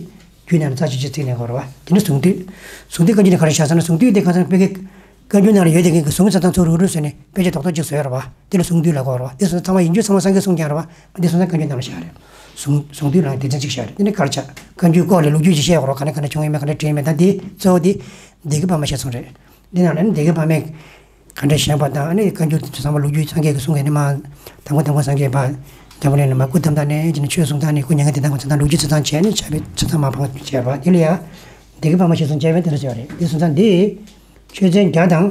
རྒྱུད་ནང་ལ་རྩ་ཆེ་ཆེ་བརྩིས་ནས་གོ་རེད་བ། དེ་ནི་གཟུངས་བསྡུས། གཟུངས་བསྡུས་བཀའ་འགྱུར་ནི་ག་རེ་བཞག་ཟེར་ན། གཟུངས་བསྡུས་དེ་ག་ཟེར་ན་བོད་ཀྱི་བཀའ་འགྱུར་ནང་ལ་ཡོད་དེ་གི་གཟུངས་ས་དང་ཚུར་རུག་རུག་བཟོས་ནས་དཔེ་ཆ་རྡོག་རྡོག་ཅིག་བཟོས་ཡོད་རེད་བ། དེ་ལ་གཟུངས་བསྡུས་ལབ་གོ་རེད་བ། དེ་སོང་ཙང་ཚང་མ་ཡིན་རྒྱུ་ཚང་མ་སངས་རྒྱས་གསུངས་ཀྱང་རེད་བ། དེ་སོང་ཙང་བཀའ་འགྱུར་ནང་ལ་བཞག་རེད། གཟུངས་གཟུངས་བསྡུས་ལབ་ནས་སྡེ་ཚན་གཅིག་བཞག་རེད། དེ་ནི་ག་རེ་ཆགས། བཀའ་འགྱུར་སྐོར་ལ་ལོ་རྒྱུས་ཅིག་བཤད་ཡོད་རེད་བ། ག་ནས་ག་ནས་བྱུང་ཡོད་མེད། ག་འདྲ་བྲིས་ཡོད་མེད། ད་དེ་གཙོ་བོ་དེ་སྡེ་དགེ་པདྨ་བཤད་གསུངས་རེད། འདི་ནང་ལ་ནི་སྡེ་དགེ་པདྨས་ག་འདྲ་བཞེངས་པ་དང་། ཨ་ནི་བཀའ་འགྱུར་དེ་ཚང་མ་ལོ་རྒྱུས་སངས་རྒྱས་ཀྱིས་གསུངས་མཁན་ནི་མར་དང་པོ་དང་པོ་སངས་རྒྱས་པ་འཛམ་བུ་གླིང་ལ་མར་སྐུ་བལྟམས་ད་ནས་ཀྱི་ནི་ཆོས་གསུང་སྟངས་ནས་སྐུ་མྱ་ངན་འདས་དང་གོ་ཚུལ་དང་། ལོ་རྒྱུས་ཚུལ་དང་བྱས་ནས་ཆ་བའི་ཚུལ་དང་མ་ཕངས་བྱས་པ། དེ་ལ་ཡང་སྡེ་དགེ་པདྨ་བཤད་གསུངས་བྱས་པས་དེ་འདྲ་བྱས་པ་རེད། དེ་སོང་ཙང་འདི་ཆོས་ཚན་བརྒྱ་དང་།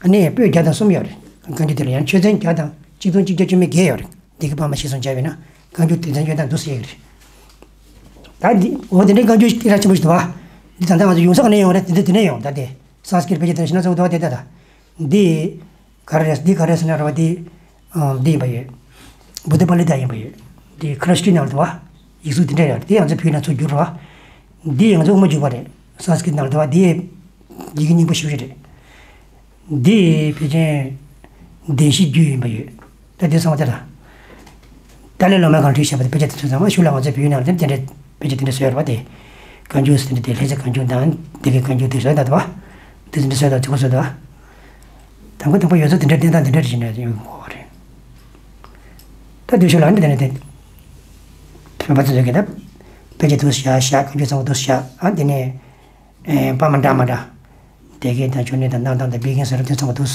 ཨ་ནི་པོད་བརྒྱ་དང་གསུམ་ཡོད་རེད། བཀའ་འགྱུར་དེ་ལ་ཡང་ཆོས་ཚན་བརྒྱ་དང་ཆིག་སྟོང་གཅིག་བརྒྱ་བཅུ་མེད་བརྒྱད་ཡོད་རེད། སྡེ་དགེ་པདྨ་བཤད་གསུངས་བྱས་པས་ན་བཀའ་འགྱུར་སྡེ་ཚན་བརྒྱ་དང་དུ་ཟེར་གི་རེད། ད་འདི་འོ་དེ་འདྲའི་བཀའ་འགྱུར་སྐད་གྲགས་ཆེན་པོ་ཞིག་འདུག་བ། འདི་ད་ལྟ་ང་ཚོ་ཡོང་ས་ག་ནས་ཡོང་རེད། དེ་འདྲ་དེ་ནས་ཡོང་། ད་དེ་སཾ་སྐྲྀཏ་དཔེ་ཆ་དེ་ནས་ཤེས་ན་ཚོགས་འདུག་བ། དེ་ད་ད་འདི་ག་རེ་རེད། འདི་ག་རེ་རེད་ཟེར་ན་རེད་བ། འདི་ཨ་འདི་ཡིན་པ་ཡོད། བུདྡྷ་པཱ་ལི་ཏ་ཡིན་པ་ཡོད། འདི་ཁ་ར་ཤི་ཊི་ནང་འདུག་བ། ཡིག་གཟུགས་དེ་འདྲ་ཡོད་རེད། དེ་ང་ཚོ་བོད་ནང་ཚུར་བསྒྱུར་བ། འདི་ང་ཚོ་དབུ་མ་འཇུག་པ་རེད། སཾ་སྐྲྀཏ་ནང་འདུག་བ། འདི་ཡི་གེ་རྙིང་པ་ཞེ་པོ་ཅིག་རེད། འདི་ཕལ་ཆེར་བདེན་བཞིའི་རྒྱུད་ཡིན་པ་ཡོད། ད་འདི་ཚང་མ་དེ་ལ་ཏཱ་ལའི་བླ་མ་གང་བྲིས་བཞག་པ་དེ། དཔེ་ཆ་དེ་ཚོ་ཚང་མ་གཞུག་ལ་ང་ཚོའི་བོད་ཡིག་ནང་ལ་དེ་འདྲའི་དཔེ་ཆ་དེ་འདྲ་བཟོས་ཡོད་རེད་བ། དེ་བཀའ་འགྱུར་ཟེར་དེ་འདྲ་དེ་ལྷ་སའི་བཀའ་འགྱུར་དང་སྡེ་དགེ་བཀའ་འགྱུར་དེ་བཟོས་ད་དུ་བ། དེ་ཚོ་འདྲ་བཟོས་ད་དུ་གོ་བཟོས་ད། དང་པོ་དང་པོ་ཡོད་ཚད་དེ་འདྲའི་བསྟན་སྟངས་དེ་འདྲ་རེ་བྱས་ནས་ཡོང་གི་ཡོད་རེད། ད་དུས་ཤོག་ལ་ནི་དེ་ནས་དེ་བོད་པ་ཚོ་ཚོས་ཀྱི་ད་དཔེ་ཆ་དུ་བཞག་བཞག་བཀའ་འགྱུར་ཚང་མ་དུ་བཞག་ཨ་དེ་ནས། ཨེ། པར་མ་འདྲ་མ་འདྲ། སྡེ་དགེ་དང་ཆོས་གླིང་དང་གནང་སྟངས་དང་སྦས་མཁན་ཟེར་བ་དེ་ཚང་མ་འདུག་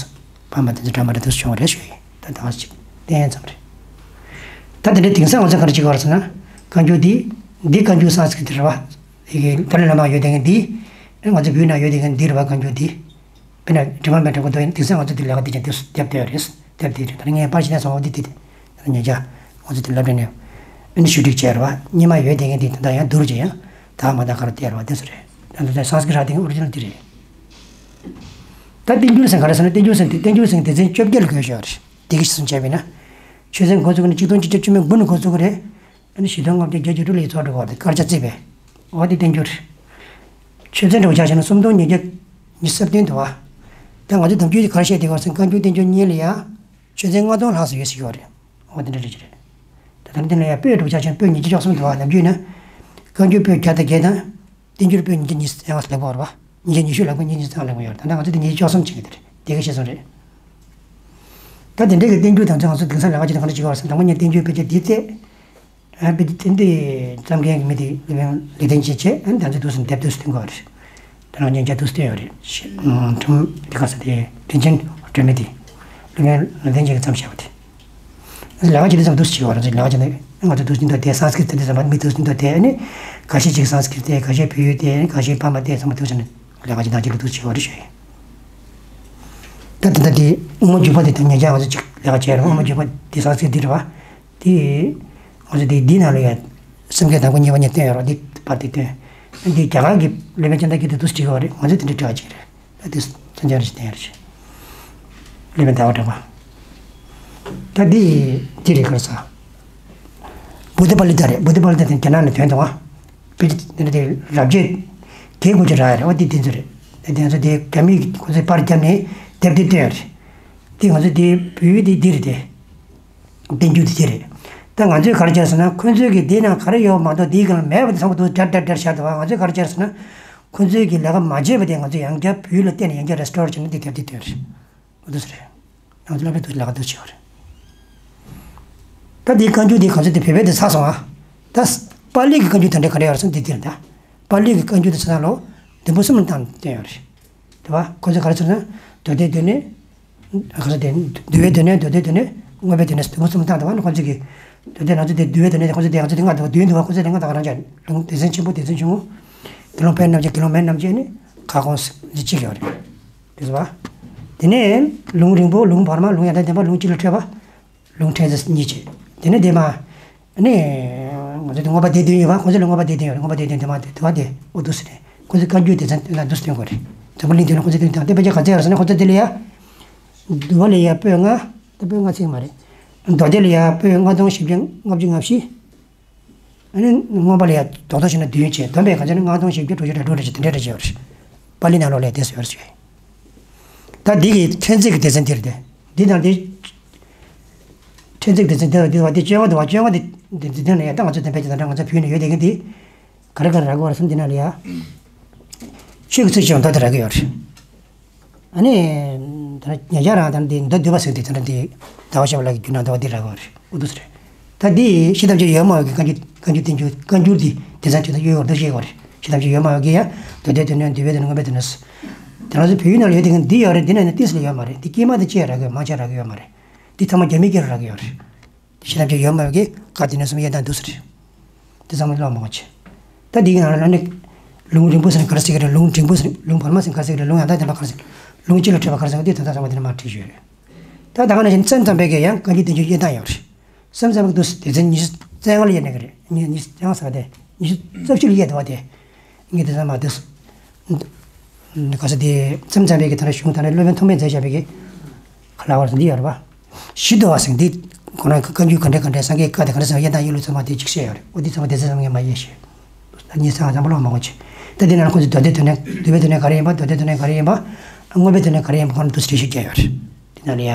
པར་མ་དེ་ཚོ་འདྲ་མ་འདྲ་འདུག་བྱུང་བ་རེད་ཞུ་ཡིན། ད་དང་ཞིག་བསྟན་ཙམ་རེད། ད་དེ་འདྲའི་དེང་སང་ང་ཚོ་ག་རེ་བྱེད་ཀྱི་ཡོད་རེད་ཟེར་ན། བཀའ་འགྱུར་འདི། འདི་བཀའ་འགྱུར་སཾ་སྐྲྀཏ་རེད་བ། ཡི་གེ་ཏཱ་ལའི་བླ་མ་ཡོད་དེ་གན་འདི། ཨེ། ང་ཚོ་བོད་ནང་ཡོད་དེ་གན་འདི་རེད་བ། བཀའ་འགྱུར་འདི། དཔེར་ན་འབྲི་མ་མེད་དྲག་པོ་འདུག་ཡིན། དེང་སང་ང་ཚོ་འདི་ལས་ཀ་འདི་ཀྱང་དེབ་དེབ་དེ་ཡོད་རེད། དེབ་དེ་རེད། ད་ངས་པར་ཞིག་ནས་སོང་བ་འདི་འདི་དེ། ད་ཉེ་ཆར་ང་ཚོ་དེ་ལབ་རེད་ནས། ཨ་ནི་ཞུ་སྒྲིག་བྱས་རེད་བ། སྔོན་མ་ཡོད་དེ་གན་འདི་ད་ལྟ་ཡང་བསྡུར་བྱས་ཡང་། ད་མ་ད་ག་རེ་བལྟས་རེད་བ། དེ་ཚོ་རེད། ད་ལྟ་སཾ་སྐྲྀཏ་རག་དེ་གན་ཨོ་རི་ཇི་ནལ་འདི་རེད། ད་བསྟན་འགྱུར་ཟེར་ག་རེ་ཟེར་ན། བསྟན་འགྱུར་ཟེར་དེ། བསྟན་འགྱུར་ཟེར་སྡེ་ཚན་བཅོ་བརྒྱད་ལ་བགོས་བཞག་རེད། དེ་གི་གཞི་བཟུང་བྱས་པས་ན། ཆོས་ཚན་འགོ་བཙུགས་ནས་ཆིག་སྟོང་གཅིག་བརྒྱ་བཅུ་མེད་དགུ་ནས་འགོ་བཙུགས་ཀྱི་རེད། ཨ་ནི་བཞི་སྟོང་ལྔ་བརྒྱ་བརྒྱད་ཅུ་དྲུག་ལ་ཡིག་ཚོགས་འགྲོ་གི་རེད། སྐར་ཆ་བརྩིས་པས། འོ་དེ་བསྟན་འགྱུར་རེད། ཆོས་ཚན་འདྲ་བོ་ཆ་བཞག་ན་སུམ་སྟོང་ཉིས་བརྒྱ་ཉི་ཤུ་རྩ་བདུན་འདུག་བ། ད་ང་ཚོས་ནམ་རྒྱུན་ག་རེ་བཤད་བསྡད་ཀྱི་ཡོད་ཟེར་ན། བཀའ་འགྱུར་བསྟན་འགྱུར་གཉིས་ལ་ཡ་ཆོས་ཚན་ལྔ་སྟོང་ལྷག་ཙམ་ཡོད་ཟེར་གྱི་ཡོད་རེད། འོ་དེ་འདྲ་རེད་ཀྱི་རེད། ད་ལྟ་འདི་ལ་ཡ་པོད་དྲུག་ཆ་བཞག་ན་པོད་ཉིས་བརྒྱ་བཅུ་གསུམ་འདུག་བ། ནམ་རྒྱུན་ན་བཀའ་འགྱུར་པོད་བརྒྱ་དང་བརྒྱད་དང་། བསྟན་འགྱུར་པོད་ཉིས་བརྒྱ་ཉི་ཤུ་ལྷག་ཙམ་ལེགས་པོ་རེད་བ། ཉིས་བརྒྱ་ཉི་ཤུ་ལྷག་པོ་ཉིས་བརྒྱ་ཙམ་ལེགས་པོ་ཡོད་རེད། ད་ལྟ་ང་ཚོ་འདི་ཉིས་བརྒྱ་བཅུ་གསུམ་བྱེད་ཀྱི་རེད། དེ་ག་བཤད་སོང་རེད། ད་དེ་འདྲའི་གི་བསྟན་འགྱུར་དང་ཚོ་ང་ཚོ་དེང་སང་ལས་ཀ་བྱེད་དུས་ག་འདྲ་བྱེད་ཀྱི་ཡོད་རེད་ཟེར་ན། དང་པོ་ཉིད་བསྟན་འགྱུར་དཔེ་ཆ་འདི་བཙལ། ཨ། དཔེ་ཆ་འདི་བརྩམས་མཁན་གྱི་མི་དེ་སློབ་དཔོན་ལེགས་ལྡན་འབྱེད་བྱས། ཨ་ནི་ད་ཚོ་འདུག་སེ་དེབ་འདུག་སེ་བཏོན་གྱི་ཡོད་རེད། ད་ནང་བཞིན་རྒྱ་འདུག་སེ་བཏོན་ཡོད་རེད། ཁྲིམས་འདི་ག་ས་དེ་དྲིན་ཆེན་སྒྲོལ་མ་དེ་སློབ་དཔོན་ལེགས་ལྡན་འབྱེད་ཀྱིས་བརྩམས་བཞག་པ་དེ། ལས་ཀ་བྱེད་དུས་ཙམ་འདུག་སེ་བྱེད་ཀྱི་ཡོད་རེད། ལས་ཀ་བྱེད་ན་ང་ཚོ་འདུག་སེ་འདུག་དེ་སཾ་སྐྲྀཏ་དེ་ཙམ་པ་མི་འདུག་སེ་འདུག་དེ། ཨ་ནི་ཁ་ཤས་ཅིག་སཾ་སྐྲྀཏ་དེ། ཁ་ཤས་བོད་ཡིག་དེ། ཁ་ཤས་པར་མ་དེ་ཚང་མ་འདུག་སེ་ནས་ལས་ཀ་བྱེད་སྟངས་ཅིག་ལ་འདུག་སེ་བྱེད་ཀྱི་ཡོད་རེད་ཞུ་ཡིན། ད་དེ་ལྟ་དེ་དབུ་མ་འཇུག་པ་དེ་དང་ཉེ་ཆར་ང་ཚོ་ཅིག་ལས་ཀ་བྱས་རེད། དབུ་མ་འཇུག་པ་དེ་སཾ་སྐྲྀཏ་དེ་རེད་བ། དེ་ང་ཚོ་དེ་འདི་ནང་ལ་ཡ་སེམས་བསྐྱེད་དང་པོ་གཉིས་པ་གཉིས་བསྟན་ཡོད་རེད། འདི་པར་དེ་བཏོན། འདི་རྒྱ་གར་གྱི་སློབ་དཔོན་ཅན་དར་གྱིས་དེ་འདུག་སེ་བྲིས་ཡོད་རེད། ང་ཚོས་དེ་འདྲ་བྲིས་པ་ཅིག་རེད། ད་དེ་མཚོན་བྱང་རེ་ཞིག་བསྟན་ཡོད་རེད། སློབ་དཔོན་ཟླ་བ་གྲགས་པ། ད་འདི་འདི་རེད། ག་རེ་ཟ། བུདྡྷ་པཱ་ལི་ཏ་རེད། བུདྡྷ་པཱ་ལི་ཏ་དེ་རྒྱ་ནག་ནས་ཐོན་བཏང་བ། དཔེ་དེ་འདྲ་དེ་རབ་བྱེད་བརྒྱད་དགུ་ཅིག་རག་ཡ་རེད་བ། དེ་དེ་ཚོ་རེད། དེ་ཚོ་དེ་རྒྱ་མིས་ཁོ་ཚོས་པར་བརྒྱབ་ནས་དེབ་དེ་བཏོན་ཡོད་རེད། དེ་ང་ཚོ་དེ་བོད་ཡིག་དེ་འདི་རེད་དེ། བསྟན་འགྱུར་དེ་དེ་རེད། ད་ང་ཚོས་ག་རེ་བྱས་ཟེར་ན། ཁོ་ཚོས་ཀྱི་དེ་ནང་ག་རེ་ཡོད་མ་གཏོགས་དེའི་སྒང་ལ་མེད་པ་དེ་ཚང་མ་དུ་སྒྲ་སྒྲ་སྒྲ་བཞག་འདུག་བ། ང་ཚོས་ག་རེ་བྱས་ཟེར་ན། ཁོ་ཚོས་ཀྱི་ལས་ཀ་མ་བྱས་པ་དེ་ང་ཚོས་ཡང་བསྐྱར་བོད་ཡིག་ལ་བལྟས་ནས་ཡང་བསྐྱར་རེ་སི་ཊོར་བྱས་ནས་དེ་དེབ་དེ་བཏོན་རེད། འོ་དེ་རེད། ང་ཚོ་སློབ་དཔོན་དུ་ལས་ཀ་དེ་བྱས་པ་རེད། ད་དེའི་བཀའ་འགྱུར་དེ་ག་ཚོད་དེ་བོད་པའི་དེ་ཚར་སོང་ཨ། ད་པཱ་ལི་གི་བཀའ་འགྱུར་དེ་འདྲ་ག་རེ་ཡོད་རེད་ཟེར་ན། དེ་དེ་རེད། ད་པཱ་ལི་གི་བཀའ་འགྱུར་དེ་ཚོ་ནང་ལོ་བདུན་པོ་གསུམ་ལ་བཏང་བསྟན་ཡོད་རེད། དེ་བ་ཁོ་ཚོས་ག་རེ་ཟེར་ན། མདོ་སྡེའི་སྡེ་སྣོད། ག་ཚོད་དེ། འདུལ་བའི་སྡེ་སྣོད། མདོ་སྡེའི་སྡེ་སྣོད། མངོན་པའི་སྡེ་སྣོད། བདུན་པོ་གསུམ་བཏང་། དེ་བ་ནི་ཁོ་ཚོས་ཀྱི་མདོ་སྡེ་ནང་ཚོ་དེ། འདུལ་བའི་སྡེ་སྣོད་དེ་ཁོ་ཚོས་དེ། ང་ཚོ་དེ་ལྔ་འདུག་བ། ཁོ་ཚོས་དེ་ལྔ་འདུག་ག་རང་ཅག་ལུང་སྡེ་ཚན་ཆེན་པོ། སྡེ་ཚན་ཆུང་ངུ། དགེ་སློང་ཕལ་རྣམ་བཅད། དགེ་སློང་མེད་རྣམ་བཅད་ནི་ཁ་སྐོང་གཅིག་ཡོད་རེད། དེ་ཚོ་བ། དེ་ནས་ལུང་རིང་པོ། ལུང་བར་མ། ལུང་ཡང་དག་ལྡན་པ། ལུང་སྤྱི་ལ་འཕྲད་པ། ལུང་ཕྲན་ཚེགས་གཉིས་བྱས། དེ་ནས་དེ་མ། ནས། ང་ཚོ་དེ་མངོན་པ་སྡེ་བདུན་ཡོད་པ། ཁོ་ཚོ་ལ་མངོན་པ་སྡེ་བདུན་ཡོད་རེད། མངོན་པ་སྡེ་བདུན་དེ་མ་དེ་དེ་བ་དེ་འོ་འདུག་སེ་རེད། ཁོ་ཚོས་བཀའ་འགྱུར་དེ་ཚོ་དེ་ལ་འདུག་སེ་སྟོན་དགོས་རེད། འཛམ་བུ་གླིང་དེ་ལ་ཁོ་ཚོས་དེ་དང་དེ་དཔེ་ཆ་ག་ཚད་ཡོད་རེད་ཟེར་ན། ཁོ་ཚོ་དེ་ལ་ཡ། འདུལ་བ་ལ་ཡ་པོད་ལྔ། ད་པོད་ལྔ་ཚིག་མ་རེད། མདོ་སྡེ་ལ་ཡ་པོད་ལྔ་སྟོང་བཞི་བརྒྱ་ལྔ་བཅུ་ང་བཞི། ཨ་ནི་མངོན་པ་ལ་ཡ་རྡོག་རྡོག་བྱས་ན་བདུན་བྱས། བསྡོམས་པས་ག་ཚོད་ན་ལྔ་སྟོང་བཞི་བརྒྱ་དྲུག་ཅུ་རེ་དྲུག་རེ་བྱས། དེ་འདྲ་རེ་བྱས་ཡོད་རེད། པཱ་ལི་ནང་ལོགས་ལ་ཡ་དེ་ཚོ་ཡོད་རེད་ཟེར། ད་འདི་གི་ཕྲན་ཚེགས་ཀྱི་སྡེ་ཚན་འདི་རེད་དེ། འདི་དང་འདི། ཕྲན་ཚེགས་སྡེ་ཚན་དེ་ལ་འདི་བ་དེ་བཅོ་ལྔ་འདུག་བ། བཅོ་ལྔ་དེ་འདི་འདི་དོན་ལ་ཡང་ད་ང་ཚོ་དེ་ཕལ་ཆེར་ད་ལྟ་ང་ཚོ་བོད་ནས་ཡོད་དེ་གི་འདི་ག་རེ་ག་རེ་རག་གི་ཡོད་རེད་གསུམ་འདི་ན་ལ་ཡ། ཆོས་ཀྱི་ཚུལ་བཞིན་མདོ་དེ་རག་གི་ཡོད་རེད། ཨ་ནི། ད་ཉེ་ཆར་རང་ད་འདི་མདོ་སྡུད་པ་ཟེར་དེ་ད་འདི་ཟླ་བ་ཤར་བ་ལགས་ཀྱི་རྒྱུད་ནང་འདུག་བ་འདི་རག་གི་ཡོད་རེད། འོ་འདུག་ཟེར། ད་འདི་ཤེས་ཐམས་ཅད་ཡོད་སྨྲ་བའི་གི་བཀའ་འགྱུར་བཀའ་འགྱུར་བསྟན་འགྱུར་བཀའ་འགྱུར་འདི་དེ་ཚང་ཆོས་དང་གཡོ་བར་འདུ་ཤེས་ཡོད་རེད། ཤེས་ཐམས་ཅད་ཡོད་སྨྲ་བའི་གི་ཡ། མདོ་སྡེའི་དོན་ནི་འདུལ་བའི་དོན་ནི་མངོན་པའི་དོན་ནི། དེ་ང་ཚོ་བོད་ཡིག་ནང་ལ་ཡོད་དེ་གི་འདི་ཡོད་རེད། འདི་ནང་ནི་ཏིས་ལ་ཡོད་མ་རེད། འདི་དཀྱིལ་མ་དེ་ཅི་ཡང་རག་གི་ཡོད་མང་ཆེ་རག་གི་ཡོད་མ་རེད། འདི་ཚང་མ་རྒྱ་མིའི་སྐད་རུ་རག་གི་ཡོད་རེད། ཤེས་ཐམས་ཅད་ཡོད་སྨྲ་བའི་གི་བཀའ་སྡེ་སྣོད་གསུམ་དབྱེ་སྟངས་འདུག་ཟེར། དེ་ཚང་མ་ཀློག་མ་དགོས་ཆེ། ད་འདི་གི་ནང་ལ་ནི། ལུང་རིང་པོ་ཟེར་ན་ག་རེ་ཟེར་གི་རེད། ལུང་འབྲིང་པོ་ཟེར་ན་ལུང་བར་མ་ཟེར་ན་ག་རེ་ཟེར་གི་རེད། ལུང་ཡང་དག་ལྡན་པ་ག་རེ་ཟེར། ལུང་སྤྱི་ལ་འཕྲད་པ་ག་རེ་ཟེར་གི་འདི་ད་ལྟ་ཚང་མ་དེ་ནས་མར་བྲིས་ཡོད་རེད། ད་ད་ག་ནང་བཞིན་སེམས་ཙམ་པས་ཀྱི་ཡང་བཀའ་འགྱུར་བསྟན་འགྱུར་དབྱེ་སྟངས་ཡོད་རེད། སེམས་ཙམ་པའི་འདུག་སྡེ་ཚན་ཉི་ཤུ་རྩ་ལྔ་ལ་དབྱེ་ནས་གི་རེད། ཉི་ཉི་ཤུ་རྩ་ལྔ་ཟེར་བ་དེ་ཉི་ཤུ་རྩ་བཞི་ལ་དབྱེ་འདུག་བ་དེ། ངས་དེ་ཚང་མ་དེ། ག་ས་དེ་སེམས་ཙམ་པའི་གི་ད་ལྟ་གཞུང་ད་ལྟ་སློབ་དཔོན་ཐོགས་མེད་མཛད་བཞག་པའི་གི་ག་ལ་བར་སོང་འདི་ཡོད་རེད་པ། ཞི་བདེ་བ་ཟེར་འདི་ཁོ་རང་གི་བཀའ་འགྱུར་ག་འདྲ་ག་འདྲ་སངས་རྒྱས་བཀའ་དེ་ག་འདྲ་ཟེར་དབྱེ་སྟངས་དབྱེ་ལུགས་ཚང་མ་དེ་གཅིག་བཤད་ཡོད་རེད། འོ་འདི་ཚང་མ་དེ་ཚང་མ་ངས་མ་དབྱེ་ཞེས། ད་ཉིན་སང་ཚང་མ་ཀློག་མ་དགོས་ཆེ། ད་འདི་ནང་ཁོ་ཚོས་མདོ་སྡེའི་དོན་ནི་འདུལ་བའི་དོན་ནི་ག་རེ་ཡིན་པ། མདོ་སྡེའི་དོན་ནི་ག་རེ་ཡིན་པ། མངོན་པའི་དོན་ནི་ག་རེ་ཡིན་པ་ཁོ་རང་འདུག་སེ་འགྲེལ་བཤད་བརྒྱབ་ཡོད་རེད། འདི་ནང་ལ་ཡ།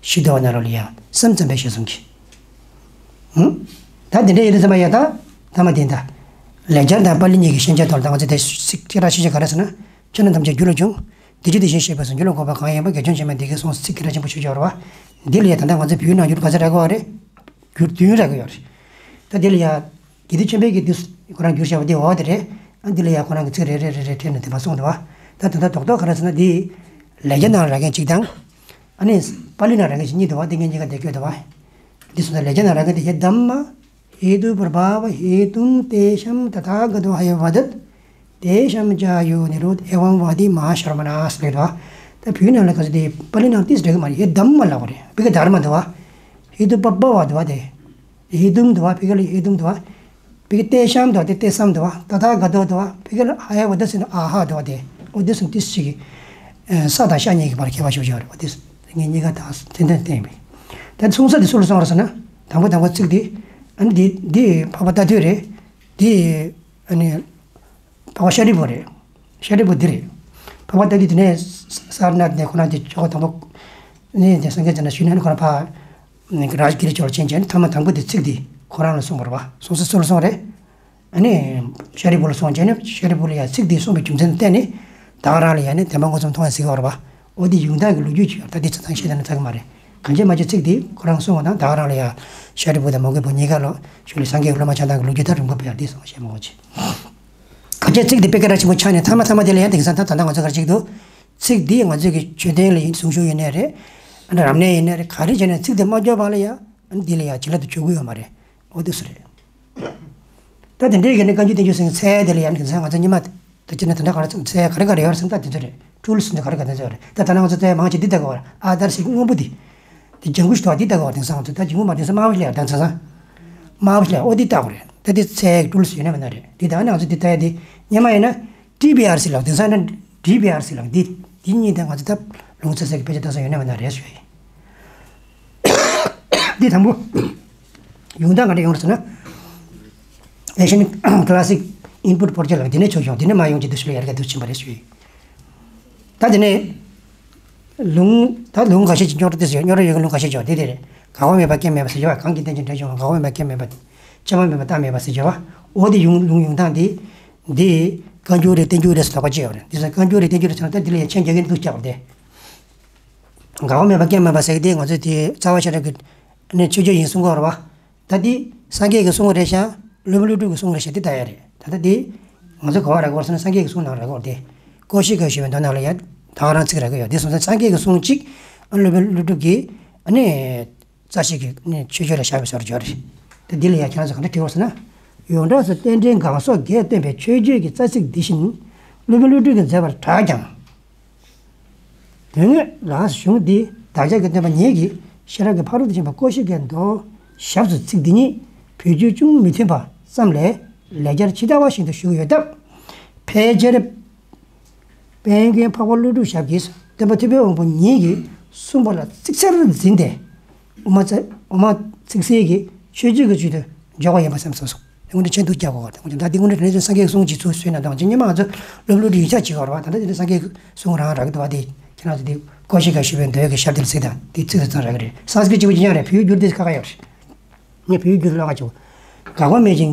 ཞི་བདེ་བ་ནང་ལོགས་ལ་ཡ། སེམས་ཙམ་པའི་ཞེས་གསུངས་ཀྱི། ཧུམ། ད་དེ་འདྲ་ཡིན་དུས་ཙམ་པ་ཡ་ད། ཐ་མ་དེ་ད། ལེགས་སྦྱར་དང་པཱ་ལི་གཉིས་ཀྱི་ཤན་སྦྱར་ཐོག་ལ་ད་ང་ཚོ་དེ་ཚིག་སྐད་གྲགས་ཆེ་ཤོས་ག་རེ་ཟེར་ན། ཆོས་རྣམས་ཐམས་ཅད་རྒྱུ་ལ་འབྱུང་། དེ་ཕྱིར་དེ་བཞིན་གཤེགས་པའི་གསུང་། རྒྱུ་ལ་འགོད་པ་གང་ཡིན་པ། དགེ་སྦྱོར་ཆེན་མོའི་སྡེ་དགེའི་གསུང་། ཚིག་སྐད་གྲགས་ཆེན་པོ་ཆོས་སྦྱོར་བ། འདི་ལ་ཡ་ད་ལྟ་ང་ཚོ་བོད་ཡིག་ནང་བསྒྱུར་ག་ཚོད་རག་གི་ཡོད་རེད། བསྒྱུར་བདུན་རག་གི་ཡོད་རེད། ད་འདི་ལ་ཡ། དགེ་འདུན་ཆོས་འཕེལ་གྱིས་འདི་ཁོ་རང་བསྒྱུར་བཞག་པ་འདི་འོ་དེ་རེད། ཨ་འདི་ལ་ཡ་ཁོ་རང་གི་ཚིག་རེ་རེ་རེ་རེ་ཕྲལ་ནས་དེ་མ་གསུངས་འདུག་བ། ད་ད་ལྟ་རྡོག་རྡོག་ག་རེ་ཟེར་ན་འདི། ལེགས་སྦྱར་ནང་རག་མཁན་གཅིག་དང་། ཨ་ནི། པཱ་ལི་ནང་རག་མཁན་གཅིག་གཉིས་འདུག་བ། འདི་ངས་གཉིས་ཀ་དེ་བཀོད་འདུག་བ། འདི་སོང་ཙང་ལེགས་སྦྱར་ནང་རག་མཁན་དེ་ཡེ་དྷརྨ། ཧེ་ཏུ་པྲ་བྷཱ་བ་ཧེ་ཏུ་ཏེ་ཤཱ་ཏ་ཐཱ་ག་ཏོ་ཧ་ཡ་བ་དད། ཏེ་ཤཱ་ཙཱ་ཡོ་ནི་རོ་ཨེ་ཝམ་ཝ་དི་མ་ཧཱ་ཤྲ་མ་ཎ་ཟེར་འདུག་བ། ད་བོད་ནང་ལ་ག་ཚོད་དེ་པཱ་ལི་ནང་ཏིས་འགྲིག་གི་མ་རེད། ཡེ་དྷརྨ་ལབ་པ་རེད། བི་ག་དྷརྨ་འདུག་བ། ཧེ་ཏུ་པྲ་བྷཱ་བ་འདུག་བ་དེ། ཧེ་ཏུ་འདུག་བ། བི་ག་ལ་ཧེ་ཏུ་འདུག་བ། བི་ག་ཏེ་ཤཱ་འདུག་བ་དེ་ཏེ་སམ་འདུག་བ། ཏ་ཐཱ་ག་ཏོ་འདུག་བ། བི་ག་ལ་ཧ་ཡ་བ་དད་ཟེར་ན་ཨ་ཧ་འདུག་བ་དེ། འོ་དེ་སོང་ཏིས་ཞིག་གི། ས་དང་ཤ་གཉིས་ཀྱི་བར་ཁྱད་པར་ཞུ་ཞོར་རེད། འོ་དེ་ངས་གཉིས་ཀ་དང་ཏན་ཏན་བསྟན་པས། ད་མཚུངས་ས་དེ་སུ་ལ་སོང་རེད་ཟེར་ན། དང་པོ་དང་པོ་ཚིག་དེ། ཨ་ནི་དེ་དེ་འཕགས་པ་རྟ་ཐུལ་རེད། དེ་ཨ་ནི་འཕགས་པ་ཤཱ་རིའི་བུ་རེད། ཤཱ་རིའི་བུ་འདི་རེད། འཕགས་པ་རྟ་ཐུལ་དེ་ནས་ས་ར་ནཱཐ་ནས་ཁོ་རང་དེ་ཆོ་ག་དང་པོ་ནས་དེ་སངས་རྒྱས་ཚོ་ན་ཞུས་ནས་ཁོ་རང་ཕར་རཱཇ་གི་རི་ཕྱོགས་ལ་ཕྱིན་བྱས་ནས་ཐ་མ་དང་པོ་དེ་ཚིག་དེ་ཁོ་རང་ལ་གསུངས་པ་རེད་བ། གསུངས་ས་སུ་ལ་གསུངས་རེད། ཨ་ནི། ཤཱ་རིའི་བུ་ལ་གསུངས་བྱས་ནས་ཤཱ་རིའི་བུ་ལ་ཡང་ཚིག་འདི་གསུངས་པའི་རྒྱུ་མཚན་བརྟེན་ནས་ད་ག་རང་ལ་ཡང་ནི་བདེན་པ་མངོན་སུམ་མཐོང་ཡང་ཟེར་གི་ཡོད་རེད་བ། འོ་འདི་ཡོང་སྟངས་ཀྱི་ལོ་རྒྱུས་ཅིག་ཡོད་རེད། ད་འདི་ཚོ་ཚང་བཤད་ན་ཚར་གི་མ་རེད། གང་བྱས་མ་བྱས་ཚིག་འདི་ཁོ་རང་གསུངས་པ་དང་ད་ག་རང་ལ་ཡང་ཤཱ་རིའི་བུ་དང་མོའུ་འགལ་བུ་གཉིས་ཀ་ལ་ཤུལ་ལ་སངས་རྒྱས་ཀྱི་སློབ་མ་ཆགས་སྟངས་ཀྱི་ལོ་རྒྱུས་ད་རིང་པོ་བོད་ཡར་འདི་སོང་བཤད་མ་དགོས་ཅིག་གང་བྱས་ཚིག་འདི་དཔེ་སྐད་གྲགས་ཆེན་པོ་ཆགས་ནས་ཐ་མ་ཐ་མ་དེ་ལ་ཡང་དེང་སང་ད་ད་ལྟ་ང་ཚོ་ག་རེ་བྱེད་ཀྱི་འདུག་ཚིག་འདི་ང་ཚོས་ཀྱི་མཆོད་རྟེན་ལ་ཡིན་གསུང་ཆོས་ཡིན་ནའི་རེད། ཨ་ནི་རབ་གནས་ཡིན་ནའི་རེད། ག་རེ་བྱས་ནའི་ཚིག་འདི་མ་འཁྱོག་པ་ལ་ཡང་ཨ་ནི་འདི་ལ་ཡང་བྱིན་རླབས་དེ་འཇུག་གི་ཡོད་མ་རེད། འོ་དེ་སུ་རེད། ད་དེ་འདྲའི་གི་ནི་བཀའ་འགྱུར་བསྟན་འགྱུར་ཟེར་མཁན་ཚད་དེ་ལ་ཡང་ནི་ང་ཚོ་ཉི་མ་དེ་ཅི་ནས་དེ་འདྲ་ག་རེ་ཚད་ག་རེ་ག་རེ་ཡོད་རེད་ཟེར་ན་ད་དེ་ཚོ་རེད། ཊུལ་སི་འདི་ག་རེ་ག་རེ་ཚད་རེད། ད་ད་ནང་ང་ཚོ་ཚད་མང་ཆེ་འདི་ལྟ་གི་ཡོད་རེད། ཨ་དར་ཞིག་སྔོན་པོ་འདི། འདི་ལྗང་ཁུ་ཞིག་འདུག་འདི་ལྟ་གི་ཡོད་རེད། དེང་སང་ང་ཚོ་ད་ལྗང་ཁུ་མ་དེང་སང་དམར་པོ་ཞིག་ལ་ཡོད་རེད། ད་དེང་སང་དམར་པོ་ཞིག་ལ་ཡོད། འོ་འདི་ལྟ་གི་རེད། ད་འདི་ཚད་ཊུལ་སི་ཡོད་ན་མེད་ན་རེད། འདི་ད་ནང་ང་ཚོ་འདི་ལྟ་ཡ་འདི་སྔོན་མ་ཡིན་ན་ཌི་བི་ཨར་སི་ལ་དེང་སང་ཡིན་ན་ཌི་བི་ཨར་སི་ལ་འདི་འདི་གཉིས་ད་ང་ཚོ་ད་ལུང་ཚད་ཚད་ཀྱི་དཔེ་ཆ་ལྟ་ས་ཡོད་ན་མེད་ན་རེད་ཞུ་ཡ་ཡིན། འདི་དང་པོ། ཡོང་སྟངས་ག་འདྲ་ཡོང་རེད་ཟེར་ན། Asian Classic Input Project ལ་འདི་ནས་ཆོས་བྱུང་འདི་ནས་མ་ཡོང་གི་འདུག་ཞུ་ལ་ཡར་ག་འདུག་ཕྱིན་པ་རེད་ཞུ་ཡིན། ད་དེ་ནས། ལུང་། ད་ལུང་ཁ་ཤས་ཀྱི་རྙོག་དྲ་དེ་ཟེར་རྙོག་དྲ་ཡོད་ཀྱི་ལུང་ཁ་ཤས་ཀྱི་དེ་དེ་རེད། འགལ་བ་མེད་པ་རྐྱེན་མེད་པ་ཟེར་གྱི་བ། གང་གི་རྟེན་ཅིང་འབྲེལ་བྱུང་བ། འགལ་བ་མེད་པ་རྐྱེན་མེད་པ། ཁྱད་པར་མེད་པ་རྟགས་མེད་པ་ཟེར་གྱི་བ། འོ་དེ་ཡོང་ལུང་ཡོང་སྟངས་དེ། འདི། བཀའ་འགྱུར་རེད་བསྟན་འགྱུར་རེད་ཟེར་དོགས་པ་ཅི་ཡོད་རེད། འདི་ཚོ་བཀའ་འགྱུར་རེད་བསྟན་འགྱུར་རེད་ཟེར་ན་ད་འདི་ལ་ཡང་མཆན་རྒྱག་གི་འདུག་རྒྱག་པ་དེ། འགལ་བ་མེད་པ་རྐྱེན་མེད་པ་ཟེར་གྱི་དེ་ང་ཚོས་དེ་རྩ་བ་ཤ་སྟག་གི་ནི་ཆོས་བརྒྱུད་ཡིན་གསུང་གི་ཡོད་རེད་བ། ད་འདི་སངས་རྒྱས་ཀྱི་གསུང་རེད་ཤག་སློབ་དཔོན་ཀླུ་སྒྲུབ་ཀྱི་གསུང་རེད་ཤག་འདི་ལྟ་ཡ་རེད། ད་ལྟ་འདི་ང་ཚོ་ག་བ་རག་གི་ཡོད་ཟེར་ན་སངས་རྒྱས་ཀྱི་གསུང་ནང་རག་གི་ཡོད་རེད་དེ། ཀོ་ཤི་ཀ་ཞེས་པའི་མདོ་ནང་ལ་ཡ་ད་ག་རང་ཚིག་རག་གི་ཡོད། དེ་སོང་ཙང་སངས་རྒྱས་ཀྱི་གསུང་གཅིག་ཨ་སློབ་དཔོན་ཀླུ་སྒྲུབ་ཀྱིས་ཨ་ནི་རྩ་ཤེ་གི་ནི་ཆོས་སྤྱོད་ལ་བཞག་པའི་བཟོ་འདྲ་ཅིག་ཡོད་རེད། ད་འདི་ལ་ཡ་ཁྱེད་རང་ཚོ་ག་འདྲ་བྲིས་ཡོད་ཟེར་ན། ཡོངས་གྲགས་སུ་རྟེན་འབྲེལ་གང་སོགས་རྒྱས་སྟོན་པའི་ཆོས་བརྒྱུད་ཀྱི་རྩ་ཚིག་འདི་བཞིན་སློབ་དཔོན་ཀླུ་སྒྲུབ་ཀྱིས་མཛད་པར་གྲགས་ཀྱང་། དོན་དངོས་ལ་གཞུང་འདི་བདག་ཅག་གི་སྟོན་པ་ཉིད་ཀྱིས་ཤེས་རབ་ཀྱི་ཕ་རོལ་ཏུ་ཕྱིན་པ་ཀོ་ཤི་ཀའི་མདོ་ཞབས་སུ་ཚིག་འདི་ཉིད་བེད་སྤྱོད་ཅུང་མི་མཐུན་པ་ཙམ་ལས་ལེགས་སྦྱར་ཇི་ལྟ་བ་བཞིན་དུ་ཞུ་གི་ཡོད་སྟབས། ཕལ་ཆེར་དཔལ་མགོན་འཕགས་པ་ཀླུ་སྒྲུབ་ཞབས་ཀྱིས་སྟོན་པ་ཐུབ་པའི་དབང་པོ་ཉིད་ཀྱིས་གསུངས་པ་ལ་གཙིགས་ཆེར་འཛིན་ཏེ། དབུ་མ་ཚིག་དབུ་མ་ཚིག་གསལ་གྱི་ཆོས་བརྒྱུད་ཀྱི་ཚུལ་དུ་འཇོག་པ་ཡིན་པར་སེམས་སོ་སོ། དེ་ཀུན་ནས་མཆན་འདུག་རྒྱག་དགོས་པ་དེ་ཀུན་ནས་ད་དེ་ཀུན་ནས་དེ་ནས་སངས་རྒྱས་ཀྱི་གསུང་གཅིག་ཚུར་བཟོས་ན་དང་ཅི་སྔོན་མ་ང་ཚོ་སློབ་ལུགས་ཡིག་ཆ་གཅིག་ཡོད་རེད་བ། ད་ལྟ་དེ་ནས་སངས་རྒྱས་ཀྱི་གསུང་རང་རག་གི་འདུག་བ། དེ་ཁྱེད་རང་ཚོ་དེ་ ཀོ་ཤི་ཀ་ཞུ་བའི་མདོའི་གི་ཞབས་དེར་ཚིག་དང་དེ་ཚིག་དེ་ཚང་རག་གི་རེད། སཾ་སྐྲྀ་ཏ་གཅིག་པ་གཅིག་རྐྱང་རེད། བོད་ཡིག་བསྒྱུར་དེ་ཁ་ཁ་ཡོད་རེད། ངས་བོད་ཡིག་བསྒྱུར་ལ་ཁ་ཆེ་བོ། དགག་པ་མེད་ཅིང་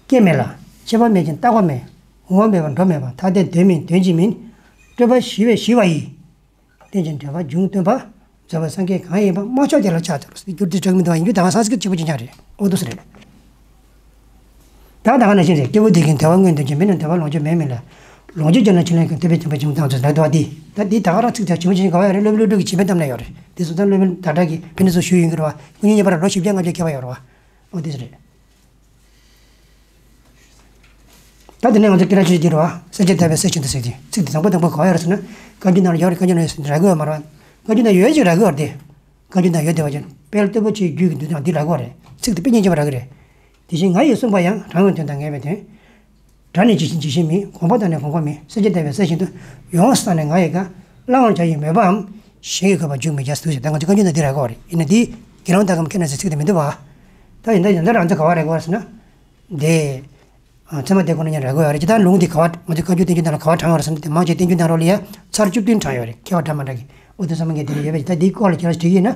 སྐྱེ་མེད་ལ། ཁྱད་པར་མེད་ཅིང་བརྟག་པ་མེད། འོང་བ་མེད་པ་འགྲོ་མེད་པ་ཐ་དད་དོན་མིན་དོན་གཅིག་མིན། སྤྲོས་པ་ཞི་བས་ཞི་བ་ཡི། རྟེན་ཅིང་འབྲེལ་བར་འབྱུང་སྟོན་པ། རྫོགས་པའི་སངས་རྒྱས་གང་ཡིན་པ་མ་ཆོག་དེ་ལ་ཕྱག་འཚལ་ལོ། བསྒྱུར་དེ་གྲགས་མི་འདུག་བ། ཡིན་རྒྱུ་ད་ག་སཾ་སྐྲྀ་ཏ་གཅིག་པ་གཅིག་རྐྱང་རེད། ཨོ་དོ་སི་རེད། ད་ད་ག་ནང་བཞིན་རེད། སྐྱེས་བུ་འདི་ཀུན་བདེ་བ་མངོན་དོན་ཅན། མི་རྣམས་བདེ་བ་ལོངས་སྤྱོད་མེད་མིན་ལ། ལོངས་སྤྱོད་ཀྱང་ན་ཕྱིར་ལེན་ཀུན། བདེ་བའི་བྱམས་པ་ཅི་མི་གཙང་ཟེར་ལབ་འདུག་བ། འདི་ད་འདི་ད་ག་རང་ཚིག་ཆ་ཇི་མ་ཇི་བཞིན་ག་བ་ཡོད་རེད། སློབ་དཔོན་ཀླུ་སྒྲུབ་ཀྱི་བྱིས་པའི་གཏམ་ན་ཡོད་རེད། འདི་སོང་ཙང་སློབ་དཔོན་ཟླ་གྲགས་ཀྱིས་ཕན་ཚུན་ཚོགས་ཞུས་ཡོང་གི་རེད་བ། སྐུ་ཉིད་གཉིས་པ་ར་ལོ་བཞི་བརྒྱ་ལྔ་བརྒྱ་ཁྱད་པར་ཡོད་རེད་བ། ཨོ་འདི་རེད། ད་དེ་ནས་ང་ཚོ་སྐད་གྲགས་ཆེ་ཆེ་རེད་བ། གསལ་བྱེད་ལྟ་བའི་གསལ་བྱེད་དུ་ཟེར་གྱི་ཚིག་དེ་དང་པོ་དང་པོ་ག་བ་ཡོད་རེད་ཟེར་ན། བཀའ་འགྱུར་ནང་ལ་ཡོད་རེད། བཀའ་འགྱུར་ནང་ཡོད་ཟེར་རག་གི་ཡོད་རེད་དེ། བཀའ་འགྱུར་ནང་ཡོད་ཅིག་རག་གི་ཡོད་རེད་དེ། བཀའ་འགྱུར་ནང་ཡོད་དེ་བ་ཅན་དཔལ་སྟོབས་པོ་ཆེའི་རྒྱུད་ཀྱི་འདུལ་སྟངས་འདི་རག་གི་ཡོད་རེད། ཚིག་དེ་དཔེ་སྙིང་རྗེ་བ་རག་གི་རེད། དེ་བཞིན་ང་ཡིས་གསུངས་པ་ཡང་། རང་གི་དོན་དང་ངེས་པའི་དོན། སྒྲ་ནི་ཇི་བཞིན་ཇི་བཞིན་མིན། དགོངས་པ་དང་ནི་དགོངས་པ་མིན། གསལ་བྱེད་ལྟ་བའི་གསལ་བཞིན་དུ། ཡོངས་སུ་བརྟགས་ནས་ང་ཡི་བཀའ། བླང་བར་བྱ་ཡི་མོས་པའམ། གཞན་གྱིས་བཀོད་པར་འཇུག་མི་བྱ་ཟེར་དུས་ཟེར། ད་ང་ཚོ་བཀའ་འགྱུར་ནང་འདི་རག་གི་ཡོད་རེད། ཡིན་ན་འདི་དགེ་སློང་དག་གམ་མཁས་ན་ཟེར་ཚིག་དེ་མི་འདུག་བ། ད་ཡིན་ད་ཡིན་ད་རང་ཚོ་ག་བ་རག་གི་ཡོད་རེད་ཟེར་ན། འདི། ཨ། ཚད་མ་སྡེ་ཁོ་ན་ཉིད་རག་གི་ཡོད་རེད། ཅི་ལྟར་ལུང་འདི་ག་བ་ང་ཚོ་བཀའ་འགྱུར་བསྟན་འགྱུར་ནང་ལ་ག་བ་དྲངས་ཡོད་རེད་ཟེར་ན། དེ་མང་ཆེ་བསྟན་འགྱུར་ནང་ལོགས་ལ་ཡང་ཚར་བཅུ་བདུན་དྲངས་ཡོད་རེད། ཁྱད་པར་འདྲ་མི་འདྲ་གི། ཨོ་དེ་ཚང་མ་ངས་འདི་ལ་ཡོད་པས། ད་འདིའི་སྐོར་ལ་ཁྱེད་རང་ཞིག་བྲིས་ཡིན་ན།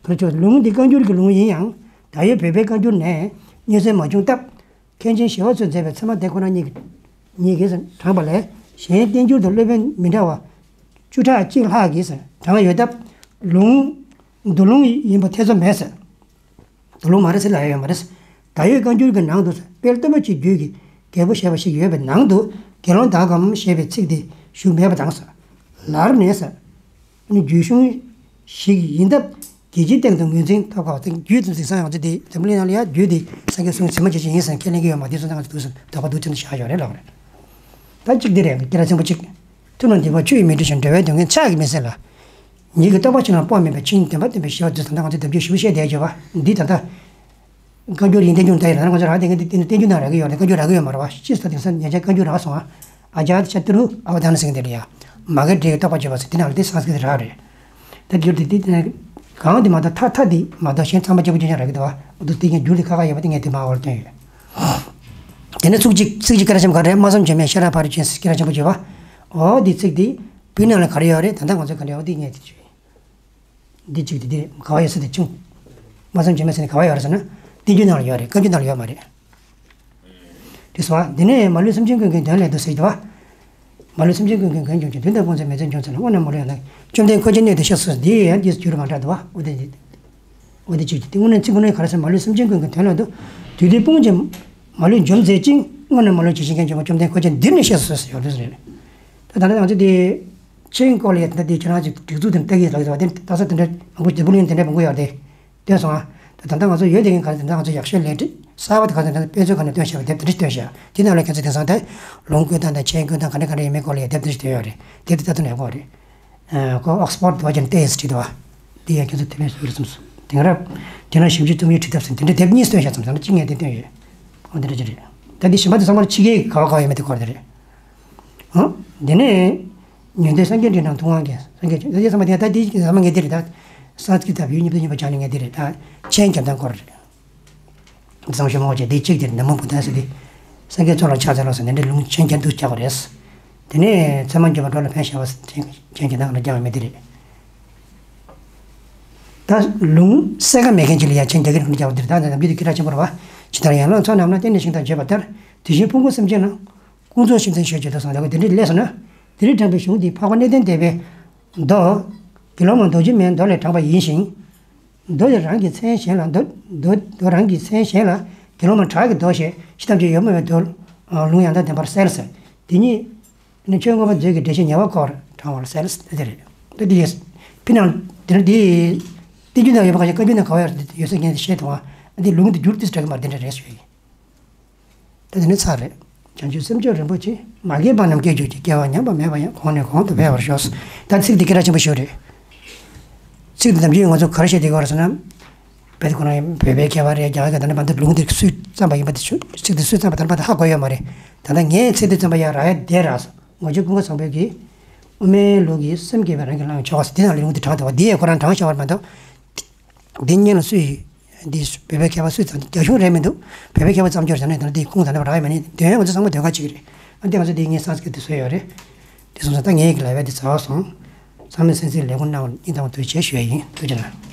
ཁོ་ཚོ་ལུང་འདི་བཀའ་འགྱུར་གྱི་ལུང་ཡིན་ཡང་། ད་ཡོད་བོད་པའི་བཀའ་འགྱུར་ནས་རྙེད་སོན་མ་བྱུང་སྟབས། མཁན་ཆེན་ཞི་བ་འཚོས་མཛད་པའི་ཚད་མ་སྡེ་ཁོ་ན་ཉིད་ཉིད་ཀྱིས་དྲངས་པ་ལས། གཞན་བསྟན་འགྱུར་དང་སློབ་དཔོན་མི་འདྲ་བ་བཅུ་ཕྲག་གཅིག་ལྷག་གིས་དྲངས་ཡོད་སྟབས། ལུང་། མདོ་ལུང་ཡིན་པ་ཐེ་ཚོམ་མེད་ཟེར། མདོ་ལུང་མ་རེད་ཟེར་ལབ་ཡ་ཡོད་མ་རེད། ད་ཡོད་བཀའ་འགྱུར་གྱི་ནང་དུ་དཔལ་སྟོབས་པོ་ཆེའི་རྒྱུད་ཀྱི་རྒྱལ་པོ་ཞེས་པ་ཞིག་ཡོད་པའི་ནང་དུ་དགེ་སློང་དག་གམ་ཞེས་པའི་ཚིག་དེ་ཞུགས་མེད་པ་དང་ཟེར། ལར་ནས་ཟེར། རྒྱུད་གཞུང་ཞིག་ཡིན་སྟབས་རྒྱལ་སྤྱིའི་སྟེང་དུ་ངོས་འཛིན་ཐོབ་དཀའ་བ་དང་། རྒྱུད་དུ་འཛིན་ས་ཡང་ཚེ་འདི་འཛམ་བུ་གླིང་ནང་ལ་ཡང་རྒྱུད་འདི་སངས་རྒྱས་གསུང་ཚད་མ་ཇི་བཞིན་ཡིན་ཟེར་ཁས་ལེན་གྱི་ཡོད་མ་རེད་ཟེར། ད་ང་ཚོ་འདུག་ཟེར་དོགས་པ་འདུག་ཚེ་འདི་བཞག་ཡོད་རེད་ལབ་རེད། ད་གཅིག་འདི་རེད། སྐད་གྲགས་ཆེན་པོ་གཅིག་ཐུབ་རྣམས་སྡིག་པ་ཆུ་ཡིས་མི་འཁྲུ་ཞིང་། འགྲོ་བའི་དོན་ངན་ཕྱག་གིས་མི་སེལ་ལ། ཉིད་ཀྱི་རྟོགས་པ་ཕྱིར་ལ་སྤོ་མེད་པའི། ཕྱིན་བདེན་པ་བསྟན་པའི་ཞི་བ་འདུལ། ད་ལྟ་ང་ཚོས་ལྡབ་འགྱུར་ཞིབ་བཤད་བསྡད་ཡོད་པ་འདི་ད་ལྟ། བཀའ་འགྱུར་ཡིན་བསྟན་འགྱུར་ད་ཡིན་ན་ང་ཚོ་རང་དེ་ག་འདི་བསྟན་འགྱུར་ནང་རག་གི་ཡོད་རེད། བཀའ་འགྱུར་རག་གི་ཡོད་མ་རེད་བ། ཅིས་ད་དེང་སང་ཉེ་ཆར་བཀའ་འགྱུར་རག་སོང་ཨ། ཨ་ཅཱརྱ་ཏྲུ་ཨ་བ་དཱ་ན་ཟེར་མཁན་དེ་རེད་ཡ། མ་གི་འབྲས་ཀྱི་རྟོགས་པ་བརྗོད་པ་ཟེར་དེ་ནང་ལ་དེ་སཾ་སྐྲྀ་ཏ་རག་རེད། ད་འགྱུར་དེ་དེ་གང་དེ་མ་གཏོགས་ཐ་ཐ་དེ་མ་གཏོགས་གཞན་ཚང་མ་གཅིག་པ་གཅིག་རྐྱང་རག་གི་འདུག་བ། འདུག་དེ་ངས་འགྱུར་དེ་ཁ་ཁ་ཡོད་པ་དེ་ངས་དེ་མ་འོར་བཏོན་ཡོད། དེ་ནས་ཚིག་གཅིག་ཚིག་གཅིག་སྐད་གྲགས་ཆེན་པོ་ག་རེ། སྨྲ་བསམ་བརྗོད་མེད་ཤེས་རབ་ཕ་རོལ་ཕྱིན་ཟེར་སྐད་གྲགས་ཆེན་པོ་བརྗོད་པ། འོ་དེ་ཚིག་དེ་བོད་ནང་ལ་ག་རེ་ཡོད་རེད། ད་ལྟ་ང་ཚོ་ག་འདྲ་ཡོད་དེ་ངས་དེ་བརྗོད་ཡིན། འདི་གཅིག་དེ་འདི་ག་བ་ཡོད་ས་དེ་ཆུང་། སྨྲ་བསམ་བརྗོད་མེད་ཟེར་ནས་ག་བ་ཡོད་རེད་ཟེར་ན། བསྟན་འགྱུར་ནང་ལ་ཡོད་རེད། བཀའ་འགྱུར་ནང་ལ་ཡོད་མ་རེད། དེ་སོང་། དེ་ནས་མ་ལུས་སེམས་ཅན་ཀུན་གྱི་དོན་སླད་དུ་ཟེར་གྱི་འདུག་བ། མ་ལུས་སེམས་ཅན་ཀུན་གྱི་དོན་བྱུང་ཅིང་། དུས་འདའ་ཕུང་ཚོགས་མེད་ཚད་འབྱུང་ཚུལ་ལ། དངོས་གནས་མ་ལུས་ཡང་དག་བཅོམ་ལྡན་འཁོར་བཅས་གནད་དུ་གཤེགས་སོ་ཟེར། འདི་ཡང་རྒྱས་སུ་བསྒྱུར་མ་འདྲ་འདུག་བ། འོ་དེ་འདི། འོ་དེ་གཅིག་དེ་དངོས་གནས་ཚིག་ཀུན་ནས་ག་རེ་ཟེར། མ་ལུས་སེམས་ཅན་ཀུན་གྱི་དོན་སླད་དུ། དུས་འདའ་ཕུང་ཚོགས་མ་ལུས་འཇོམས་མཛད་ཅིང་། དངོས་གནས་མ་ལུས་ཇི་བཞིན་མཁྱེན། བཅོམ་ལྡན་འཁོར་བཅས་འདིར་ནི་གཤེགས་སོ་ཟེར་ཡོད་དེ་རེད། ད་ད་ནི་ང་ཚོ་དེ། ཆེན་སྐོར་ལ་ཡ་དེ་འདྲ་དེ་ཁྱེད་རང་ཚོས་སྒྲིག་འཛུགས་དེ་ལྟ་གི་ཡོད་ལ་ཡོད་པ་དེ། ད་ས་དེ་འདྲ་མང་པོ་དེ་བུ་ལོན་དེ་འདྲ་མང་པོ་ཡོད་རེད། བསྟན་སོང་ཨ། ད་ད་ལྟ་ང་ཚོ་ཡོད་དེ་གིན་ག་རེ། ད་ལྟ་ང་ཚོ་ཡག་ཤོས་ལས་འབྲས་གསར་པ་དེ་ག་ཚོད་དེ་དཔེ་མཛོད་ཁང་ནས་བཏོན་བཞག་པ་དེབ་དེ་འདྲ་བཏོན་བཞག་དེ་ནང་ལ་ཁྱེད་ཚོས་དེང་སང་དེ་ལུང་བཀོད་སྟངས་དང་མཆན་བཀོད་སྟངས་ག་འདྲ་ག་འདྲ་ཡོད་མེད་སྐོར་ལ་ཡ་དེབ་དེ་འདྲ་བཏོན་ཡོད་རེད། དེབ་དེ་ད་དུང་ཡག་པོ་རེད། ཨ། ཁོ་ཨོག་སི་ཕོར་ཌི་འདུག་བ་ཅན་ཏེ་ཨིན་སི་ཊི་འདུག་བ། དེ་ཡང་ཁྱེད་ཚོ་དེ་ནས་ཞུ་རེ་སོང་། དེང་རབས་དེང་རབས་ཞིབ་འཇུག་རྩོམ་ཡིག་བྲིས་ཐབས་ཟེར་དེ་འདྲ་དེབ་གཉིས་བཏོན་བཞག་ཙམ་ཙམ་གཅིག་ངས་དེ་བཏོན་ཡོད། འོ་དེ་འདྲ་ཅིག་རེད། ད་འདི་གཞན་པ་དེ་ཚང་མ་ལ་ཕྱི་རྒྱལ་གྱི་ག་བ་ག་བ་ཡོད་མེད་དེ་སྐོར་དེ་རེད། ཨང་། དེ་ནས། ཉན་ཐོས་སངས་རྒྱས་འབྲིང་རྣམས་ཐུབ་དབང་གིས། སངས་རྒྱས་ད་འདི་ཚང་མ་དེ་ད་འདི་ཚང་མ་ངས་འདི་རེད་ད། སཾ་སྐྲྀ་ཏ་བོད་ཡིག་སྙིང་པོ་སྙིང་པོ་སྦྱངས་ནས་ངས་འདི་རེད་ད། མཆན་རྒྱབ་སྟངས་སྐོར་རེད། བཟང་ཤོས་མང་བ་བྱས་འདི་གཅིག་དེ་རེད། ན་མོ་བུདྡྷ་ཟེར་དེ། སངས་རྒྱས་གཙོ་ལ་ཕྱག་འཚལ་ལོ་ཟེར་འདི་འདྲའི་ལུང་མཆན་རྒྱབ་འདུག་རྒྱག་པ་རེད། དེ་ནས་ཚད་མ་འཇོམས་པ་འགྲོ་ལ་ཕན་བྱ་བ་ཟེར་མཆན་རྒྱབ་སྟངས་ལ་རྒྱག་པ་མེད་འདི་རེད། ད་ལུང་གསལ་ཁ་མེད་མཁན་ཅིག་ལ་ཡང་མཆན་རྒྱག་གི་རེད་རྒྱག་པ་འདི་རེད། ད་འདི་འདི་སྐད་གྲགས་ཆེན་པོ་རེད་བ། ཇི་ལྟར་ཡན་ལག་ཚོགས་རྣམས་ལ། བརྟེན་ནས་ཞིང་དང་བརྗོད་པ་ལྟར། དེ་བཞིན་ཕུང་པོ་སེམས་ཅན་ལ། ཀུན་རྫོབ་ཤིན་ཏུ་ཞེས་བརྗོད་དོ་གསུངས་ལ། འདི་འདྲའི་ལས་སོ་ན། དེ་རིང་དྲངས་པའི་གཞུང་འདི་འཕགས་པ་གནས་བརྟན་སྡེ་པའི་མདོ། དགེ་སློང་མ་མདོ་སྒྱུ་མའི་མདོ་ལས་དྲངས་པ་ཡིན་ཞིང་། མདོ་ཡི་རང་གི་མཚན་གཞན་ལ་མདོ། མདོ་མདོ་རང་གི་མཚན་གཞན་ལ་དགེ་སློང་མ་བྲག་གི་མདོ་ཞེས་ཕྱི་ཐམས་ཅད་ཡོད་མོད་པའི་མདོར། ལུང་ཡང་དག་བདེན་པར་གསལ་ཟེར། དེ་ཉིད་ནི་ཆོས་མངོན་པ་མཛོད་ཀྱི་འགྲེལ་བཤད་ཉེ་བར་བཀོད་དྲངས་པར་གསལ་ཟེར་དེ་རེད། ད་འདི་ཡིས། ཕི་ནང་དེ་ནི་འདི། བསྟན་འགྱུར་ནང་ཡོད་པ་གང་ཞིག་བཀའ་འགྱུར་ནང་ག་བ་ཡོད་ཟེར་མཁན་དེ་ཤེས་ཐུབ་ཨ། འདི་ལུང་འདི་འགྱུར་ཏིས་དྲག་གི་མ་རེད། འདི་འདྲ་རེད་ཞུ་ཡིན། ད་དེ་ནི་ཚར་རེད། བྱང་ཆུབ་སེམས་མཆོག་རིན་པོ་ཆེ། མ་སྐྱེས་པ་རྣམས་སྐྱེ་གྱུར་ཅིག་སྐྱེ་བ་ཉམས་པ་མེད་པ་ཡང་། གོང་ནས་གོང་དུ་འཕེལ་བར་ཤོག་ད་ཚིག་འདི་སྐད་གྲགས་ཆེན་པོ་ཞིག་རེད། ཚིག་འདི་ནམ་རྒྱུན་ང་ཚོ་ག་རེ་བཤད་བསྡད་ཀྱི་ཡོད་རེད་ཟེར་ན། བོད་དེ་ཁོ་རང་བོད་པའི་མཁས་པ་རེད། རྒྱ་གར་གྱི་ད་ནི་བར་དུ་ལུང་འདི་སུས་བརྩམས་པ་ཡིན་པ་དེ་ཚིག་འདི་སུས་བརྩམས་པ་ད་ནི་བར་དུ་ཧ་གོ་ཡོད་མ་རེད། ད་ལྟ་ངས་ཚིག་འདི་བརྩམས་པ་ཡང་རག་ཡ་བསྡད་རག་སོང་། ངོ་མཚར་ཀུན་དགའ་བཟང་པོ་གིས། དབུ་མའི་ལུགས་ཀྱི་སེམས་བསྐྱེད་པའི་རང་གི་བླང་བའི་ཆོ་ག་ཟེར་དེ་ནང་ལ་ལུང་འདི་དྲངས་འདུག་བ། འདི་ཡང་ཁོ་རང་དྲངས་བཞག་པ་རེད་མ་གཏོགས། འདི་སྔོན་ལ་སུས་འདི་བོད་པའི་མཁས་པ་སུས་བརྩམས། རྒྱ་གཞུང་རེད་མི་འདུག་བོད་པའི་མཁས་པ་བརྩམས་ཆོས་རེད་ཟེར་ནས་ད་འདི་ཁུངས་ད་ནི་རག་ཡ་མེད་ནི། འདོན་ཡ་ང་ཚོ་ཚང་མ་འདོན་ཁ་གཅིག་རེད། ཨ་འདི་ང་ཚོ་འདི་ངས་སཾ་སྐྲྀ་ཏ་འདི་བཟོས་ཡོད་རེད། འདི་སོང་ཙང་ད་ངའི་གི་ལབ་ཡ་འདི་ཚར་སོང་། ཚང་མས་གསན་གཟིགས་ལེགས་པོ་གནང་བར་སྙིང་ཐག་པ་ཐུགས་རྗེ་ཆེ་ཞུ་ཡ་ཡིན། ཐུགས་རྗེ་གནང་།